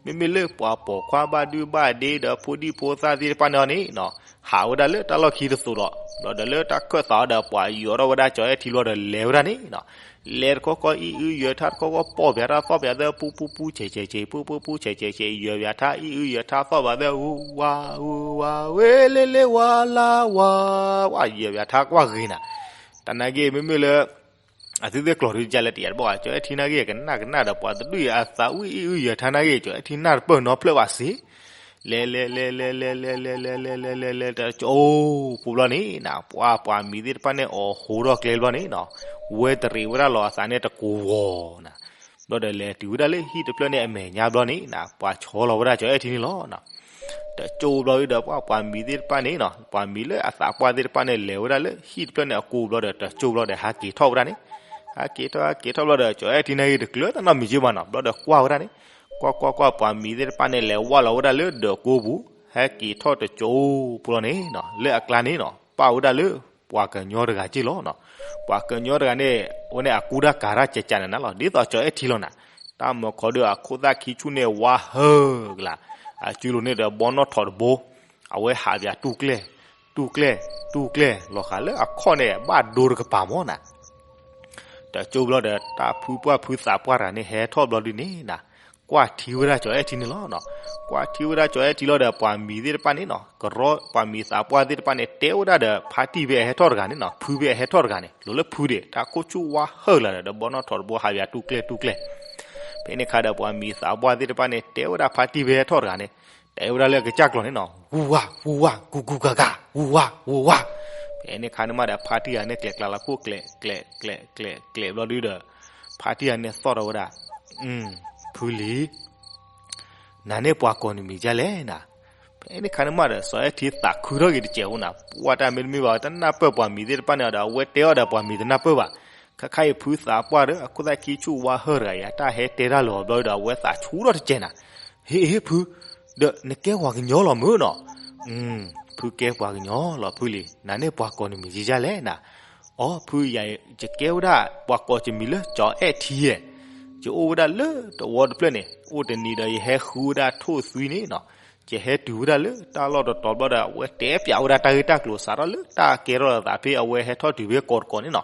မ့မ့ၢ်လၢပှၤပိာ်ခွါဘၣ်ဒုဘၣ်ဒ့ဒီးဖိဒံဖိသၣ်သ့ၣ်တဖၣ်န့ၣ်န့ၣ် ဟးဝဲဒၣ်လၢတၢ်လီၢ်ခံတသိးဒီး ဘျီဒီးလၢတၢ်ခၢၣ်သးဒီး ပှၤယီၤထီၣ်ဝဲဒၣ်ကၠီၤအဲၣ်ထံဘျီဒီး လဲၤဝဲဒၣ်န့ၣ် လဲၤတခီခီအံၣ်အုယၢၤထါတခီခီ ပိာ်ပၠးတၢ်သီၣ်ပၠးသၢ ပူပူပူ ဆဲးဆဲးဆဲး ပူပူပူ ဆဲးဆဲးဆဲး ယီၤပၠးထါအံၣ်အုယၢၤထါသီၣ်ပၠးသၢ ဝူဝါ ဝူဝါ ဝ့လ့လ့ဝါလါဝါ ဝါယီၤပၠးထါကွၢ်ဂ့ၤနၤ, တၢ်နာ်က့ မ့မ့ၢ်လၢ အသုသ့ၣ်ကျိးဒုးကလဲၤတယးတဘၣ်ဘၣ်, ကၠီၤအဲၣ်ထံနာ်က့ ကနၣ်ကနၣ်ဒီး ပှၤတဒူၣ်အံၤအသးဝံၣ်အံၣ်အုယၢၤထါနာ်က့ ကၠီၤအဲၣ်ထံနၢ်တပၢၢ်နီဖျၢၣ်ဘၣ်စ့ၢ် လဲၤလဲၤလဲၤလဲၤလဲၤလဲၤလဲၤလဲၤလဲၤလဲၤလဲၤလဲၤလဲၤ တကၠိဖိဘျီန့ၣ်နၤ ပှၤ ပှၤမံၤသ့ၣ်တဖၣ်န့ၣ် အိၣ်ဟူထီၣ်ကျဲဘျီန့ၣ်နီၤ ဝဲတရံးဝဲဒၣ်လီၤအသးန့ၣ်တကိးဂီၤနၤ, ဘျီဒီးလဲၤတုၤဝဲဒၣ်လၢဟံၣ်တဖျၢၣ်န့ၣ်အမဲာ်ညါဘျီန့ၣ်နၤ ပှၤဆီလီၤဝဲဒၣ်ကၠီၤအဲၣ်ထံန့ၣ်လီၤ. တကၠိဘျီဒီး ပှၤ ပှၤမံၤသ့ၣ်တဖၣ်န့ၣ်နီၤ ပှၤမံၤလၢအသးပှၢ်သ့ၣ်တဖၣ်န့ၣ် လဲၤဝဲဒၣ်လၢဟံၣ်တဖျၢၣ်န့ၣ်အကိးဘျီဒီး တကၠိဘျီဒီး ဟးက့ၤထီၣ်ဝဲဒၣ်န့ၣ် ဟးက့ၤထီၣ် ဟးက့ၤထီၣ်ဘျီဒီး ကၠီၤအဲၣ်ထံနာ်က့ တကျၢၤတၢ်နီတမံၤက့ဘၣ်နီၤ ဘျီဒီးကွၢ်ဝဲဒၣ်န့ၣ်, ကွၢ်ကွၢ်ကွၢ် ပှၤမံၤသ့ၣ်တဖၣ်န့ၣ် လဲၤဝၢ်လီၤဝဲဒၣ်လၢဒၢးကိပူၤ, ဟဲက့ၤထီၣ်တကၠိပူၤလီၤန့ၣ်နီၤ, လၢအကျါန့ၣ်နီၤ ပၣ်ဝဲဒၣ်လၢပှၤကညီတဂၤက့ၢ်လီၤနီၤ. ပှၤကညီတဂၤန့ၣ် အဝဲန့ၣ်အကူတၢ်ကၤတၢ်ကဲးကးန့ၣ်နၤလီၤ, ဒ်သိးကၠီၤအဲၣ်ထံလီၤနၤ. တၢ်မၤခီဒုးအခိၣ်သၣ်ခံဆူၣ်န့ၣ် ဝါဟၢၣ်ကလၤ, အစုလိၤန့ၣ်ဒီးဘီနီၣ်ထိးတဘိ, အဝဲဟးပၠးတူၢ်ကျဲၢ်, တူၢ်ကျဲၢ်, တူၢ်ကျဲၢ် လီၤဃာ်လၢအခီၣ်န့ၣ် ဘၣ်ဒိတကပၤမၢ်နၤ. တကၠိဘျီဒီး တၢ်ဖုပှၢ်ဖုသးပှၢ်တဂၤန့ၣ် ဟဲထီၣ်ဘျီဒုန့ၣ်နၤ, ကွၢ်ထံဝဲဒၣ်ကၠီၤအဲၣ်ထံန့ၣ်လီၤနီၤ. ကွၢ်ထံဝဲဒၣ်ကၠီၤအဲၣ်ထံလီၤဒီး ပှၤမံၤသ့ၣ်တဖၣ်န့ၣ်နီၤ ကရီပှၤမံၤသးပှၢ်သ့ၣ်တဖၣ်န့ၣ် တဲဝဲဒၣ်ဒီး ဖါတံၢ်ဖဲအဟဲထီၣ်တဂၤန့ၣ်နီၤ, ဖုဖဲအဟဲထီၣ်တဂၤန့ၣ် လိၤလၢဖုဒံး တၢ်ခိၣ်ဆူၣ်ဝါဟၢၣ်လၤဒီး ဘီနီၣ်ထိးတဘိဟးပၠးတူၢ်ကျဲၢ်တူၢ်ကျဲၢ်. ဖဲန့ၣ်ခါဒီး ပှၤမံၤသးပှၢ်သ့ၣ်တဖၣ်န့ၣ် တဲဝဲဒၣ်ဖါတံၢ်ဖဲဟဲထီၣ်တဂၤန့ၣ် တဲဝဲဒၣ်လၢအကစၢ်ကျိာ်န့ၣ်နီၤ, ဝူၤဝါ, ဝူၤဝါ, ဂူၤဂူၤဂၤဂၤ, ဝူၤဝါ, ဝူၤဝါ. ဖဲန့ၣ်ခါန့ၣ်မးဒီး ဖါတံၢ်ဂၤန့ၣ် ကျဲးကျါလီၤခိၣ် ကျဲးကျဲးကျဲးကျဲးကျဲးဘျီဒုဒီး ဖါတံၢ်ဂၤန့ၣ်သီၣ်ထီၣ်ဝဲဒၣ်, ဖုလံၤ, နၤန့ၣ်ပှၤကိးနမံၤဒ်လဲၣ်နၤ. ဖဲန့ၣ်ခါန့ၣ်မးဒီး စီၤအဲၣ်ထံသးခုထီၣ်က့ၤတစဲးဖိနၤ, ပှၢ်တၢ်မ့တမ့ၢ်ဘၣ် တနၢ်ပၢၢ်ပှၤမံၤသ့ၣ်တဖၣ်န့ၣ်ဒီး အဝဲတဲအီၤဒီးပှၤမံၤတနၢ်ပၢၢ်ဘၣ်. ခဲခါအံၤဖုသးပှၢ်ဒီး အခိၣ်သၣ်ခံဆူၣ်ဝါဟၢၣ်တဂၤအံၤ တၢ်ဟဲတဲတၢ်လီၤဘျီဒီး အဝဲသးဆူထီၣ်တစဲးနၤ, ဟ့ၣ်ဟ့ၣ်ဖု, ဒီးနကဲပှၤကညီလီၤမၢ်နီၤ. ဖုကဲပှၤကညီလီၤဖုလံၤ, နၤန့ၣ်ပှၤကိးနမံၤဒ်လဲၣ်နၤ. အီ ဖုယၤ ယကဲဝဲဒၣ် ပှၤကိးယမံၤလၢကၠီၤအဲၣ်ထံဧၢ, ယအိၣ်ဝဲဒၣ်လၢတဝီတဖျၢၣ်န့ၣ် အိၣ်တနံၤဒီးယဟဲဃုဝဲဒၣ်ထိၣ်သွံန့ၣ်နီၤ, ယဟဲတုၤဝဲဒၣ်လၢတၢ်လီၢ်တတီၤဘျီဒီး အဝဲတဲပၠးဝဲဒၣ်တၢ်ဂ့ၢ်တၢ်ကျိၤ စးထီၣ်လၢတၢ်ကဲထီၣ်လိာ်သးဖဲအဝဲဟဲထီၣ်တုၤဖဲကီးတကီးန့ၣ်နီၤ,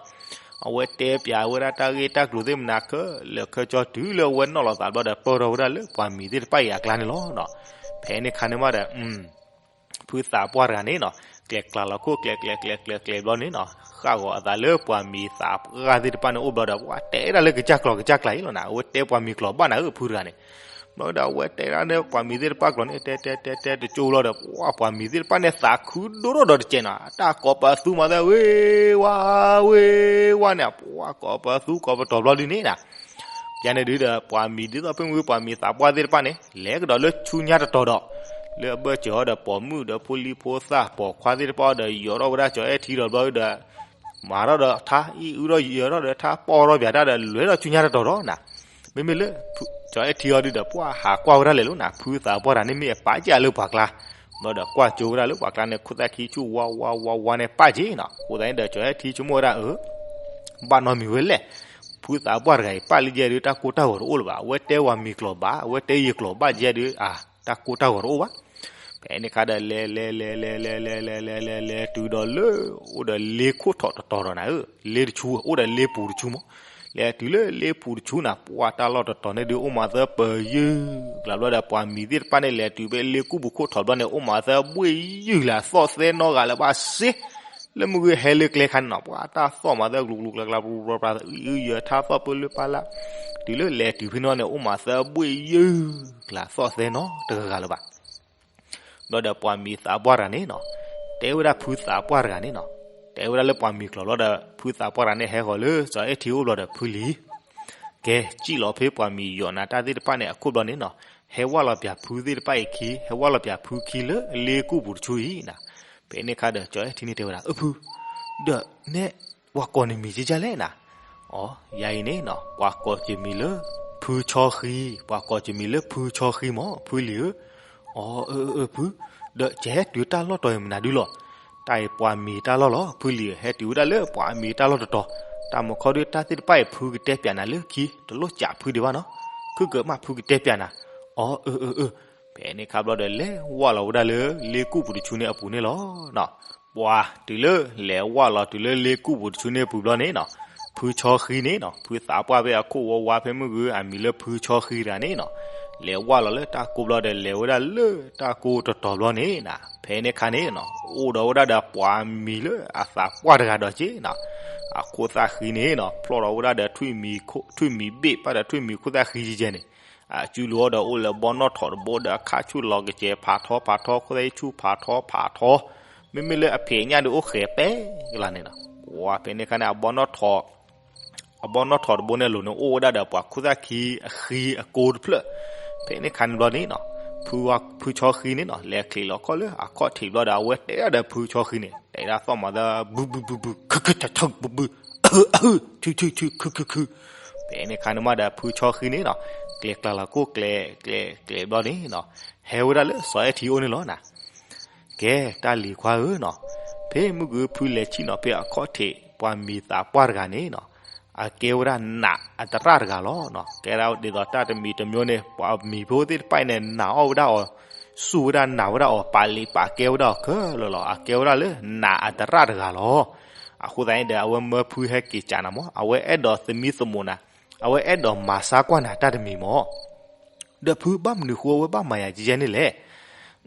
အဝဲတဲပၠးဝဲဒၣ်တၢ်ဂ့ၢ်တၢ်ကျိၤသ့ၣ်မနၤခဲလၢာ်ခဲဆ့တုၤလၢအဝဲနီၣ်လီၤသးဘျီဒီး ပၢၢ်ထီၣ်ဝဲဒၣ်လၢပှၤမံၤသ့ၣ်တဖၣ်အံၤအကျါန့ၣ်လီၤ. ဖဲန့ၣ်ခါန့ၣ်မးဒီး ဖုသးပှၢ်တဂၤန့ၣ်နီၤ ကျဲးကျါလီၤခိၣ် ကျဲးကျဲးကျဲးကျဲးကျဲးဘျီန့ၣ်နီၤ ဃၣ်ဂီၤအသးလၢပှၤမံၤသးပှၢ်သ့ၣ်တဖၣ်န့ၣ်အိၣ်ဘျီဒီး ပှၤတဲဒၣ်လၢကစၢ်ကျိာ်ကစၢ်ကျါအံၤလီၤနၤ, အဝဲတဲပှၤမံၤကျိာ်ဘၣ်နၤဧၢ ဖုတဂၤန့ၣ်. ဘျီဒီးအဝဲတဲဒၣ်လၢပှၤမံၤသ့ၣ်တဖၣ်ကျိာ်န့ၣ် တဲတဲတဲတဲတကၠိဘျီဒီး ပှၤမံၤသ့ၣ်တဖၣ်န့ၣ် သးခုဒိၣ်ထီၣ်ဒီးတစဲးနီၤ, တၢ်ကိးပသူမၤသးဝ့ၤဝါ ဝ့ၤဝါန့ၣ် ပှၤကိးပသူကိးပတီၤဘျီဒုန့ၣ်နၤ ယၤန့ၣ်ဒုဒီး ပှၤမံၤဒ်သိးဖဲမုၢ် ပှၤမံၤသးပှၢ်သ့ၣ်တဖၣ်န့ၣ် လဲၤကဒီးလၢဆူညါတတီၤဒီး လၢအဘၢၣ်စၢၤအီၤဒီး ပိာ်မုၣ်ဒီးဖိလံၤဖိသၣ်ပိာ်ခွါသ့ၣ်တဖၣ်အီၤဒီး ယိးထီၣ်ဝဲဒၣ်ကၠီၤအဲၣ်ထံဒီးဘျီဒီး မၤထီၣ်ဒီးထါ အံၣ်အုဒီးယၢၤထီၣ်ဒီးထါ ပီၢ်ထီၣ်ပၠးတၢ်ဒီး လဲၤထီၣ်ဆူညါတတီၤဒီးနၤ, မ့မ့ၢ်လၢ ကၠီၤအဲၣ်ထံအီၤဒုဒီး ပှၤဟးကွၢ်ဝဲဒၣ်လဲာ်လီၤနၤ, ဖုသးပှၢ်တဂၤန့ၣ်မ့ၢ်အပာ်ကဲလၢပှၤကျါ, ဘျီဒီးကွၢ်ကၠိဝဲဒၣ်လၢပှၤကျါန့ၣ် ခိၣ်သၣ်ခံဆူၣ်ဝါဝါဝါဝါန့ၣ် ပာ်ကဲနီၤ, အဃိသတးန့ၣ်ဒီး ကၠီၤအဲၣ်ထံဆိကမိၣ်ဝဲဒၣ်အၢ ဘၣ်နီတမံၤဝဲလဲၣ်, ဖုသးပှၢ်တဂၤအံၤ ပာ်လံယဲဒု တၢ်ကိၢ်တၢ်ဂီၤတအိၣ်လၢၤဘၣ်, အဝဲတဲပှၤမံၤကျိာ်ဘၣ် အဝဲတဲယကျိာ်ဘၣ်ယဲဒု အါ တၢ်ကိၢ်တၢ်ဂီၤတအိၣ်ဘၣ်. ဖဲန့ၣ်ခါဒီး လဲၤလဲၤလဲၤလဲၤလဲၤလဲၤလဲၤလဲၤလဲၤတုၤဒီးလၢ အိၣ်ဒီးလ့ခိၣ်ထီၣ်တတီၤဒီးနၤဧၢ, လ့တဆူ အိၣ်ဒီးလ့ပူၤတဆူမး, လဲၤတုၤလၢလ့ပူၤတဆူနၤ ပှၤတၢ်လီၢ်တတီၤန့ၣ်ဒု အိၣ်မးသၢပယုၢ်ကျါဘျီဒီး ပှၤမံၤသ့ၣ်တဖၣ်န့ၣ် လဲၤတုၤဖဲလ့ကူၣ်ပူၤခိၣ်ထီၣ်ဘျီန့ၣ် အိၣ်မးသၢဘှ့ၣ်ယုၢ်လၢအသီၣ်သဲနီတဂၤလၢၤဘၣ်စ့ လၢမုၢ်ဂ့ၤဟဲလၢကျဲခါန့ၣ်နီၤ ပှၤတၢ်သီၣ်မးသၢကလူၤကလူၤကျါကျါ ပရူၤပရူၤပရူၤ အံၣ်အုယၢၤထါသီၣ်ပၢလၢပၢ်လၢ်, တုၤလၢလဲၤတုၤဖဲန့ၣ်န့ၣ် အိၣ်မးသၢဘှ့ၣ်ယုၢ်ကျါ သီၣ်သဲနီတဂၤလၢၤဘၣ်. ဘျီဒီးပှၤမံၤသးပှၢ်တဂၤန့ၣ်နီၤ, တဲဝဲဒၣ်ဖုသးပှၢ်တဂၤန့ၣ်နီၤ, တဲဝဲဒၣ်လၢပှၤမံၤကျိာ်ဘျီဒီး ဖုသးပှၢ်တဂၤန့ၣ် ဟဲဃီၤလၢစီၤအဲၣ်ထံအိၣ်ဘျီဒီး ဖုလံၤ ကဲ စံၣ်လီၤဖဲပှၤမံၤယိာ်နၤတၢ်သ့ၣ်တဖၣ်န့ၣ်အခိၣ်ဘျီန့ၣ်နီၤ, ဟဲဝၢ်လီၤပၠးဖုသ့ၣ်တဖၣ်အံၤခံ ဟဲဝၢ်လီၤပၠးဖုခံလၢလ့ကူၣ်ပူၤတဆူအံၤနၤ. ဖဲန့ၣ်ခါဒီး စီၤအဲၣ်ထံန့ၣ်တဲဝဲဒၣ် အဖု, ဒီးနဲ ပှၤကိးနမံၤကဲကဲလဲၣ်နၤ. အိ ယၤအံၤန့ၣ်နီၤ ပှၤကိးယမံၤလၢ ဖုဆီဃံ, ပှၤကိးယမံၤလၢဖုဆီဃံမၢ် ဖုလံၤဧၢ. အိ အၢ အၢ ဖု, ဒီးယဟဲတုၤတၢ်လီၢ်တီၤအံၤမနုၤဒုလီၤ. တၢ်အံၤပှၤမံၤတၢ်လီၢ်လီၤ ဖုလံၤဧၢ, ဟဲတုၤဝဲဒၣ်လၢပှၤမံၤတၢ်လီၢ်တတီၤ, တၢ်မုခီဒုတၢ်သ့ၣ်တဖၣ်အံၤ ဖုကတဲပၠးနၤလၢခံ, တလိၣ်စံးဖုဒံးဘၣ်နီၤ, ခုကမၣ်ဖုကတဲပၠးနၤ. အိ အၢ အၢ အၢ, ဖဲန့ၣ်ခါဘျီဒီး လဲၤဝၢ်လီၤဝဲဒၣ်လၢလ့ကူၣ်ပူၤတဆူန့ၣ်အပူၤန့ၣ်လီၤနီၤ. ပှၤတုၤလၢလဲၤဝၢ်လီၤတုၤလၢလ့ကူၣ်ပူၤတဆူန့ၣ်အပူၤဘျီန့ၣ်နီၤ, ဖုဆီဃံန့ၣ်နီၤ ဖုသးပှၢ်ဖဲအခိၣ်ဝါဝါဖဲမုၢ်ဂုၤ အမံၤလၢဖုဆီဃံတဂၤန့ၣ်နီၤ, လဲၤဝၢ်လီၤလၢတၢ်ကိၢ်ဘျီဒီး လဲၤဝဲဒၣ်လၢတၢ်ကိၢ်တတီၤဘျီန့ၣ်နၤ, ဖဲန့ၣ်ခါန့ၣ်နီၤ အိၣ်ဒီးဝဲဒၣ်ဒီးပှၤမံၤလၢအသးပှၢ်တဂၤဒီးက့နီၤ, အခိၣ်သၣ်ဃံန့ၣ်နီၤ ဖျီၣ်ဒီးဝဲဒၣ်ဒီး ထွံၣ်မံၤဘ့ၣ် ပၣ်ဒီးထွံၣ်မံၤခိၣ်သၣ်ဃံယဲန့ၣ် အစုလူၤအီၤဒီးအိၣ်လၢဘီနီၣ်ထိးတဘိဒီးအခါဆူၣ်လီၤကစဲးဖးထီဖးထီ ခိၣ်သၣ်အံၣ်ဆူၣ်ဖးထီဖးထီ, မ့မ့ၢ်လၢအဖံးညၣ်ဒုးအိၣ်ဃဲးပဲကလါန့ၣ်နီၤ, ပှၤဖဲန့ၣ်ခါန့ၣ် အဘီနီၣ်ထိး အဘီနီၣ်ထိးတဘိန့ၣ်အလိၤန့ၣ် အိၣ်ဝဲဒၣ်ဒီးပှၤခိၣ်သၣ်ဃံအဃံအကိတဖျၢၣ်, ဖဲန့ၣ်ခါန့ၣ်ဘျီန့ၣ်နီၤ, ဖုဆီဃံန့ၣ်နီၤ လဲၤချံးလီၤခီၣ်လၢအခီၣ်ထံးဘျီဒီး အဝဲတဲဒၣ်ဒီးဖုဆီဃံန့ၣ် တဲဒၣ်သီၣ်မၤသၢ ဘုဘုဘုဘု ခုခုခုခု ဘုဘု ခုခုခု ခုခုခု ဖဲန့ၣ်ခါန့ၣ်မးဒီးဖုဆီဃံန့ၣ်နီၤ, ကျဲၤကျါလီၤကိၣ်ကျဲၤ ကျဲၤကျဲၤဘျီန့ၣ်နီၤ, ဟဲဝဲဒၣ်လၢစီၤအဲၣ်ထံအိၣ်န့ၣ်လီၤနၤ. ကဲ တၢ်လံၤခွါဧၢနီၤ, ဖဲမုၢ်ကဖုလဲၤဆံၣ်နီၤ ဖဲအခီၣ်ထံး ပှၤမံၤသးပှၢ်တဂၤန့ၣ်နီၤ, အကဲဝဲဒၣ်နးအတရၣ်တဂၤလီၤနီၤ. ကဲဒၣ်ဒ်သိးတၢ်တမံၤတမံၤန့ၣ် ပှၤမံၤဖိသ့ၣ်တဖၣ်အံၤန့ၣ် နာ်အီၣ်ဝဲဒၣ်အီၤ, စူၢ်ဝဲဒၣ်နာ်ဝဲဒၣ်အီၤ, ပာ်လံာ်ပာ်ကဲဝဲဒၣ်အီၤခဲလၢာ်လီၤ. အကဲဝဲဒၣ်လၢနးအတရၣ်တဂၤလီၤ. အဃိသတးန့ၣ်ဒီး အဝဲမၢဖုဟဲက့ၤကးနၤမး, အဝဲအဲၣ်ဒိးသမံသမိးနၤ, အဝဲအဲၣ်ဒိးမၤဆါကွၢ်နၤတၢ်တမံၤမး. ဒီးဖုဘၣ်မနုၤဃိအဝဲဘၣ်မၤယၤကဲကဲန့ၣ်လဲၣ်. ဒ်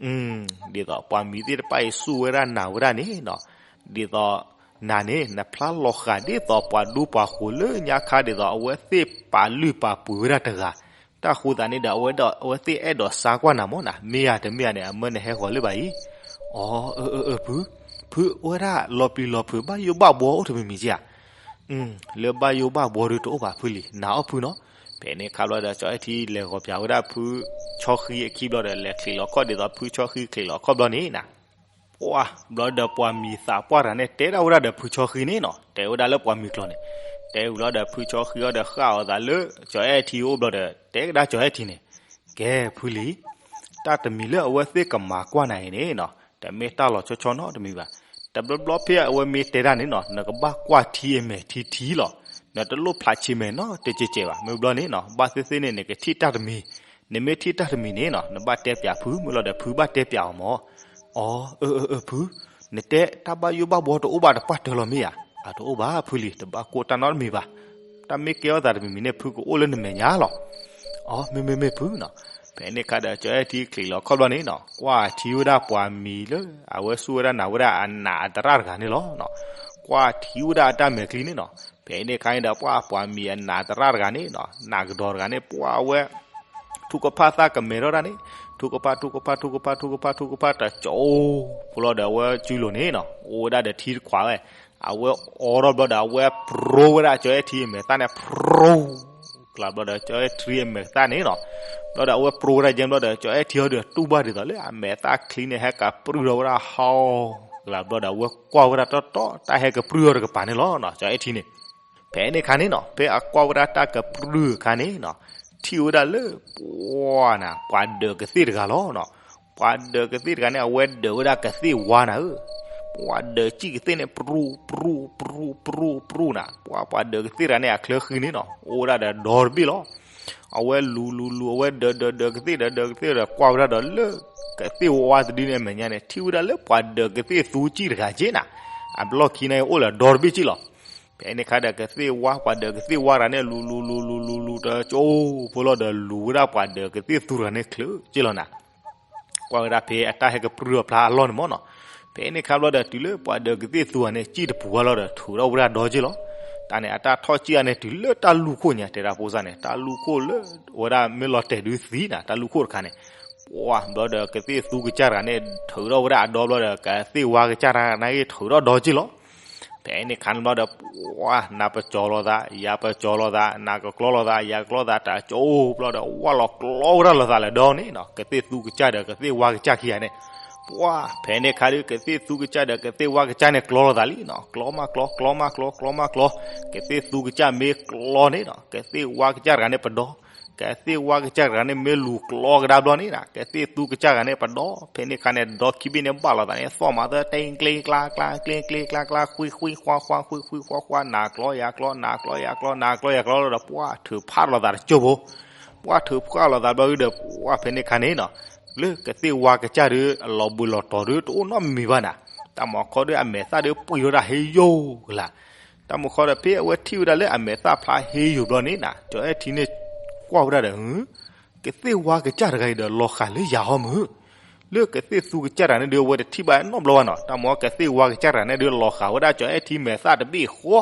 သိးပှၤမံၤသ့ၣ်တဖၣ်အံၤစူၢ်ဝဲဒၣ်နာ်ဝဲဒၣ်န့ၣ်နီၤ, ဒ်သိးနၤန့ၣ် နဖျါလီၤဃာ်ဒ်သိးပှၤဒူပှၤဃိၤလၢညါခါ ဒ်သိးအဝဲသ့ၣ်ပာ်လုၢ်ပာ်ပှ့ၤဝဲဒၣ်တဂၤ, တၢ်ဃိသတးန့ၣ်ဒီး အဝဲဒၣ် အဝဲသ့ၣ်အဲၣ်ဒိးဆါကွၢ်နၤမးနၤ, မ့ၢ်ဧါတမ့ၢ်ဧါန့ၣ် အမၢနဟဲဃီၤလၢၤဘၣ်အံၤ. အၢ အၢ အၢ ဖု, ဖုဝဲဒၣ်လီၤပျံၤလီၤဖုး ဘၣ်ယိၣ်ဘၣ်ဘှီအိၣ်တမံၤမံၤကဲဧါ. လၢဘၣ်ယိၣ်ဘၣ်ဘှီဒုးတအိၣ်ဘၣ်ဖုလံၤ, နာ်အီၣ်ဖုနီၤ. ဖဲန့ၣ်ခါဘျီဒီး စီၤအဲၣ်ထံလဲၤဂီၤပၠးဝဲဒၣ်ဖုဆီဃံအခံဘျီဒီး လဲၤချံးလီၤခီၣ်ဒ်သိးဖုဆီဃံချံးလီၤခီၣ်ဘျီန့ၣ်နၤ, ပှၢ်ဘျီဒီးပှၤမံၤသးပှၢ်တဂၤန့ၣ် တဲဒၣ်ဝဲဒၣ်ဒီးဖုဆီဃံန့ၣ်နီၤ, တဲဝဲဒၣ်လၢပှၤမံၤကျိာ်န့ၣ်, တဲဝံၤလီၤဒီးဖုဆီဃံအီၤဒီးဃၣ်အီၤသးလၢ စီၤအဲၣ်ထံအိၣ်ဘျီဒီး တဲကဒါစီၤအဲၣ်ထံန့ၣ်, ကဲဖုလံၤ, တၢ်တမံၤလၢအဝဲသ့ၣ်ကမၤကွၢ်နၤအံၤန့ၣ်နီၤ, တမ့ၢ်တၢ်လီၤဆီဆီနီတမံၤဘၣ်. တဘျီဘျီဖဲအဝဲမ့ၢ်တဲတၢ်န့ၣ်နီၤ နကဘၣ်ကွၢ်ထံအမဲာ်ထံထံလီၤ. နတလိၣ်ဖျးဆံးမဲာ်နီတစဲးစဲးဘၣ်. မ့ၢ်ဘျီန့ၣ်နီၤ ဘၣ်သ့ၣ်သ့ၣ်န့ၣ် နကထံၣ်တၢ်တမံၤ, နမ့ၢ်ထံၣ်တၢ်တမံၤန့ၣ်နီၤ နဘၣ်တဲပၠးဖု မ့ၢ်လီၤဒီးဖုဘၣ်တဲပၠးအီၤမး. အီ အၢ အၢ အၢ ဖု, နတဲတၢ်ဘၣ်ယိၣ်ဘၣ်ဘှီတအိၣ်ဘၣ်တပှၢ်တၢၢ်လီၤမ့ၢ်ဧါ. အတအိၣ်ဘၣ်ဖုလံၤ တဘၣ်ကိၢ်တၢ်နီတမံၤဘၣ်. တၢ်မ့ၢ်ကဲထီၣ်သးတမံၤမံၤန့ၣ် ဖုကအိၣ်လၢနမဲာ်ညါလီၤ. အီ မ့ၢ်မ့ၢ်မ့ၢ်ဖုနီၤ. ဖဲန့ၣ်ခါဒီး စီၤအဲၣ်ထံချံးလီၤခီၣ်ဘျီန့ၣ်နီၤ ကွၢ်ထံဝဲဒၣ်ပှၤမံၤလၢ အဝဲစူၢ်ဝဲဒၣ်နာ်ဝဲဒၣ်အနးအတရၣ်တဂၤန့ၣ်လီၤ. ကွၢ်ထံဝဲဒၣ်အတၢ်မဲာ်ချံန့ၣ်နီၤ. ဖဲန့ၣ်ခါန့ၣ်ဒီး ပှၤပှၤမံၤအနးတရၣ်တဂၤန့ၣ်နီၤ နးကဒီးတဂၤန့ၣ် ပှၤအဝဲ ထူကဖၣ်သၣ်ကမဲထီၣ်တၢ်န့ၣ် ထူကဖၣ် ထူကဖၣ် ထူကဖၣ် ထူကဖၣ် ထူကဖၣ် တကၠိဖိလီၤဒီး အဝဲစုလိၤန့ၣ်နီၤ အိၣ်ဝဲဒၣ်ဒီးထံတခွးဝဲ, အဝဲအိးထီၣ်ဘျီဒီး အဝဲပြိဝဲဒၣ်စီၤအဲၣ်ထံအမဲာ်သၣ်န့ၣ် ပြူ ကျါဘျီဒီး စီၤအဲၣ်ထံအမဲာ်သၣ်န့ၣ်နီၤ, ဘျီဒီး အဝဲပြိဝဲဒၣ်ကဲဘျီဒီး စီၤအဲၣ်ထံဟီဒီး တူၢ်ဘၣ်ဒ်သိးလၢအမဲာ်သၣ်ချံန့ၣ် ဟဲကပြုၢ်ထီၣ်ဝဲဒၣ်ဟီ, ကျါဘျီဒီး အဝဲကွၢ်ဝဲဒၣ်တီတီ တၢ်ဟဲကပြုၢ်ထီၣ်တကပၤန့ၣ်လီၤနီၤ စီၤအဲၣ်ထံန့ၣ် ဖဲန့ၣ်ခါန့ၣ်နီၤ ဖဲအကွၢ်ဝဲဒၣ်တၢ်ကပြုၢ်အခါန့ၣ်နီၤ, ထံၣ်ဝဲဒၣ်လၢ ပှၤနၤ ပှၤဒၢးကသ့ၣ်တဂၤလီၤနီၤ. ပှၤဒၢးကသ့ၣ်တဂၤန့ၣ် အဝဲဒၢးဝဲဒၣ်ကသ့ၣ်ဝါနၤဧၢ, ပှၤဒၢးစံၣ်ကသ့ၣ်န့ၣ် ပြူ ပြူ ပြူ ပြူ ပြူနၤ, ပှၤ ပှၤဒၢးကသ့ၣ်တဂၤန့ၣ် အချၢဃံန့ၣ်နီၤ အိၣ်ဝဲဒၣ်ဒီးဒီတဘ့ၣ်လီၤ. အဝဲလူၤလူၤလူၤ အဝဲဒၢးဒၢးဒၢးကသ့ၣ်ဒီးဒၢးကသ့ၣ်ဒီး ကွၢ်ဝဲဒၣ်ဒီးလၢ ကသ့ၣ်ဝါတဒုန့ၣ်အမဲာ်ညါန့ၣ် ထံၣ်ဝဲဒၣ်လၢပှၤဒၢးကသ့ၣ်သူကံၣ်တဂၤက့နၤ, အဘျီၢ်ခံန့ၣ်အိၣ်လၢဒီတဘ့ၣ်က့လီၤ. ဖဲန့ၣ်ခါဒီးကသ့ၣ်ဝါ ပှၤဒၢးကသ့ၣ်ဝါတဂၤန့ၣ် လူၤလူၤလူၤလူၤလူၤလူၤ တကၠိဖိလီၤဒီး လူၤဝဲဒၣ်ပှၤဒၢးကသ့ၣ်သူတဂၤန့ၣ်ချၢက့လီၤနၤ. ကွၢ်ဝဲဒၣ်ဖဲအတၢ်ဟဲကပြုၢ်ထီၣ်ဖျါအလီၢ်န့ၣ်မ့ၢ်နီၤ, ဖဲန့ၣ်ခါဘျီဒီး တုၤလၢပှၤဒၢးကသ့ၣ်သူဂၤန့ၣ် စံၣ်တပူၤဘၣ်လီၤဒီး ထုးထီၣ်ဝဲဒၣ်ဒီက့လီၤ. တၢ်န့ၣ် အတၢ်ထီၣ်စံၣ်အါန့ၣ် တုၤလၢတၢ်လူၢ်ခိၣ်ညါ တဲဒၣ်ဖိစၢ်န့ၣ် တၢ်လူၢ်ခိၣ်လၢ ဝဲဒၣ်မ့ၢ်လီၤတဲာ်ဒုးသံနၤ တၢ်လူၢ်ခိၣ်တခါန့ၣ်, ပှၤဘျီဒီးကသ့ၣ်သူကစၢ်တဂၤန့ၣ် ထုးထီၣ်ဝဲဒၣ်အဒီဘျီဒီး ကသ့ၣ်ဝါကစၢ်တဂၤန့ၣ် ထုးထီၣ်ဒီက့လီၤ. ဖဲန့ၣ်ခါန့ၣ်ဘျီဒီး ပှၤနၤပကၠီလိာ်သး ယၤပကၠီလိာ်သး နၤကကျီလိာ်သး ယၤကကျီသး တကၠိဖိလီၤဒီး ဝၢ်လီၤကျီဝဲဒၣ်လိာ်သးလၢဒီန့ၣ်နီၤ, ကသ့ၣ်သူကစၢ်ဒီးကသ့ၣ်ဝါကစၢ်ခံဂၤန့ၣ်, ပှၤဖဲန့ၣ်ခါဒီး ကသ့ၣ်သူကစၢ်ဒီးကသ့ၣ်ဝါကစၢ်န့ၣ် ကျီလိာ်သးလံနီၤ, ကျီမးကျီ ကျီမးကျီ ကျီမးကျီ, ကသ့ၣ်သူကစၢ်မ့ၢ်ကျီန့ၣ်နီၤ ကသ့ၣ်ဝါကစၢ်တဂၤန့ၣ်ပဒီ ကသ့ၣ်ဝါကစၢ်တဂၤန့ၣ် မ့ၢ်လူၤကျီကဒါဘျီန့ၣ်နီၤ ကသ့ၣ်သူကစၢ်တဂၤန့ၣ်ပဒီ, ဖဲန့ၣ်ခါန့ၣ် ဒီခံဘ့ၣ်န့ၣ်ဘၣ်လိာ်သးန့ၣ် သီၣ်မးသၢတ့ကျ့ကျါကျါ ကျ့ကျ့ကျါကျါ ခွံခွံခွါခွါ ခွံခွံခွါခွါ နၤကျီယၤကျီ နၤကျီယၤကျီ နၤကျီယၤကျီလီၤဒီး ပှၤထုးဖးလိာ်သးတကၠိဖိ, ပှၤထုးဖးလိာ်သးဘျီဒီး ပှၤဖဲန့ၣ်ခါန့ၣ်နီၤ လၢကသ့ၣ်ဝါကစၢ်ဒီး အလီၤဘှံးလီၤတီၤဒီး တအိၣ်နီတမံၤဘၣ်နၤ, တၢ်မၤခီဒီးအမဲာ်သၣ်ဒီးပှံၢ်ထီၣ်တၢ်ဟ့ယိၣ်ကလာ်, တၢ်မၤခီဒီးဖဲအဝဲထံၣ်ဝဲဒၣ်လၢအမဲာ်သၣ်ဖျါဟ့ယိၣ်ဘျီန့ၣ်နီၤ စီၤအဲၣ်ထံန့ၣ် ကွၢ်ဝဲဒၣ်ဒီး ကသ့ၣ်ဝါကစၢ်တဂၤအံၤဒီး လီၤဃာ်လၢယၤဟီမုၢ်, လၢကသ့ၣ်သူကစၢ်တဂၤန့ၣ်ဒီး အဝဲတထံၣ်ဘၣ်နီတဘျီဘၣ်နီၤ, တၢ်မၤကသ့ၣ်ဝါကစၢ်တဂၤန့ၣ်ဒီး လီၤဃာ်ဝဲဒၣ်စီၤအဲၣ်ထံမဲာ်သၣ်တဘ့ၣ်ဃီ,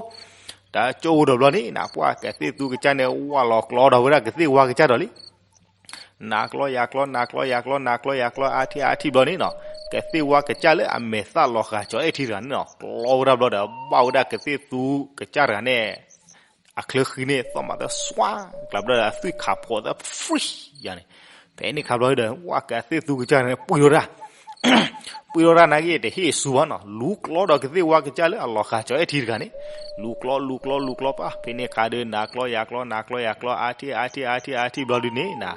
တၢ်ကၠိဝဲဒီးဘျီန့ၣ်နီၤ ပှၤကသ့ၣ်သူကစၢ်န့ၣ် ဝၢ်လီၤကျီဒီးဝဲဒၣ်ကသ့ၣ်ဝါကစၢ်ဒီးလံ နၤကျီယၤကျီ နၤကျီယၤကျီ နၤကျီယၤကျီ အါထံၣ်အါထံၣ်ဘျီန့ၣ်နီၤ ကသ့ၣ်ဝါကစၢ်လၢအမဲာ်သၣ်လီၤဃာ်စီၤအဲၣ်ထံတဂၤန့ၣ်နီၤ ကျီဝဲဒၣ်ဘျီဒီး ဘၣ်ဝဲဒၣ်ကသ့ၣ်သူကစၢ်တဂၤန့ၣ် အချၢဃံန့ၣ် သီၣ်မးသၢစွါ ကျါဘျီဒီး အသွံၣ်ခးဖိးသၢ ဖြံယၤန့ၣ်, ဖဲန့ၣ်ခါဘျီဒီး ဝဲကသ့ၣ်သူကစၢ်တဂၤန့ၣ် ပှံၢ်ထီၣ်တၢ် ပှ့ၤထီၣ်တၢ်နာ်က့ တဟ့ၣ်အဆူဘၣ်နီၤ, လူၤကျီဒီးကသ့ၣ်ဝါကစၢ်လၢအလီၤဃာ်ကၠီၤအဲၣ်ထံတဂၤန့ၣ်, လူၤကျီ လူၤကျီ လူၤကျီပာ်, ဖဲန့ၣ်အခါဒီး နၤကျီယၤကျီ နၤကျီယၤကျီ အါထံၣ် အါထံၣ် အါထံၣ်ဘျီဒုန့ၣ်နၤ,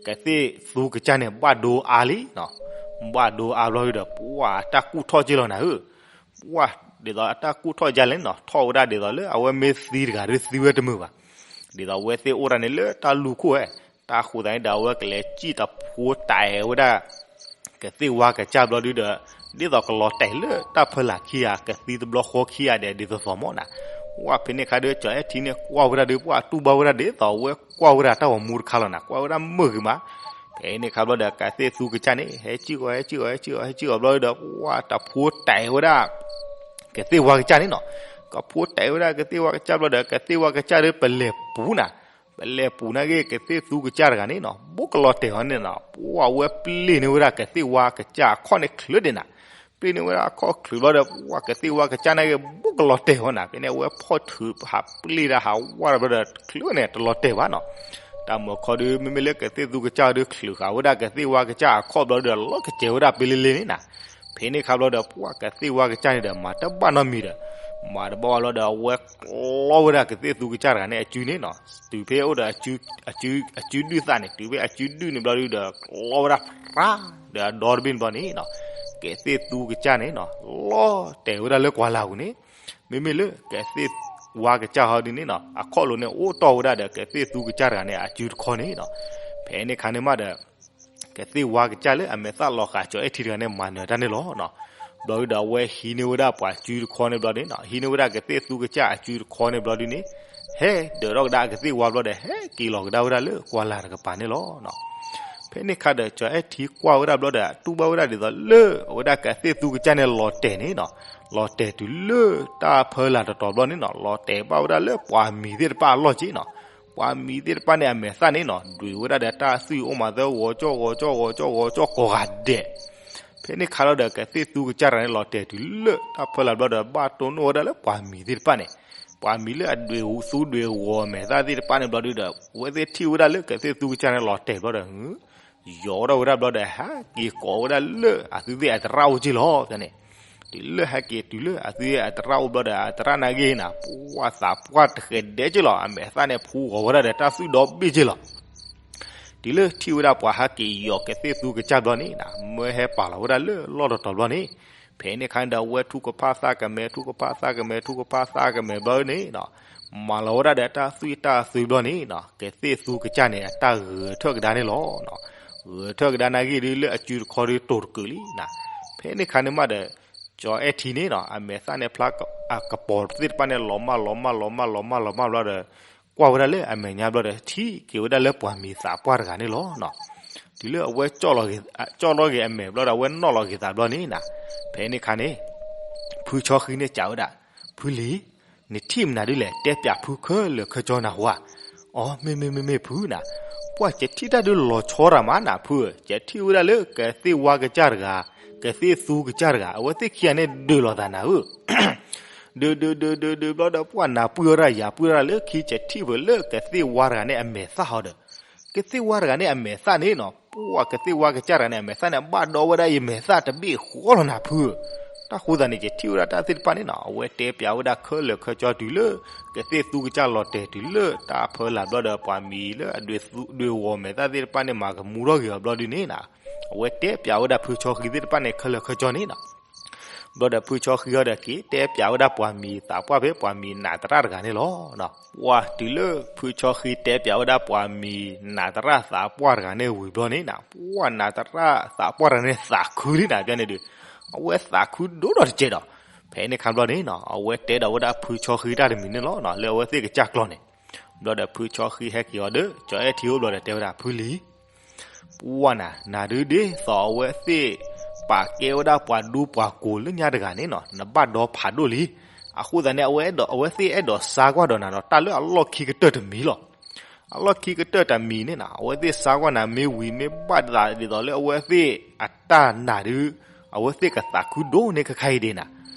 ကသ့ၣ်သူကစၢ်န့ၣ် ဘၣ်ဒိအါလံနီၤ, ဘၣ်ဒိအါဘျီဒုဒီး ပှၢ်တၢ်ကူၣ်ထီၣ်က့လီၤနၤဧၢ, ပှၢ်ဒ်သိးအတၢ်ကူၣ်ထီၣ်ကလဲၣ်နီၤ, ထီၣ်ဝဲဒၣ်ဒ်သိးလၢအဝဲမ့ၢ်သံတဂၤဒီးသံဝဲတမုာ်ဘၣ်, ဒ်သိးအဝဲသ့ၣ်အိၣ်တၢ်န့ၣ်လၢတၢ်လူၤခိၣ်ဝဲ, တၢ်ဃိသးန့ၣ်ဒီး အဝဲကလဲၤစံၣ်တဖိတဲာ်ဝဲဒၣ် ကသ့ၣ်ဝါကစၢ်ဘျီဒုဒီး, ဒ်သိးကလီၤတဲာ်လၢတၢ်ဖၢလၢ်ခံဂၤ ကသံတဘျီဃီခံဂၤဒဲးဒ်သိးသိးမီၢ်နၤ, ပှၢ်ဖဲန့ၣ်အခါဒီး ကၠီၤအဲၣ်ထံန့ၣ်ကွၢ်ဝဲဒၣ်ဒီး ပှၢ်တူၢ်ဘၣ်ဝဲဒၣ်ဒ်သိးအဝဲကွၢ်ဝဲဒၣ်တၢ်ဂီၤမူတခါလီၤနၤ, ကွၢ်ဝဲဒၣ်မုာ်ဂ့ၤမး, ဖဲန့ၣ်အခါဘျီဒီး ကသ့ၣ်သူကစၢ်န့ၣ် ဟဲစံၣ်အီၤ ဟဲစံၣ်အီၤ ဟဲစံၣ်အီၤ ဟဲစံၣ်အီၤဘျီဒုဒီး ပှၢ်တဖိတဲာ်ဝဲဒၣ် ကသ့ၣ်ဝါကစၢ်န့ၣ်နီၤ, ကဖိတဲာ်ဝဲဒၣ်ကသ့ၣ်ဝါကစၢ်ဘျီဒီး ကသ့ၣ်ဝါကစၢ်ဒီးပလဲၤပူၤနၤ, ပလဲၤပူၤနာ်က့ ကသ့ၣ်သူကစၢ်တဂၤန့ၣ်နီၤ ဘူးကလီၤတဲာ်အီၤန့ၣ်နီၤ, ပှၢ်ဝဲပျ့ၢ်န့ၢ်ဝဲဒၣ်ကသ့ၣ်ဝါကစၢ်အခီၣ်န့ၣ်ချုးဒံးနၤ, ပျ့ၢ်န့ၢ်ဝဲဒၣ်အခီၣ်ချုးဘျီဒီး ပှၢ်ကသ့ၣ်ဝါကစၢ်နာ်က့ ဘူးကလီၤတဲာ်အီၤနၤ, ဖဲန့ၣ်အဝဲဖီၣ်ထုးဟးပျ့ၢ်တၢ်ဟးဝါဒီးဘျီဒီး ချုးန့ၣ်တလီၤတဲာ်ဘၣ်နီၤ, တၢ်မုာ်ခီဒီး မ့မ့ၢ်လၢကသ့ၣ်သူကစၢ်ဒီး ချုးဃာ်ဝဲဒၣ်ကသ့ၣ်ဝါကစၢ်အခီၣ်ဘျီဒီး လီၤကစဲၤဝဲဒၣ်ပ့လ့လ့န့ၣ်နၤ, ဖဲန့ၣ်အခါဘျီဒီး ပှၢ်ကသ့ၣ်ဝါကစၢ်န့ၣ်ဒီး မၤတဘၣ်နီတမံၤဒီး, မၤတဘၣ်ဘၣ်ဘျီဒီး အဝဲကျီဝဲဒၣ်ကသ့ၣ်သူကစၢ်တဂၤန့ၣ်အစုန့ၣ်နီၤ, တုၤဖဲအိၣ်ဒီး အစုဒုၣ်သၣ်န့ၣ် တုၤဖဲအစုဒုၣ်န့ၣ်ဘျီဒုဒီး ကျီဝဲဒၣ်ဖြး ဒီးအဒီတဘ့ၣ်န့ၣ်ဘျီန့ၣ်နီၤ, ကသ့ၣ်သူကစၢ်န့ၣ်နီၤ လီၤတဲာ်ဝဲဒၣ်လၢကွၢ်လၢ်ပူၤန့ၣ်, မ့မ့ၢ်လၢကသ့ၣ်ဝါကစၢ်ဟီဒုန့ၣ်နီၤ အခီၣ်လိၤန့ၣ် အိၣ်တီၢ်ဝဲဒၣ်ဒီး ကသ့ၣ်သူကစၢ်တဂၤန့ၣ် အစုတခီန့ၣ်နီၤ, ဖဲန့ၣ်အခါန့ၣ်မးဒီး ကသ့ၣ်ဝါကစၢ်လၢအမဲာ်သၣ်လီၤဃာ်ကၠီၤအဲၣ်ထံတဂၤန့ၣ် မၤနၢၤတၢ်န့ၣ်လီၤနီၤ, ဘျီဒုဒီး အဝဲဟံးန့ၢ်ဝဲဒၣ်ပှၤစုတခီန့ၣ်ဘျီန့ၣ်နီၤ, ဟံးန့ၢ်ဝဲဒၣ်ကသ့ၣ်သူကစၢ်အစုတခီန့ၣ်ဘျီဒုန့ၣ်, ဟဲဒၢးထီၣ်ကဒါကသ့ၣ်ဝါဘျီဒီး ဟဲက့ၤလီၤကဒါဝဲဒၣ်လၢကွၢ်လၢ်တကပၤန့ၣ်လီၤနီၤ, ဖဲန့ၣ်အခါဒီး ကၠီၤအဲၣ်ထံကွၢ်ဝဲဒၣ်ဘျီဒီး တူၢ်ဘၣ်ဝဲဒၣ်ဒ်သိးလၢ အဝဲဒၣ်ကသ့ၣ်သူကစၢ်န့ၣ်လီၤတဲာ်န့ၣ်နီၤ, လီၤတဲာ်တုၤလၢတၢ်ဖၢလၢ်တတီၤဘျီန့ၣ်နီၤ, လီၤတဲာ်ဘၣ်ဝဲဒၣ်လၢပှၤမံၤသ့ၣ်တဖၣ်အလီၢ်က့နီၤ, ပှၤမံၤသ့ၣ်တဖၣ်န့ၣ်အမဲာ်သၣ်န့ၣ်နီၤ ဒွံးဝဲဒၣ်ဒီးတၢ်သွံၣ်အိၣ်မးသၢဂီၤကၠီၣ်ဂီၤကၠီၣ်ဂီၤကၠီၣ်ဂီၤကၠီၣ်ကိးဂၤဒဲး, ဖဲန့ၣ်အခါလီၤဒီး ကသ့ၣ်သူကစၢ်တဂၤန့ၣ် လီၤတဲာ်တုၤလၢတၢ်ဖၢလၢ်ဘျီဒီး ဘၣ်တိၢ်နီၣ်ဝဲဒၣ်လၢပှၤမံၤသ့ၣ်တဖၣ်န့ၣ်, ပှၤမံၤလၢအဒွံးသူဒွံးဂီၤအမဲာ်သၣ်သ့ၣ်တဖၣ်န့ၣ်ဘျီဒုဒီး အဝဲသ့ၣ်ထံၣ်ဝဲဒၣ်လၢကသ့ၣ်သူကစၢ်န့ၣ်လီၤတဲာ်ဘျီဒီး ယီၤထီၣ်ဝဲဒၣ်ဘျီဒီး ဟဲက့ၤကိးဝဲဒၣ်လၢအသုသ့ၣ်အသရၣ်အိၣ်က့လီၤန့ၣ်, တုၤလၢဟဲက့ၤတုၤလၢအသုသ့ၣ်အသရၣ်အိၣ်ဘျီဒီး အသရၣ်နာ်က့နၤ ပှၢ်သးပှၢ်တဃဲၤဒဲးက့လီၤ, အမဲာ်သၣ်န့ၣ်ဖှူဂီၤဝဲဒၣ်ဒီးတၢ်သွံၣ်ဒီဘ့ၣ်က့လီၤ. တုၤလၢထံၣ်ဝဲဒၣ်ပှၤဟဲက့ၤယီၤကသ့ၣ်သူကစၢ်ဘျီန့ၣ်နၤ မၢဟဲပာ်လီၤဝဲဒၣ်လၢလီၢ်တတီၤဘျီန့ၣ်, ဖဲန့ၣ်အခါန့ၣ်ဒီး အဝဲထုကဖၣ်သးကမဲာ် ထုကဖၣ်သးကမဲာ် ထုကဖၣ်သးကမဲာ်ဘျီန့ၣ်နီၤ, မၤလီၤဝဲဒၣ်ဒီးတၢ်သွံၣ်တၢ်သွံဘျီန့ၣ်နီၤ, ကသ့ၣ်သူကစၢ်န့ၣ် အတၢ်ဂဲၤထၢၣ်ကဒါန့ၣ်လီၤ. ဂဲၤထၢၣ်ကဒါနာ်ဂ့ၢ်ဒ်လၢအစုတခီဒီးတိၤတကုာ်လံနၤ. ဖဲန့ၣ်အခါန့ၣ်မးဒီး ကၠီအဲၣ်ထံန့ၣ်နီၤ အမဲာ်သၣ်န့ၣ်ဖျါအကပီၤသ့ၣ်တဖၣ်န့ၣ် လီၤမၢ်လီၤမၢ်လီၤမၢ်လီၤမၢ်လီၤမၢ်ဘျီဒီး ကွၢ်ဝဲဒၣ်လၢအမဲာ်ညါဘျီဒီး ထံၣ်က့ၤဝဲဒၣ်လၢပှၤမံၤသးပှၢ်တဂၤန့ၣ်လီၤ. တုၤလၢအဝဲ ကၠီၣ်ထီၣ်က့ၤအမဲာ်ဘျီဒီး အဝဲနီၣ်လီၤက့ၤသးဘျီန့ၣ်နၤ, ဖဲန့ၣ်အခါန့ၣ် ဖုဆီဃံန့ၣ်စံးဝဲဒၣ်, ဖုလံၤ, နထံၣ်မနုၤဒ်လဲၣ် တဲပျးဖုခဲလၢာ်ခဲဆ့နၤဟူဧါ. အီ မ့ၢ်မ့ၢ်မ့ၢ်မ့ၢ်ဖုနၤ, ပှၢ်ကထံၣ်တၢ်ဒုးလီၤဆီရၤမးနၤဖု, ကထံၣ်ဝဲဒၣ်လၢကသ့ၣ်ဝါကစၢ်တဂၤ, ကသ့ၣ်သူကစၢ်တဂၤ အဝဲသ့ၣ်ခံဂၤန့ၣ်ဒုးလိာ်သးနၤဧၢ ဒုးဒုးဒုးဒုးဒုးဘျီဒီး ပှၢ်နၢ်ပှံၢ်ဝဲဒၣ်ယၤပှံၢ်ဝဲဒၣ်လၢခံ ကထံၣ်ဖုးလၢကသ့ၣ်ဝါတဂၤန့ၣ်အမဲာ်သၣ်ဟီဒီး ကသ့ၣ်ဝါတဂၤန့ၣ်အမဲာ်သၣ်န့ၣ်နီၤ, ပှၢ်ကသ့ၣ်ဝါကစၢ်တဂၤန့ၣ် အမဲာ်သၣ်န့ၣ် ဘၣ်ဒီဝဲဒၣ်ယမဲာ်သၣ်တဘ့ၣ်ဃီလီၤနၤဖု. တၢ်ဃိသတးန့ၣ် ယထံၣ်ဝဲဒၣ်တၢ်သ့ၣ်တဖၣ်န့ၣ်နီၤ, အဝဲတဲပျးဝဲဒၣ်ခဲလၢာ်ခဲဆ့တုၤလၢ ကသ့ၣ်သူကစၢ်လီၤတဲာ်တုၤလၢတၢ်ဖၢလၢ်ဘျီဒီး ပှၤမံၤလၢအဒွဲၣ်ဂီၤမဲာ်သၣ်သ့ၣ်တဖၣ်န့ၣ် မၤကမူထီၣ်က့ၤအီၤဘျီဒုန့ၣ်နၤ, အဝဲတဲပျးဝဲဒၣ်ဖုဆီဃံသ့ၣ်တဖၣ်န့ၣ် ခဲလၢာ်ခဲဆ့န့ၣ်နီၤ. ဘျီဒီးဖုဆီဃံဟီဒီးက့ၤတဲပျးဝဲဒၣ်ပှၤမံၤသးပှၢ်ဖဲပှၤမံၤနးသရၣ်တဂၤန့ၣ်လီၤ. ပှၢ်တုၤလၢဖုဆီဃံတဲပျးဝဲဒၣ်ပှၤမံၤနးသရၣ်သးပှၢ်တဂၤန့ၣ်ဝံၤဘျီန့ၣ်နၤ, ပှၢ်နးသရၣ်သးပှၢ်တဂၤန့ၣ်သးခုလံနၤ, ဘၣ်န့ၣ်ဒီး အဝဲသးခုဒိၣ်ဒီးတစဲးဒီး, ဖဲန့ၣ်အခါဘျီန့ၣ်နီၤ အဝဲတဲဒီးဝဲဒၣ်ဖုဆီဃံတၢ်တမံၤန့ၣ်လီၤနီၤ, လၢအဝဲသ့ၣ်ကစၢ်ကျီန့ၣ်. ဘျီဒီးဖုဆီဃံဟဲက့ၤအီၤဒီး ကၠီအဲၣ်ထံအိၣ်ဘျီဒီးတဲဝဲဒၣ် ဖုလံၤ ပှၢ်နၤ နၤဒုးဒ်သိးအဝဲသ့ၣ် ပာ်ကဲဝဲဒၣ်ပှၤဒူပှၤကိးလၢညါတဂၤန့ၣ်နီၤ နဘၣ်ဒီဖးဒိၣ်လံ. အဃိသတးန့ၣ် အဝဲအဲၣ်ဒိး အဝဲသ့ၣ်အဲၣ်ဒိးစါကွၢ်ဒီးနၤဒီး တၢ်လၢအလီၢ်ခံကတၢၢ်တမံၤလီၤ. အလီၢ်ခံကတၢၢ်တမံၤန့ၣ်နီၤ အဝဲသ့ၣ်စါကွၢ်နၤမ့ၢ်ဝံၤမ့ၢ်ဘၣ်သးဒ်သိးလၢအဝဲသ့ၣ်အတၢ်နာ်ဒုး အဝဲသ့ၣ်ကသးခုဒိၣ်န့ၢ်ခဲခါအံၤဒံးနၤ.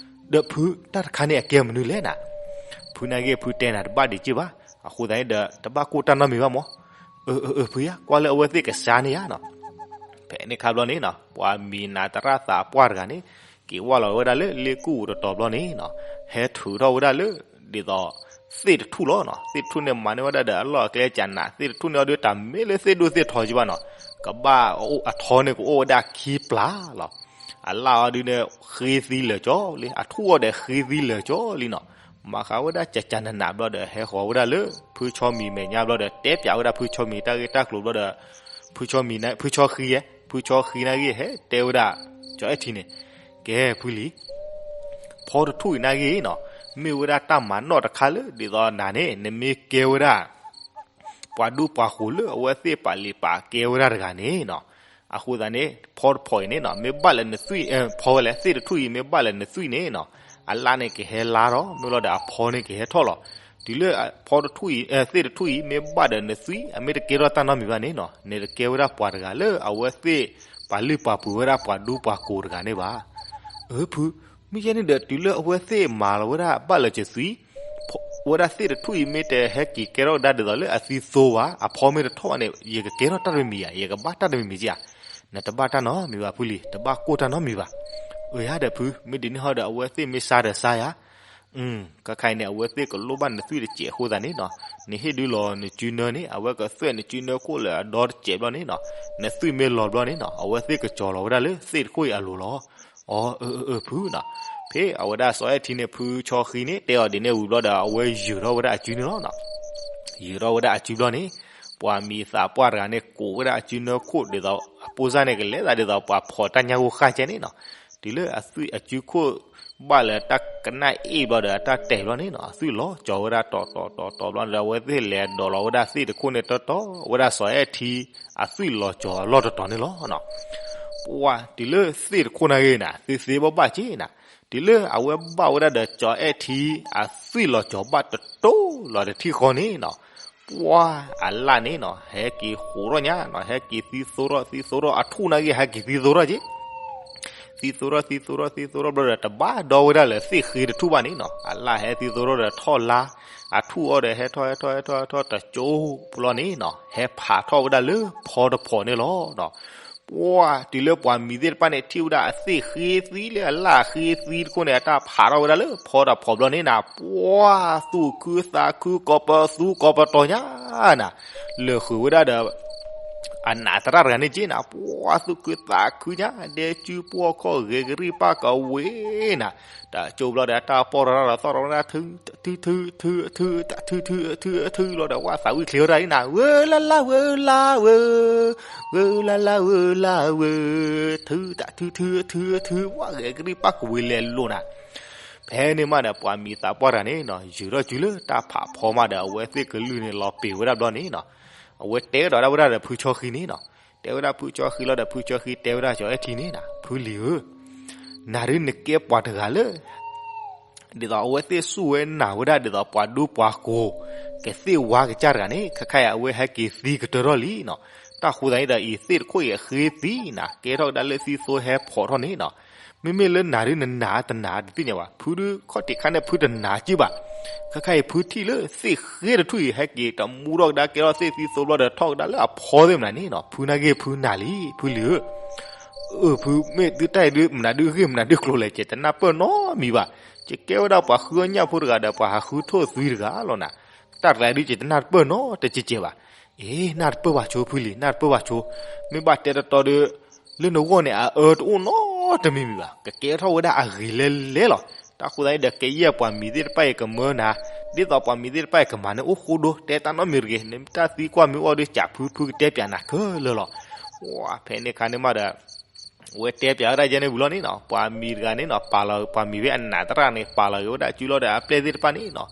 ဒီးဖု တၢ်တခါန့ၣ်အကဲမနုၤလဲၣ်နၤ. ဖုနာ်က့ ဖုတဲနၤတဘၣ်ဒံးက့ၢ်ဘၣ်. အဃိသတးန့ၣ်ဒီး တဘၣ်ကိၢ်တၢ်နီတမံၤဘၣ်မး. အၢ အၢ အၢ ဖုယါ ကွၢ်လၢအဝဲသ့ၣ်ကစါန့ၣ်ယါနီၤ. ဖဲန့ၣ်ခါဘျီန့ၣ်နီၤ ပှၤမံၤနးသရၣ်သးပှၢ်တဂၤန့ၣ် က့ၤဝၢ်လီၤဝဲဒၣ်လၢလ့ကူၣ်ပူၤတတီၤဘျီန့ၣ်နီၤ ဟဲထုးထီၣ်ဝဲဒၣ်လၢ ဒ်သိး သ့ၣ်တထူၣ်လီၤနီၤ. သ့ၣ်တထူၣ်န့ၣ်မၤန့ၢ်ဝဲဒၣ်ဒီးအလီၢ်အကျဲကနး သ့ၣ်တထူၣ်န့ၣ်အီၤဒုးတၢ်မ့ၢ်လၢသ့ၣ်ဒိၣ်သ့ၣ်ထီကဘၣ်နီၤ ကဘၣ်အထီန့ၣ်ကအိၣ်ဝဲဒၣ်ခံပျၢ်လီၤ. အလၣ်အီၤဒုးန့ၣ် ဃ့သံလၢာ်ကၠီလံ အထူၣ်အီၤဒီးဃ့သံလၢာ်ကၠီလံနီၤ. မၤဃာ်ဝဲဒၣ်ကကနနးဘျီဒီး ဟဲဃီၤဝဲဒၣ်လၢ ဖုဆီမံၤမဲာ်ညါဘျီဒီး တဲပၠးဝဲဒၣ်ဖုဆီမံၤတၢ်ဂ့ၢ်တၢ်ကျိၤဘျီဒီး ဖုဆီမံၤ ဖုဆီဃံ ဖုဆီဃံနာ်ဂ့ၢ် ဟဲတဲဝဲဒၣ် ကၠီအဲၣ်ထံန့ၣ် ကဲဖုလံၤ ဖီတထူၣ်အံၤနာ်ဂ့ၢ်နီၤ မ့ၢ်ဝဲဒၣ်တၢ်မၤနီၣ်တခါလၢ ဒ်သိးနၤန့ၣ် နမ့ၢ်ကဲဝဲဒၣ် ပှၤဒူပှၤဃိၤလၢအဝဲသ့ၣ်ပာ်လုၢ်ပာ်ကဲဝဲဒၣ်တဂၤန့ၣ်နီၤ. အဃိသတးန့ၣ် ဖီတဖီအံၤန့ၣ်နီၤ မ့ၢ်ဘၣ်လၢနသွံၣ် ဖီဝဲလဲၣ် သ့ၣ်တထူၣ်အံၤမ့ၢ်ဘၣ်လၢနသွံၣ်န့ၣ်နီၤ အလၣ်န့ၣ်ကဟဲလါထီၣ် မ့ၢ်လီၤဒီးအဖီန့ၣ်ကဟဲထီၣ်လီၤ. တုၤလၢဖီတထူၣ်အံၤ သ့ၣ်တထူၣ်အံၤ မ့ၢ်ဘၣ်ဒီးနသွံၣ် အမ့ၢ်တကဲထီၣ်တၢ်နီတမံၤဘၣ်န့ၣ်နီၤ နတကဲဝဲဒၣ်ပှၤတဂၤလၢအဝဲသ့ၣ်ပာ်လုၢ်ပာ်ပှ့ၤဝဲဒၣ်ပှၤဒူပှၤဃိၤတဂၤန့ၣ်ဘၣ်. အၢ ဖု, မ့ၢ်ယဲန့ၣ်ဒီးတုၤလၢအဝဲသ့ၣ်မၤလီၤဝဲဒၣ်ဘၣ်လၢကသွံၣ် ဝဲဒၣ်သ့ၣ်တထူၣ်အံၤမ့ၢ်တဟဲက့ၤကဲထီၣ်ဝဲဒၣ်ဒ်သိးလၢအသံသိဘၣ် အဖီမ့ၢ်တထီၣ်ဘၣ်န့ၣ် ယကကဲထီၣ်တၢ်တမံၤဧါ ယကဘၣ်တၢ်တမံၤဧါ. နတဘၣ်တၢ်နီတမံၤဘၣ်ဖုလံၤ တဘၣ်ကိၢ်တၢ်နီတမံၤဘၣ်. အၢ ယၤဒီးဖု မ့ၢ်ဒ်န့ၣ်ဟီဒီး အဝဲသ့ၣ်မ့ၢ်စါဒီးစါယၤ ခါခါအံၤန့ၣ် အဝဲသ့ၣ်ကလိၣ်ဘၣ်နသွံၣ်တစဲးအဃိသတးန့ၣ်နီၤ နဟ့ၣ်ဒုးလီၤနစုနၢန့ၣ် အဝဲကသွဲၣ်နစုနၢခိၣ်လၢအဒီတစဲးဘျီန့ၣ်နီၤ နသွံၣ်မ့ၢ်လီၤဘျီန့ၣ်နီၤ အဝဲသ့ၣ်ကကၠီၤလီၤဝဲဒၣ်လၢသ့ၣ်တခိၣ်အံၤအလိၤလီၤ. အၢ အၢ အၢ ဖုနီၤ. ဖဲအဝဲဒၣ်စီၤအဲၣ်ထံန့ၣ် ဖုဆီဃံန့ၣ် တဲအီၤဒ်န့ၣ်ဝံၤဘျီဒီး အဝဲယုာ်ထီၣ်ဝဲဒၣ်အစုန့ၣ်လီၤ. ယုာ်ထီၣ်ဝဲဒၣ်အစုဘျီန့ၣ် ပှၤမံၤသးပှၢ်တဂၤန့ၣ် ကိးဝဲဒၣ်အစုနၢခိၣ်ဒ်သိး အပိၢ်စၢ်န့ၣ် ကလဲၤသးဒ်သိးပှၤဖီၣ်တၢ်ညၣ်ဂိၢ်ဃၣ်ကဲန့ၣ်နီၤ. တုၤလၢအသွံၣ်အစုခိၣ် ဘၣ်လၢတၢ်ကနၣ်အ့ၣ်ဘျီဒီးအတၢ်တဲာ်ဘျီန့ၣ်နီၤ အသွံၣ်လီၤကၠီၤဝဲဒၣ်တီၤတီၤတီၤတီၤဘျီဒီး အဝဲသ့ၣ်လဲၤဒိးလီၤဝဲဒၣ်သ့ၣ်တခိၣ်န့ၣ်တီတီၤ ဝဲဒၣ်စီၤအဲၣ်ထံအသွံၣ်လီၤကၠီၤအလီၢ်တတီၤန့ၣ်လီၤ. ပှၤ တုၤလၢသ့ၣ်တခိၣ်နာ်ဂ့ၤန့ၣ် သ့သ့ဘၣ်ဘၣ်က့ၤနၤ တုၤလၢအဝဲဘၣ်ဝဲဒၣ်ဒီးကၠီၤအဲၣ်ထံ အသွံၣ်လီၤကၠီၤဘၣ်တတိၤလီၤတထံၣ်ဃီန့ၣ်နီၤ ပှၤအလၣ်န့ၣ်နီၤ ဟဲက့ၤဃိးထီၣ်ညါနီၤ ဟဲက့ၤသံသိထီၣ်သံသိထီၣ် အထူၣ်နာ်ဂ့ၤ ဟဲက့ၤသံသိထီၣ်က့ၤ သံသိထီၣ်သံသိထီၣ်သံသိထီၣ်ဘျီဒီး တဘၣ်ဒီဝဲဒၣ်လၢသ့ၣ်ဃ့တထူၣ်ဘၣ်န့ၣ်နီၤ အလၣ်ဟဲသံသိထီၣ်ဒီးထီၣ်လါ အထူၣ်အီၤဒီးဟဲထီၣ်ဟဲထီၣ်ဟဲထီၣ်ဟဲထီၣ်တကၠိဘျီန့ၣ်နီၤ ဟဲဖးထီၣ်ဝဲဒၣ်လၢဖီတဖီန့ၣ်လီၤ. ပှၤ တုၤလၢပှၤမံၤသ့ၣ်တဖၣ်န့ၣ် ထံၣ်ဝဲဒၣ်အသ့ၣ်ဃ့သံလၢအလၣ်ဃ့သံတခိၣ်န့ၣ် အတၢ်ဖးထီၣ်ဝဲဒၣ်လၢဖီတဖီဘျီန့ၣ်နီၤ ပှၤ သူၣ်ခုသးခု ကိးပသူကိးပတီၤညါနၤ လၢာ်ဃုာ်ဝဲဒၣ်ဒီး အနးသရၣ်တဂၤန့ၣ်က့နၤ ပှၤသူၣ်ခုသးခုညါ ဒဲကၠူပှီၢ်ခီၣ်ဂဲၤကရံၣ်ပၢ်ကဝ့ၤနၤ တကၠိဘျီဒီး တၢ်ပီၢ်ရၤလီၤသီၣ်ရၤဝဲဒၣ် ထု ထု ထု ထု ထု ထု ထု ထု ထု ထု ဘျီဒီး ဝဲသးဝံၣ်ချ့ဝဲဒၣ်န့ၣ်နၤ ဝဲလၢ်လၢ်ဝဲလၢ်ဝဲ ဝဲလၢ်လၢ်ဝဲလၢ်ဝဲ ထု တၢ်ထု ထု ထု ထု ဝဲဂဲၤကရံၣ်ပၢ်ကဝ့ၤလဲၤလိာ်နၤ ဖဲန့ၣ်မးဒီး ပှၤမံၤသးပှၢ်တဂၤန့ၣ်နီၤ ယုာ်ထီၣ်စုလၢတၢ်ဖးဖီမးဒီး အဝဲသ့ၣ်ကလုၢ်န့ၣ်လီၤပ့ၤဝဲဒၣ်ဘျီန့ၣ်နီၤ အဝဲတဲကဒီးဒၣ်ဝဲဒၣ်ဒီးဖုဆီဃံန့ၣ်နီၤ တဲဝဲဒၣ်ဖုဆီဃံလီၤဒီး ဖုဆီဃံတဲဝဲဒၣ်ကၠီၤအဲၣ်ထံန့ၣ်နၤ ဖုလံၤဧၢ နၤဒုးနကဲပှၤတဂၤလၢ ဒ်သိးအဝဲသ့ၣ်စူၢ်ဝဲနာ်ဝဲဒၣ်ဒ်သိးပှၤဒူပှၤဃိၤ ကသ့ၣ်ဝါကစၢ်တဂၤန့ၣ် ခဲခါအံၤအဝဲဟဲက့ၤသံကတၢၢ်ထီၣ်လံနီၤ တၢ်ဃိသတးန့ၣ်ဒီး အံၤသ့ၣ်တခိၣ်အံၤအဃ့သံနၤ ကဲထီၣ်ကဒါလၢသံသိဟဲဖီၣ်ထီၣ်န့ၣ်နီၤ မ့မ့ၢ်လၢနၤဒုးနနာ်တနာ်တသ့ၣ်ညါဘၣ် ဖုဒုးခီၣ်ထံးခါန့ၣ် ဖုတနာ်က့ဘၣ် ခဲခါအံၤဖုထံၣ်လၢသ့ၣ်ဃ့တထူၣ်အံၤ ဟဲက့ၤတမူထီၣ်ကဒါကဲထီၣ်သ့ၣ်သံသိဘျီဒီး ထီၣ်ကဒါလၢအဖီသ့ၣ်မနုၤန့ၣ်နီၤ ဖုနာ်ဂ့ၤဖုနာ်လံ ဖုလံၤဧၢ အၢ ဖုမ့ၢ်သုတၢ်အံၤဒုး မနုၤဒုးဂ့ၢ်မနုၤဒုးကျိၤလဲၣ် ယတနၢ်ပၢၢ်နီတမံၤဘၣ် ယကဲဝဲဒၣ်ပှၤဃုအီၣ်ညၣ်ဖိတဂၤဒီး ပှၤဟးဃုထိၣ်သွံတဂၤလီၤနၤ တၢ်တဂၤဒုး ယတနၢ်တပၢၢ်နီတကဲးကဲးဘၣ် အ့ နၢ်တပၢၢ်ဘၣ်ဆိ ဖုလံၤ နၢ်တပၢၢ်ဘၣ်ဆိ မ့ၢ်ဘၣ်တဲတတီၤဒီး လၢနဂီၢ်န့ၣ် အအၢတအိၣ်နီတမံၤမံၤဘၣ် ကကဲထီၣ်ဝဲဒၣ်အဂ့ၤလဲၤလဲၤလီၤ တၢ်ဃိသတးန့ၣ်ဒီး ကယဲၢ်ပှၤမံၤသ့ၣ်တဖၣ်အံၤကမၢနၤ ဒ်သိးပှၤမံၤသ့ၣ်တဖၣ်အံၤကမၤန့ၣ်အိၣ်ဃိဒိ တဲတၢ်နီတမံၤတဂ့ၤ နတၢ်သံကွၢ်မ့ၢ်အိၣ်ဒီး ကးဖု ဖုကတဲပၠးနၤခဲလၢာ်လီၤ ဝဲဖဲန့ၣ်ခါန့ၣ်မးဒီး ဝဲတဲပၠးဝဲဒၣ်ယဲန့ၣ်ဝံၤလီၤန့ၣ်နီၤ ပှၤမံၤတဂၤန့ၣ်နီၤ ပာ်လီၤ ပှၤမံၤဖဲအနးသရၣ်န့ၣ် ပာ်လီၤက့ၤဝဲဒၣ်စုလီၤဒီးအပျဲၢ်သ့ၣ်တဖၣ်န့ၣ်နီၤ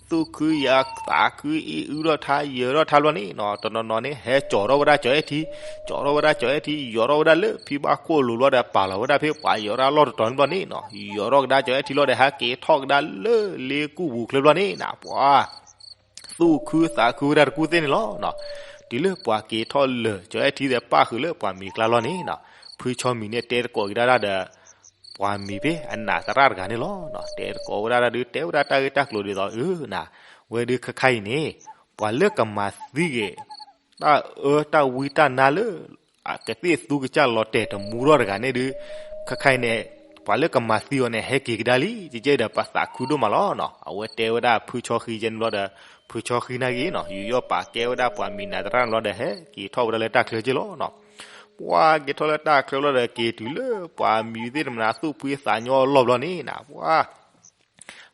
သူၣ်ခုယၤသးခုအံၤအုထီၣ်ထါယၢၤထီၣ်ထါဘျီန့ၣ်နီၤ တနီၤနီၤန့ၣ် ဟဲကၠီၤထီၣ်ဝဲဒၣ်ကၠီၤအဲၣ်ထံ ကၠီၤထီၣ်ဝဲဒၣ်ကၠီၤအဲၣ်ထံ ယီၤထီၣ်ဝဲဒၣ်လၢဖံဘၣ်ခိၣ်လိၤဘျီဒီး ပာ်လီၤဝဲဒၣ်ဖဲပှၤယီၤဒၣ်လီၢ်တတီၤန့ၣ်ဘျီန့ၣ်နီၤ ယီၤထီၣ်ကဒါကၠီၤအဲၣ်ထံလီၤဒီး ဟဲက့ၤထီၣ်ကဒါလၢလ့ကူၣ်ပူၤချၢဘျီန့ၣ်နီၤ ပှၤ သူၣ်ခုသးခုဝဲဒၣ်တကူၣ်သ့ၣ်န့ၣ်လီၤ. တုၤလၢပှၤက့ၤထီၣ်လၢာ်ကၠီၤအဲၣ်ထံဒီးပၣ်ဃုာ်လၢပှၤမံၤကျါလီၤန့ၣ်နီၤ ဖုဆီမံၤန့ၣ်တဲသကိးက့ၤဒၣ်ဒီး ပှၤမံၤဖဲအနးသရၣ်တဂၤန့ၣ်လီၤ. တဲသကိးဝဲဒၣ်ဒုး တဲဝဲဒၣ်တၢ်ဂ့ၢ်တၢ်ကျိၤဒ်သိး အၢ နၤ ဝဲဒုးခဲခါအံၤန့ၣ် ပှၤလၢကမၤသံက့ၤ တၢ်အၢတၢ်ဝံတၢ်နါလၢ ကသ့ၣ်သူကစၢ်လီၤတဲာ်တမူထီၣ်တဂၤန့ၣ်ဒုး ခဲခါအံၤန့ၣ် ပှၤလၢကမၤသံအီၤန့ၣ် ဟဲက့ၤကဒါလံ ကကဲဒီးပသးခုဒိၣ်မးလီၤနီၤ. အဝဲတဲဝဲဒၣ်ဖုဆီဃံကဲန့ၣ်ဘျီဒီး ဖုဆီဃံနာ်က့နီၤ ယူးယီၣ်ပာ်ကဲဝဲဒၣ်ပှၤမံၤနၤသရၣ်န့ၣ်ဘျီဒီး ဟဲက့ၤထီၣ်ဝဲဒၣ်လၢတၢ်ချၢက့လီၤနီၤ. ပှၤက့ၤထီၣ်လၢတၢ်ချၢလီၤဒီး က့ၤတုၤလၢပှၤမံၤသ့ၣ်တမနၤသူၣ်ဖှံသးညီအလီၢ်ဘျီန့ၣ်နီၤ ပှၤ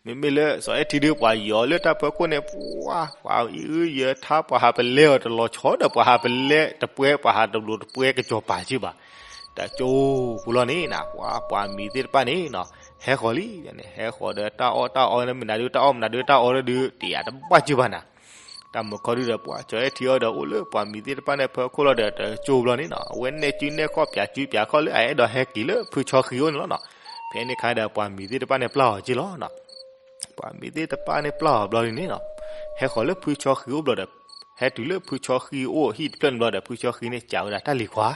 မ့မ့ၢ်လၢစီၤအဲၣ်ထံဒုး ပှၤယီၤလၢတၢ်ဖီခိၣ်န့ၣ် ပှၤ ပှၤအံၤအုယဲထါ ပှၤဟးပလဲအီၤတလီၤဆီဒီး ပှၤဟးပလဲတပွဲ ပှၤဟးတဘျိးတပွဲ ကစီၤပၤက့ဘၣ်. တၢ်ကၠိပူၤလီၤန့ၣ်နီၤ ပှၤ ပှၤမံၤသ့ၣ်တဖၣ်န့ၣ်နီၤ ဟဲဃီၤလံန့ၣ် ဟဲဃီၤဒီးတၢ်အီၣ်တၢ်အီန့ၣ် မနုၤဒုးတၢ်အီၣ် မနုၤဒုးတၢ်အီဒုး တယာ်တဘၣ်က့ဘၣ်နၤ တၢ်မုာ်ခီဒုးဒီး ပှၤစီၤအဲၣ်ထံအီၤဒီး အိၣ်လၢပှၤမံၤသ့ၣ်တဖၣ်န့ၣ် ဖီခိၣ်လီၤဒီး တၢ်ကၠိပူၤလီၤန့ၣ်နီၤ အဝဲနဲၣ်စုနဲၣ်ခီၣ် ပၠးစုပၠးခီၣ်လၢအအဲၣ်ဒိးဟဲက့ၤလၢဖုဆီဃံအိၣ်န့ၣ်လီၤနီၤ. ဖဲန့ၣ်အခါဒီး ပှၤမံၤသ့ၣ်တဖၣ်န့ၣ်ပျၢ်အီၤက့လီၤနီၤ. ပှၤမံၤသ့ၣ်တဖၣ်န့ၣ်ပျၢ်အီၤဘျီဒုးန့ၣ်နီၤ ဟဲဃီၤလၢဖုဆီဃံအိၣ်ဘျီဒီး ဟဲတုၤလၢဖုဆီဃံအိၣ်ဟံၣ်တဖျၢၣ်န့ၣ်ဘျီဒီး ဖုဆီဃံန့ၣ်စံးဝဲဒၣ် တၢ်လံၤခွါ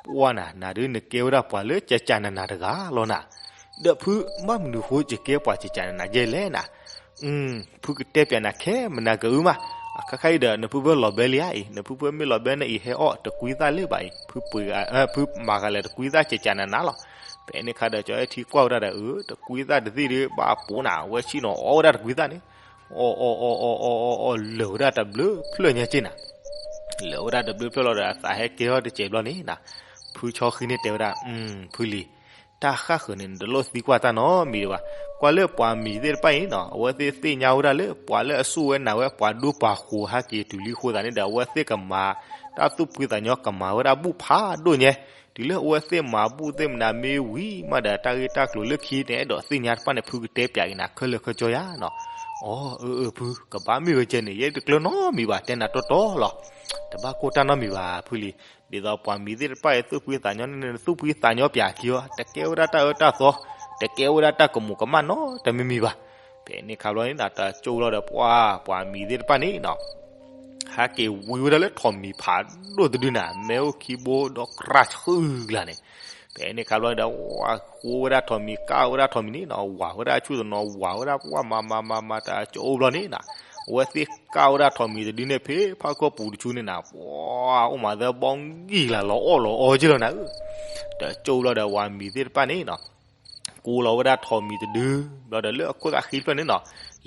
ပှၤနၤ နၤဒုးနကဲဝဲဒၣ်ပှၤလၢကကးနးနးတဂၤလီၤနၤ. ဒီးဖုဘၣ်မနုၤဃိ ယကဲပှၤကကးနးနးယဲလဲၣ်နၤ. ဖုကတဲပၠးနၤခဲမနၤကအုမး, အခါခါအံၤဒီး နဖုဖၢလီၤဘဲလံဧါအံၤ, နဖုဖၢမ့ၢ်လီၤဘဲန့ၣ်အံၤ ဟဲအီၣ်တကွံသၣ်လၢၤဘၣ်အံၤ, ဖုပှ့ၤဂၤ, ဖုမၤဂၤလဲၤတကွံသၣ်ကကးနးနးလီၤ. ဖဲန့ၣ်အခါဒီး ကၠီအဲၣ်ထံကွၢ်ဝဲဒၣ်ဒီး အၢ တကွံသၣ်တသ့ၣ်ဒီး ဘၣ်ပိာ်နၤ, အဝဲဆ့ၣ်နီၤအီၣ်ဝဲဒၣ်တကွံသၣ်န့ၣ်, အီၣ်အီၣ်အီၣ်အီၣ်အီၣ်အီၣ်အီၣ် လၢာ်ဝဲဒၣ်တဘျုးဖျၢၣ်ညါက့နၤ လၢာ်ဝဲဒၣ်တဘျုးဖျၢၣ်လီၤဒီး အသးဟဲကဲထီၣ်တစဲးဘျီန့ၣ်နၤ, ဖုဆီဃံန့ၣ်တဲဝဲဒၣ်, ဖုလံၤ, တၢ်ဃၣ်ဃၢၤန့ၣ် နတလိၣ်သံကွၢ်တၢ်နီတမံၤဒံးဘၣ်. ကွၢ်လၢပှၤမံၤသ့ၣ်တဖၣ်အံၤနီၤ, အဝဲသ့ၣ်သ့ၣ်ညါဝဲဒၣ်လၢ ပှၤလၢအစူၢ်ဝဲနာ်ဝဲ ပှၤဒူပှၤဃိၤဟဲက့ၤတုၤလံအဃိသတးန့ၣ်ဒီး အဝဲသ့ၣ်ကမၤ တၢ်သူၣ်ဖှံသးညီ ကမၤဝဲဒၣ်ဘူၣ်ဖးဒိၣ်ညါ, တုၤလၢအဝဲသ့ၣ်မၤဘူၣ်သ့ၣ်မနၤမ့ၢ်ဝံၤမးဒီး တၢ်ဂ့ၢ်တၢ်ကျိၤလၢခံန့ၣ် အဲၣ်ဒိးသ့ၣ်ညါတဖၣ်န့ၣ် ဖုကတဲပၠးက့ၤနၤခဲလၢာ်ခဲဆ့ယါနီၤ. အိ အၢ အၢ ဖု ကဘၣ်မ့ၢ်ဂ့ၤကဲန့ၣ် ယဲတကျၢၤနီတမံၤဘၣ်, တဲနၤတီတီလီၤ. တဘၣ်ကိၢ်တၢ်နီတမံၤဘၣ် ဖုလံၤ, ဒ်သိးပှၤမံၤသ့ၣ်တဖၣ်အံၤ သူၣ်ဖှံသးညီန့ၣ် နသူၣ်ဖှံသးညီပၠးခံအီၤ, တကဲဝဲဒၣ်တၢ်အၢတၢ်သီ, တကဲဝဲဒၣ်တၢ်ကမူးကမၣ်နီတမံၤမံၤဘၣ်. ဖဲန့ၣ်ခါဘျီန့ၣ် တၢ်ကၠိလီၤဒီး ပှၤ ပှၤမံၤသ့ၣ်တဖၣ်န့ၣ်နီၤ ဟဲက့ၤဝံဝဲဒၣ်လၢထိးမံၤဖးဒိၣ်တဒုန့ၣ်, မဲအိၣ်ခံဘိဒီးကြၢးဆှုၣ်ကျါန့ၣ်. ဖဲန့ၣ်ခါဘျီဒီး ဝါဃိဝဲဒၣ်ထိးမံၤ ကၣ်ဝဲဒၣ်ထိးမံၤန့ၣ်နီၤ, ဝၤဝဲဒၣ်ဆူၣ်တနီၤ ဝၤဝဲဒၣ် ပှၤမၤမၤမၤမၤ တၢ်ကၠိအိၣ်ဘျီန့ၣ်နီၤ, အဝဲသ့ၣ်ကၣ်ဝဲဒၣ်ထိးမံၤတဒုန့ၣ် ဖဲဖးခီပူၤတဆူန့ၣ်နၤ, ပှၤ အိၣ်မးသၢဘီဂံၢ်လၢ်လီၤအီၣ်လီၤအီက့လီၤနၤဧၢ. တၢ်ကၠိလီၤဒီး ပှၤမံၤသ့ၣ်တဖၣ်န့ၣ်နီၤ ကူလီၤဝဲဒၣ်ထိးမံၤတဒု, ဘျီဒီးလၢအခိၣ်သၣ်ဃံဖျၢၣ်န့ၣ်နီၤ,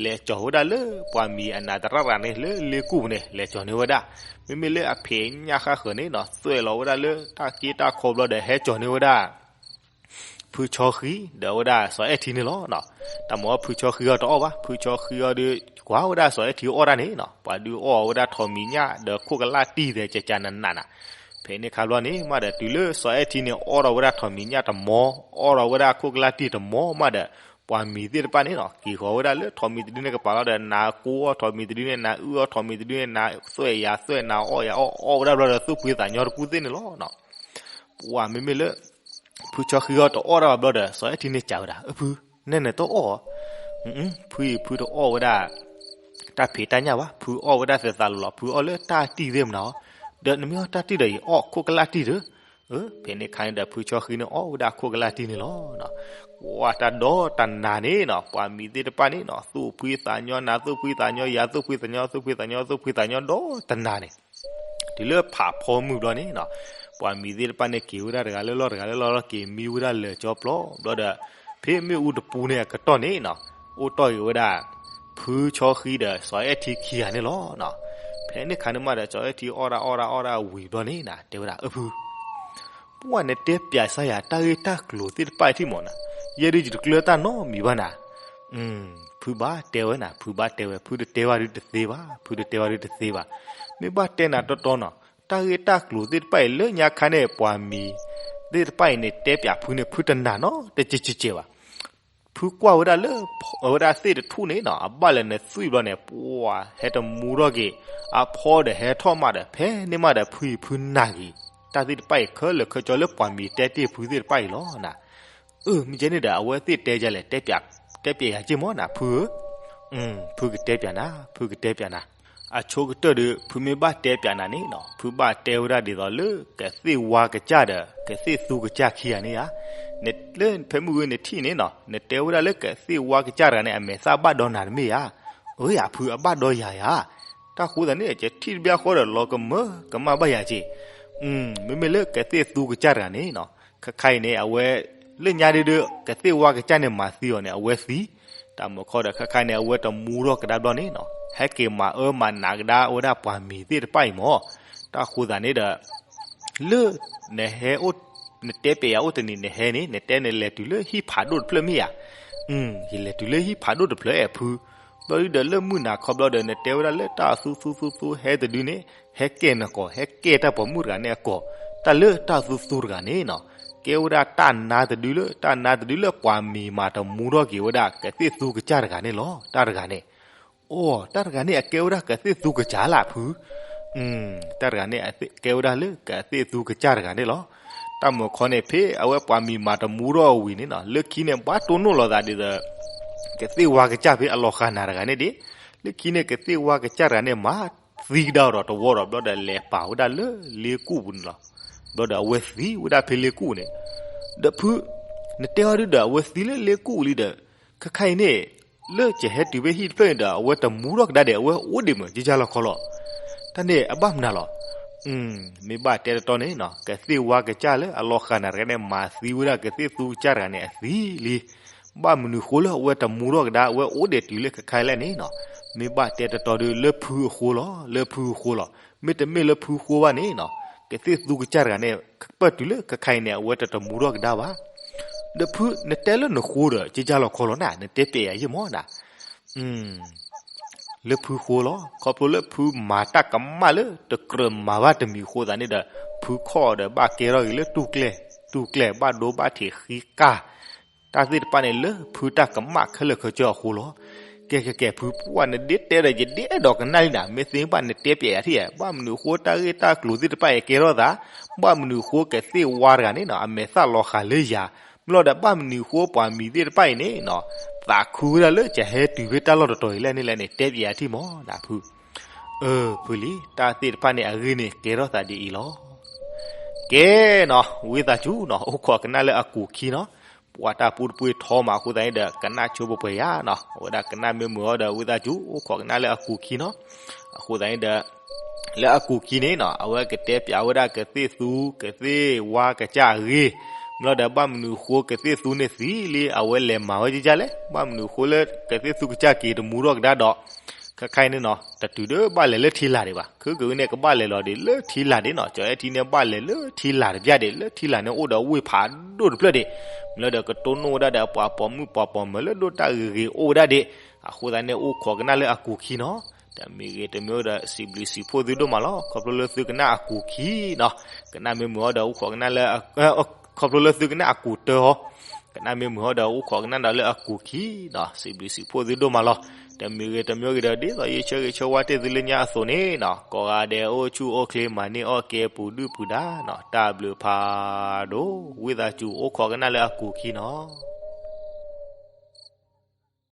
လဲၤကၠီၤဝဲဒၣ်လၢပှၤမံၤအနးသရၣ်ရၤန့ၣ် လၢလ့ကူၣ်ပူၤန့ၣ် လဲၤကၠီၤန့ၢ်ဝဲဒၣ်, မ့မ့ၢ်လၢအဖံးညၣ်ဃၣ်ဃၢၤန့ၣ်နီၤ သွဲၣ်လီၤဝဲဒၣ်လၢတၢ်က့တၢ်ခီဘျီဒီး ဟဲကၠီၤန့ၢ်ဝဲဒၣ် ဖုဆီဃံ ဒီးဝဲဒၣ်စီၤအဲၣ်ထံန့ၣ်လီၤ. တၢ်မၤအီၤဖုဆီဃံအီၤတအီၣ်ဘၣ်, ဖုဆီဃံအီၤဒီး ကွၢ်ဝဲဒၣ်စီၤအဲၣ်ထံအီၣ်တၢ်န့ၣ်နီၤ, ပှၤဒုးအီၣ်ဝဲဒၣ်ထိးမံၤညၣ်ဒီးခိၣ်ကလၢ်တံၢ်သဲးကကနးနးနၤ. ဖဲန့ၣ်ခါဘျီန့ၣ် မးဒီးတုၤလၢစီၤအဲၣ်ထံန့ၣ် အီၣ်ထီၣ်ဝဲဒၣ်ထိးမံၤညၣ်တမီ, အီၣ်ထီၣ်ဝဲဒၣ်ခိၣ်ကလၢ်တံၢ်တမီမးဒီး ပှၤမံၤသ့ၣ်တဖၣ်န့ၣ်နီၤ က့ၤဃီၤဝဲဒၣ်လၢထိးမံၤတဒုန့ၣ်ကပၤလီၤဒီး နၤကူအီၣ်ထိးမံၤတဒုန့ၣ် နၤအုၣ်အီၣ်ထိးမံၤတဒုန့ၣ် နၤသွဲၣ်ယၤသွဲၣ် နၤအီၣ်ယၤအီၣ် အီၣ်ဝဲဒၣ်ဘျီဒီး သူၣ်ဖှံသးညီတကူၣ်သ့ၣ်န့ၣ်လီၤ. ပှၤမ့မ့ၢ်လၢ ဖုဆီဃံအီၤတအီၣ်တၢ်ဘၣ်ဘျီဒီး စီၤအဲၣ်ထံန့ၣ်စံးဝဲဒၣ်, အဖု, နဲနတအီၣ်, ဖုအံၤဖုတအီၣ်ဝဲဒၣ် တၢ်ဖံးတၢ်ညၣ်ဘၣ်, ဖုအီၣ်ဝဲဒၣ်သဲးသးလိၤလီၤ, ဖုအီၣ်လၢတၢ်တံၢ်သ့ၣ်မနၤဧိၤ, ဒီးနမ့ၢ်အီၣ်တၢ်တံၢ်ဒီး ယအီၣ်ခိၣ်ကလၢ်တံၢ်ဒီး, ဖဲန့ၣ်ခါန့ၣ်ဒီး ဖုဆီဃံန့ၣ်အီၣ်ဝဲဒၣ်ခိၣ်ကလၢ်တံၢ်န့ၣ်လီၤ. ပှၤတၢ်ဒီတနၤန့ၣ်နီၤ ပှၤမံၤသ့ၣ်တဖၣ်န့ၣ်နီၤ သူၣ်ဖှံသးညီနၤ သူၣ်ဖှံသးညီယၤ သူၣ်ဖှံသးညီ သူၣ်ဖှံသးညီ သူၣ်ဖှံသးညီဒီတနၤန့ၣ် တုၤလၢဖးဖီမုၢ်ဘျီန့ၣ်နီၤ ပှၤမံၤသ့ၣ်တဖၣ်န့ၣ် က့ၤဝဲဒၣ်တဂၤလၢလီၢ် တဂၤလၢလီၢ်လီၤ က့ၤမံဝဲဒၣ်လၢာ်ကၠီပျီဘျီဒီး ဖဲမ့ၣ်အူတပူၤန့ၣ်အကတီၢ်န့ၣ်နီၤ အိၣ်တီၢ်ဂ့ၤဝဲဒၣ် ဖုဆီဃံဒီးစီၤအဲၣ်ထံခံဂၤန့ၣ်လီၤ. ဖဲန့ၣ်ခါန့ၣ်မးဒီး စီၤအဲၣ်ထံအီၣ်ဒၣ်အီၣ်ဒၣ်အီၣ်ဒၣ်ဝံၤဘျီန့ၣ်နီၤ တဲဝဲဒၣ် အဖု ပှၤနတဲပျးစၢ်ယၤတၢ်ဂ့ၢ်တၢ်ကျိၤသ့ၣ်တဖၣ်အံၤထံၣ်မးနီၤ, ယဲဒုးယတကျၢၤတၢ်နီတမံၤဘၣ်နၤ. ဖုဘၣ်တဲဝဲနၤ ဖုဘၣ်တဲဝဲ ဖုတတဲဝဲဒုးတသ့ဘၣ် ဖုတတဲဝဲဒုးတသ့ဘၣ်. မ့ၢ်ဘၣ်တဲနၤတီတီနီၤ တၢ်ဂ့ၢ်တၢ်ကျိၤသ့ၣ်တဖၣ်အံၤလၢညါခါန့ၣ် ပှၤမံၤသ့ၣ်တဖၣ်အံၤန့ၣ် တဲပျးဖုန့ၣ် ဖုတနာ်နီတကဲးကဲးဘၣ်. ဖုကွၢ်ဝဲဒၣ်လၢ အဝဲဒၣ်သ့ၣ်တထူၣ်န့ၣ်နီၤ အဘၣ်လဲၤနသွံၣ်ဘျီန့ၣ် ပှၤဟဲတမူထီၣ်က့ၤ အဖီဒီးဟဲထီၣ်မးဒီး ဖဲန့ၣ်မးဒီး ဖုအံၤဖုနာ်က့ၤ တၢ်သ့ၣ်တဖၣ်အံၤခဲလၢာ်ခဲဆ့လၢပှၤမံၤတဲတ့ၢ်ဖုသ့ၣ်တဖၣ်အံၤလီၤနၤ. အၢ မ့ၢ်ကဲန့ၣ်ဒီး အဝဲသ့ၣ်တဲယၤလဲၣ် တဲပျးယၤက့ၢ်မးနၤ ဖုဧၢ, ဖုကတဲပျးနၤ ဖုကတဲပျးနၤ. အဆိကတၢၢ်ဒီး ဖုမ့ၢ်ဘၣ်တဲပျးနၤန့ၣ်နီၤ ဖုဘၣ်တဲဝဲဒၣ်ဒ်သိးလၢ ကသ့ၣ်ဝါကစၢ်ဒီး ကသ့ၣ်သူကစၢ်ခံဂၤန့ၣ်ဧါ. လၢဖဲမုၢ်ဂ့ၤနထံၣ်န့ၣ်နီၤ နတဲဝဲဒၣ်လၢကသ့ၣ်ဝါကစၢ်တဂၤန့ၣ် အမဲာ်သၣ်ဘၣ်ဒီးနၤတမ့ၢ်ဧါ. အၢ ယၤဖုအဘၣ်ဒီးယၤယၤ တၢ်ဃိသတးန့ၣ် ယထံၣ်တဘျီဃီဒီး လီၤကမၢကမၣ်ဘၣ်ယၤက့ၢ်. မ့မ့ၢ်လၢကသ့ၣ်သူကစၢ်တဂၤန့ၣ်နီၤ, ခဲခါအံၤန့ၣ် အဝဲ လၢညါဒုဒု ကသ့ၣ်ဝါကစၢ်န့ၣ်မၤသံအီၤန့ၣ် အဝဲသံ, တၢ်မုၢ်ခီဒီး ခဲခါန့ၣ် အဝဲတမူထီၣ်ကဒါဘျီန့ၣ်နီၤ, ဟဲက့ၤမၤအၢမၤနးကဒါဝဲဒၣ်ပှၤမံၤသ့ၣ်တဖၣ်အံၤမၢ်, တၢ်ဃိသးန့ၣ်ဒီး လၢ နဟဲအိၣ် နတဲပျဲယၤအိၣ်တနံၤနဟဲန့ၣ် နတဲနလဲၤတုၤလၢဟံၣ်ဖးဒိၣ်တဖျၢၣ်မ့ၢ်ဧါ, ယလဲၤတုၤလၢဟံၣ်ဖးဒိၣ်တဖျၢၣ်အဲၣ်ဖု, ဘျီဒုဒီးလၢမုၢ်နၤခီဘျီဒီး နတဲဝဲဒၣ်လၢတၢ်သူသူသူသူဟဲတဒုန့ၣ် ဟဲကဲနကိး ဟဲကဲတၢ်ပိာ်မုၣ်တဂၤန့ၣ်အကိး, တၢ်လၢတၢ်သူသူတဂၤန့ၣ်နီၤ, ကဲဝဲဒၣ်တၢ်နါတဒုလၢ တၢ်နါတဒုလၢပှၤမံၤမၤတမူထီၣ်က့ၤဝဲဒၣ် ကသ့ၣ်သူကစၢ်တဂၤန့ၣ်လီၤ. တၢ်တဂၤန့ၣ် အိ တၢ်တဂၤန့ၣ် အကဲဝဲဒၣ်ကသ့ၣ်သူကစၢ်လၢဖု, တၢ်တဂၤန့ၣ် ကဲဝဲဒၣ်လၢကသ့ၣ်သူကစၢ်တဂၤန့ၣ်လီၤ. တၢ်မုၢ်ခီန့ၣ် ဖဲအဝဲပှၤမံၤမၤတမူထီၣ်ဝံၤန့ၣ်နီၤ လၢခံန့ၣ် ဘၣ်တိၢ်နီၣ်လိာ်သးဒ်သိး ကသ့ၣ်ဝါကစၢ်ဖဲအလီၤဃာ်နၤတဂၤန့ၣ်ဒၣ်, လၢခံန့ၣ် ကသ့ၣ်ဝါကစၢ်တဂၤန့ၣ် မၤသံကဒါအီၤဒီးတဝီဒီး ဘျီဒီးလဲၤပာ်ဝဲဒၣ်လၢလ့ကူၣ်ပူၤန့ၣ်လီၤ. ဘျီဒီးအဝဲသံဝဲဒၣ်ဖဲလ့ကူၣ်န့ၣ်, ဒီးဖု နတဲအီၤဒုဒီး အဝဲသံလၢလ့ကူၣ်လံဒီး ခဲခါအံၤန့ၣ် လၢကဟဲတုၤဖဲဟံၣ်တဖျၢၣ်န့ၣ်ဒီး အဝဲတမူထီၣ်ကဒါဒီး အဝဲအိၣ်ဒံးမ့ၢ် ကကၢ်လီၤခီလီၤ. တၢ်န့ၣ်အဘၣ်မနုၤလီၤ. မ့ၢ်ဘၣ်တဲတတီန့ၣ်နီၤ ကသ့ၣ်ဝါကစၢ်လၢအလီၤဃာ်နၤတဂၤန့ၣ် မၤသံဝဲဒၣ်ကသ့ၣ်သူကစၢ်တဂၤန့ၣ် အသံလံ. ဘၣ်မနုၤဃိလၢအဝဲတမူထီၣ်ကဒါ အဝဲအိၣ်ဒံးတုၤလၢခဲခါအံၤလဲၣ်န့ၣ်နီၤ, မ့ၢ်ဘၣ်တဲတတီဒု လၢဖုအဃိလီၤ, လၢဖုအဃိလီၤ. မ့တမ့ၢ်လၢဖုဃိဘၣ်န့ၣ်နီၤ ကသ့ၣ်သူကစၢ်တဂၤန့ၣ် ပၢၢ်တုၤလၢခဲခါအံၤန့ၣ် အဝဲတတမူထီၣ်ကဒါဘၣ်. ဒီးဖု နတဲလၢနဃိဒီး ကကၢ်လီၤခီလီၤနၤ နတဲပျဲယၤယဲၢ်မၢ်နၤ လၢဖုဃိလီၤ. ခီဖျိလၢဖုမၤတၢ်ကမၣ်လၢတကြၢးမၤဘၣ်တမံၤအဃိသတးန့ၣ်ဒီး ဖုခီၣ်ဒီးဘၣ်ကဲထီၣ်က့ၤလၢတူၢ်ကျဲ, တူၢ်ကျဲဘၣ်ဒိဘၣ်ထံးဃံကၢ်, တၢ်သ့ၣ်တဖၣ်န့ၣ်လၢဖုတၢ်ကမၣ်ခဲလၢာ်ခဲဆ့အဃိလီၤ. ကဲကဲကဲ ဖုပှၢ်နဒ့တဲဒီးယဒ့အဲၣ်ဒိးကနၣ်လံနၤ မ့ၢ်သ့ဘၣ်နတဲပျဲယၤထံၣ်ဧါ, ဘၣ်မနုၤအဃိတၢ်ဂ့ၢ်တၢ်ကျိၤသ့ၣ်တဖၣ်အံၤကဲထီၣ်သး, ဘၣ်မနုၤအဃိကသ့ၣ်ဝါတဂၤန့ၣ်နီၤ အမဲာ်သၣ်လီၤဃာ်လၢယၤ မ့ၢ်လီၤဒီး ဘၣ်မနုၤအဃိပှၤမံၤသ့ၣ်တဖၣ်အံၤန့ၣ်နီၤ သးခုဝဲဒၣ်လၢကဟဲတုၤဖဲတၢ်လီၢ်တတီၤအံၤလဲၣ်န့ၣ်လဲၣ်န့ၣ် တဲပျဲယၤထံၣ်မၢ်နၤဖု. အၢ ဖုလံ တၢ်သ့ၣ်တဖၣ်န့ၣ်အဂ့ၢ်န့ၣ် ကဲထီၣ်သးဒ်အံၤလီၤ. ကဲနီၤ ဝံသးစူၤနီၤ အိၣ်ခိးကနၣ်လၢအကူာ်ခံနီၤ, ပှၤတၢ်ပူတပှ့ၤထီမးအဃိသတးန့ၣ်ဒီး ကနၣ်ဆိပှဲၤပှဲၤယၤနီၤ, အဝဲဒၣ်ကနၣ်မ့ၢ်မုာ်အီၤဒီး ဝံသးစူၤ အိၣ်ခိးကနၣ်လၢအကူာ်ခံနီၤ. အဃိသတးန့ၣ်ဒီး လၢအကူာ်ခံန့ၣ်နီၤ အဝဲကတဲပျးဝဲဒၣ်ကသ့ၣ်သူ ကသ့ၣ်ဝါကစၢ်အဂ့ၢ်, မ့ၢ်လီၤဒီး ဘၣ်မနုၤအဃိကသ့ၣ်သူန့ၣ်သံလံ အဝဲလဲၤမၤဝဲကကၢ်လဲၣ်, ဘၣ်မနုၤအဃိလၢကသ့ၣ်သူကစၢ်က့ၤတမူထီၣ်ကဒါဒီး ခဲခါအံၤန့ၣ်နီၤ တတုၤဒီးဘၣ်လဲၤလၢထံလာ်ဒံးဘၣ်, ခုကဝံၤန့ၣ် ကဘၣ်လဲၤလီၤဒံးလၢထံလာ်ဒံးနီၤ, ကၠီၤအဲၣ်ထံန့ၣ် ဘၣ်လဲၤလၢထံလာ်တဘျီဒံး လၢထံလာ်န့ၣ်အိၣ်ဒီးဝ့ၢ်ဖးဒိၣ်တဖျၢၣ်ဒံး, မ့ၢ်လီၤဒီးကတိၢ်နီၣ်ဝဲဒၣ်ဒီးပှၤပိာ်မုၣ်ပှၤပိာ်မၢၤလၢဒိၣ်တၢ်ဂ့ၤဂ့ၤအိၣ်ဝဲဒၣ်ဒံး, အဃိသတးန့ၣ် အိၣ်ခိးကနၣ်လၢအကူာ်ခံနီၤ. တမံၤဂ့ၤတမံၤဂ့ၤဒီး စံးဘျုးစံးဖှိၣ်သုဒိၣ်မးလီၤ. ခီဖျိလၢသုကနၣ်အကူာ်ခံနီၤ, ကနၣ်မ့ၢ်မုာ်အီၤဒီး အိၣ်ခိးကနၣ်လၢ ခီဖျိလၢသုကနၣ်အကူာ်တၢအီၤ, ကနၣ်မ့ၢ်မုာ်အီၤဒီး အိၣ်ခိးကနၣ်ဒီးလၢအကူာ်ခံနီၤ, စံးဘျုးစံးဖှိၣ်သုဒိၣ်မးလီၤ. တမံၤဂ့ၤတမံၤဂ့ၤဒီး ဒ်သိးယဆၢဂ့ၤဆၢဝါတ့ၢ်သုလၢညါအသိးန့ၣ်နီၤ, ကိးဂၤဒဲးအိၣ်ဆူၣ်အိၣ်ချ့ မၤန့ၢ်အီၣ်ကဲပူၤဒုၣ်ပူၤဒါနီၤ, တၢ်ဘျုးဖးဒိၣ်, ဝံသးစူၤ အိၣ်ခိးကနၣ်လၢအကူာ်ခံနီၤ.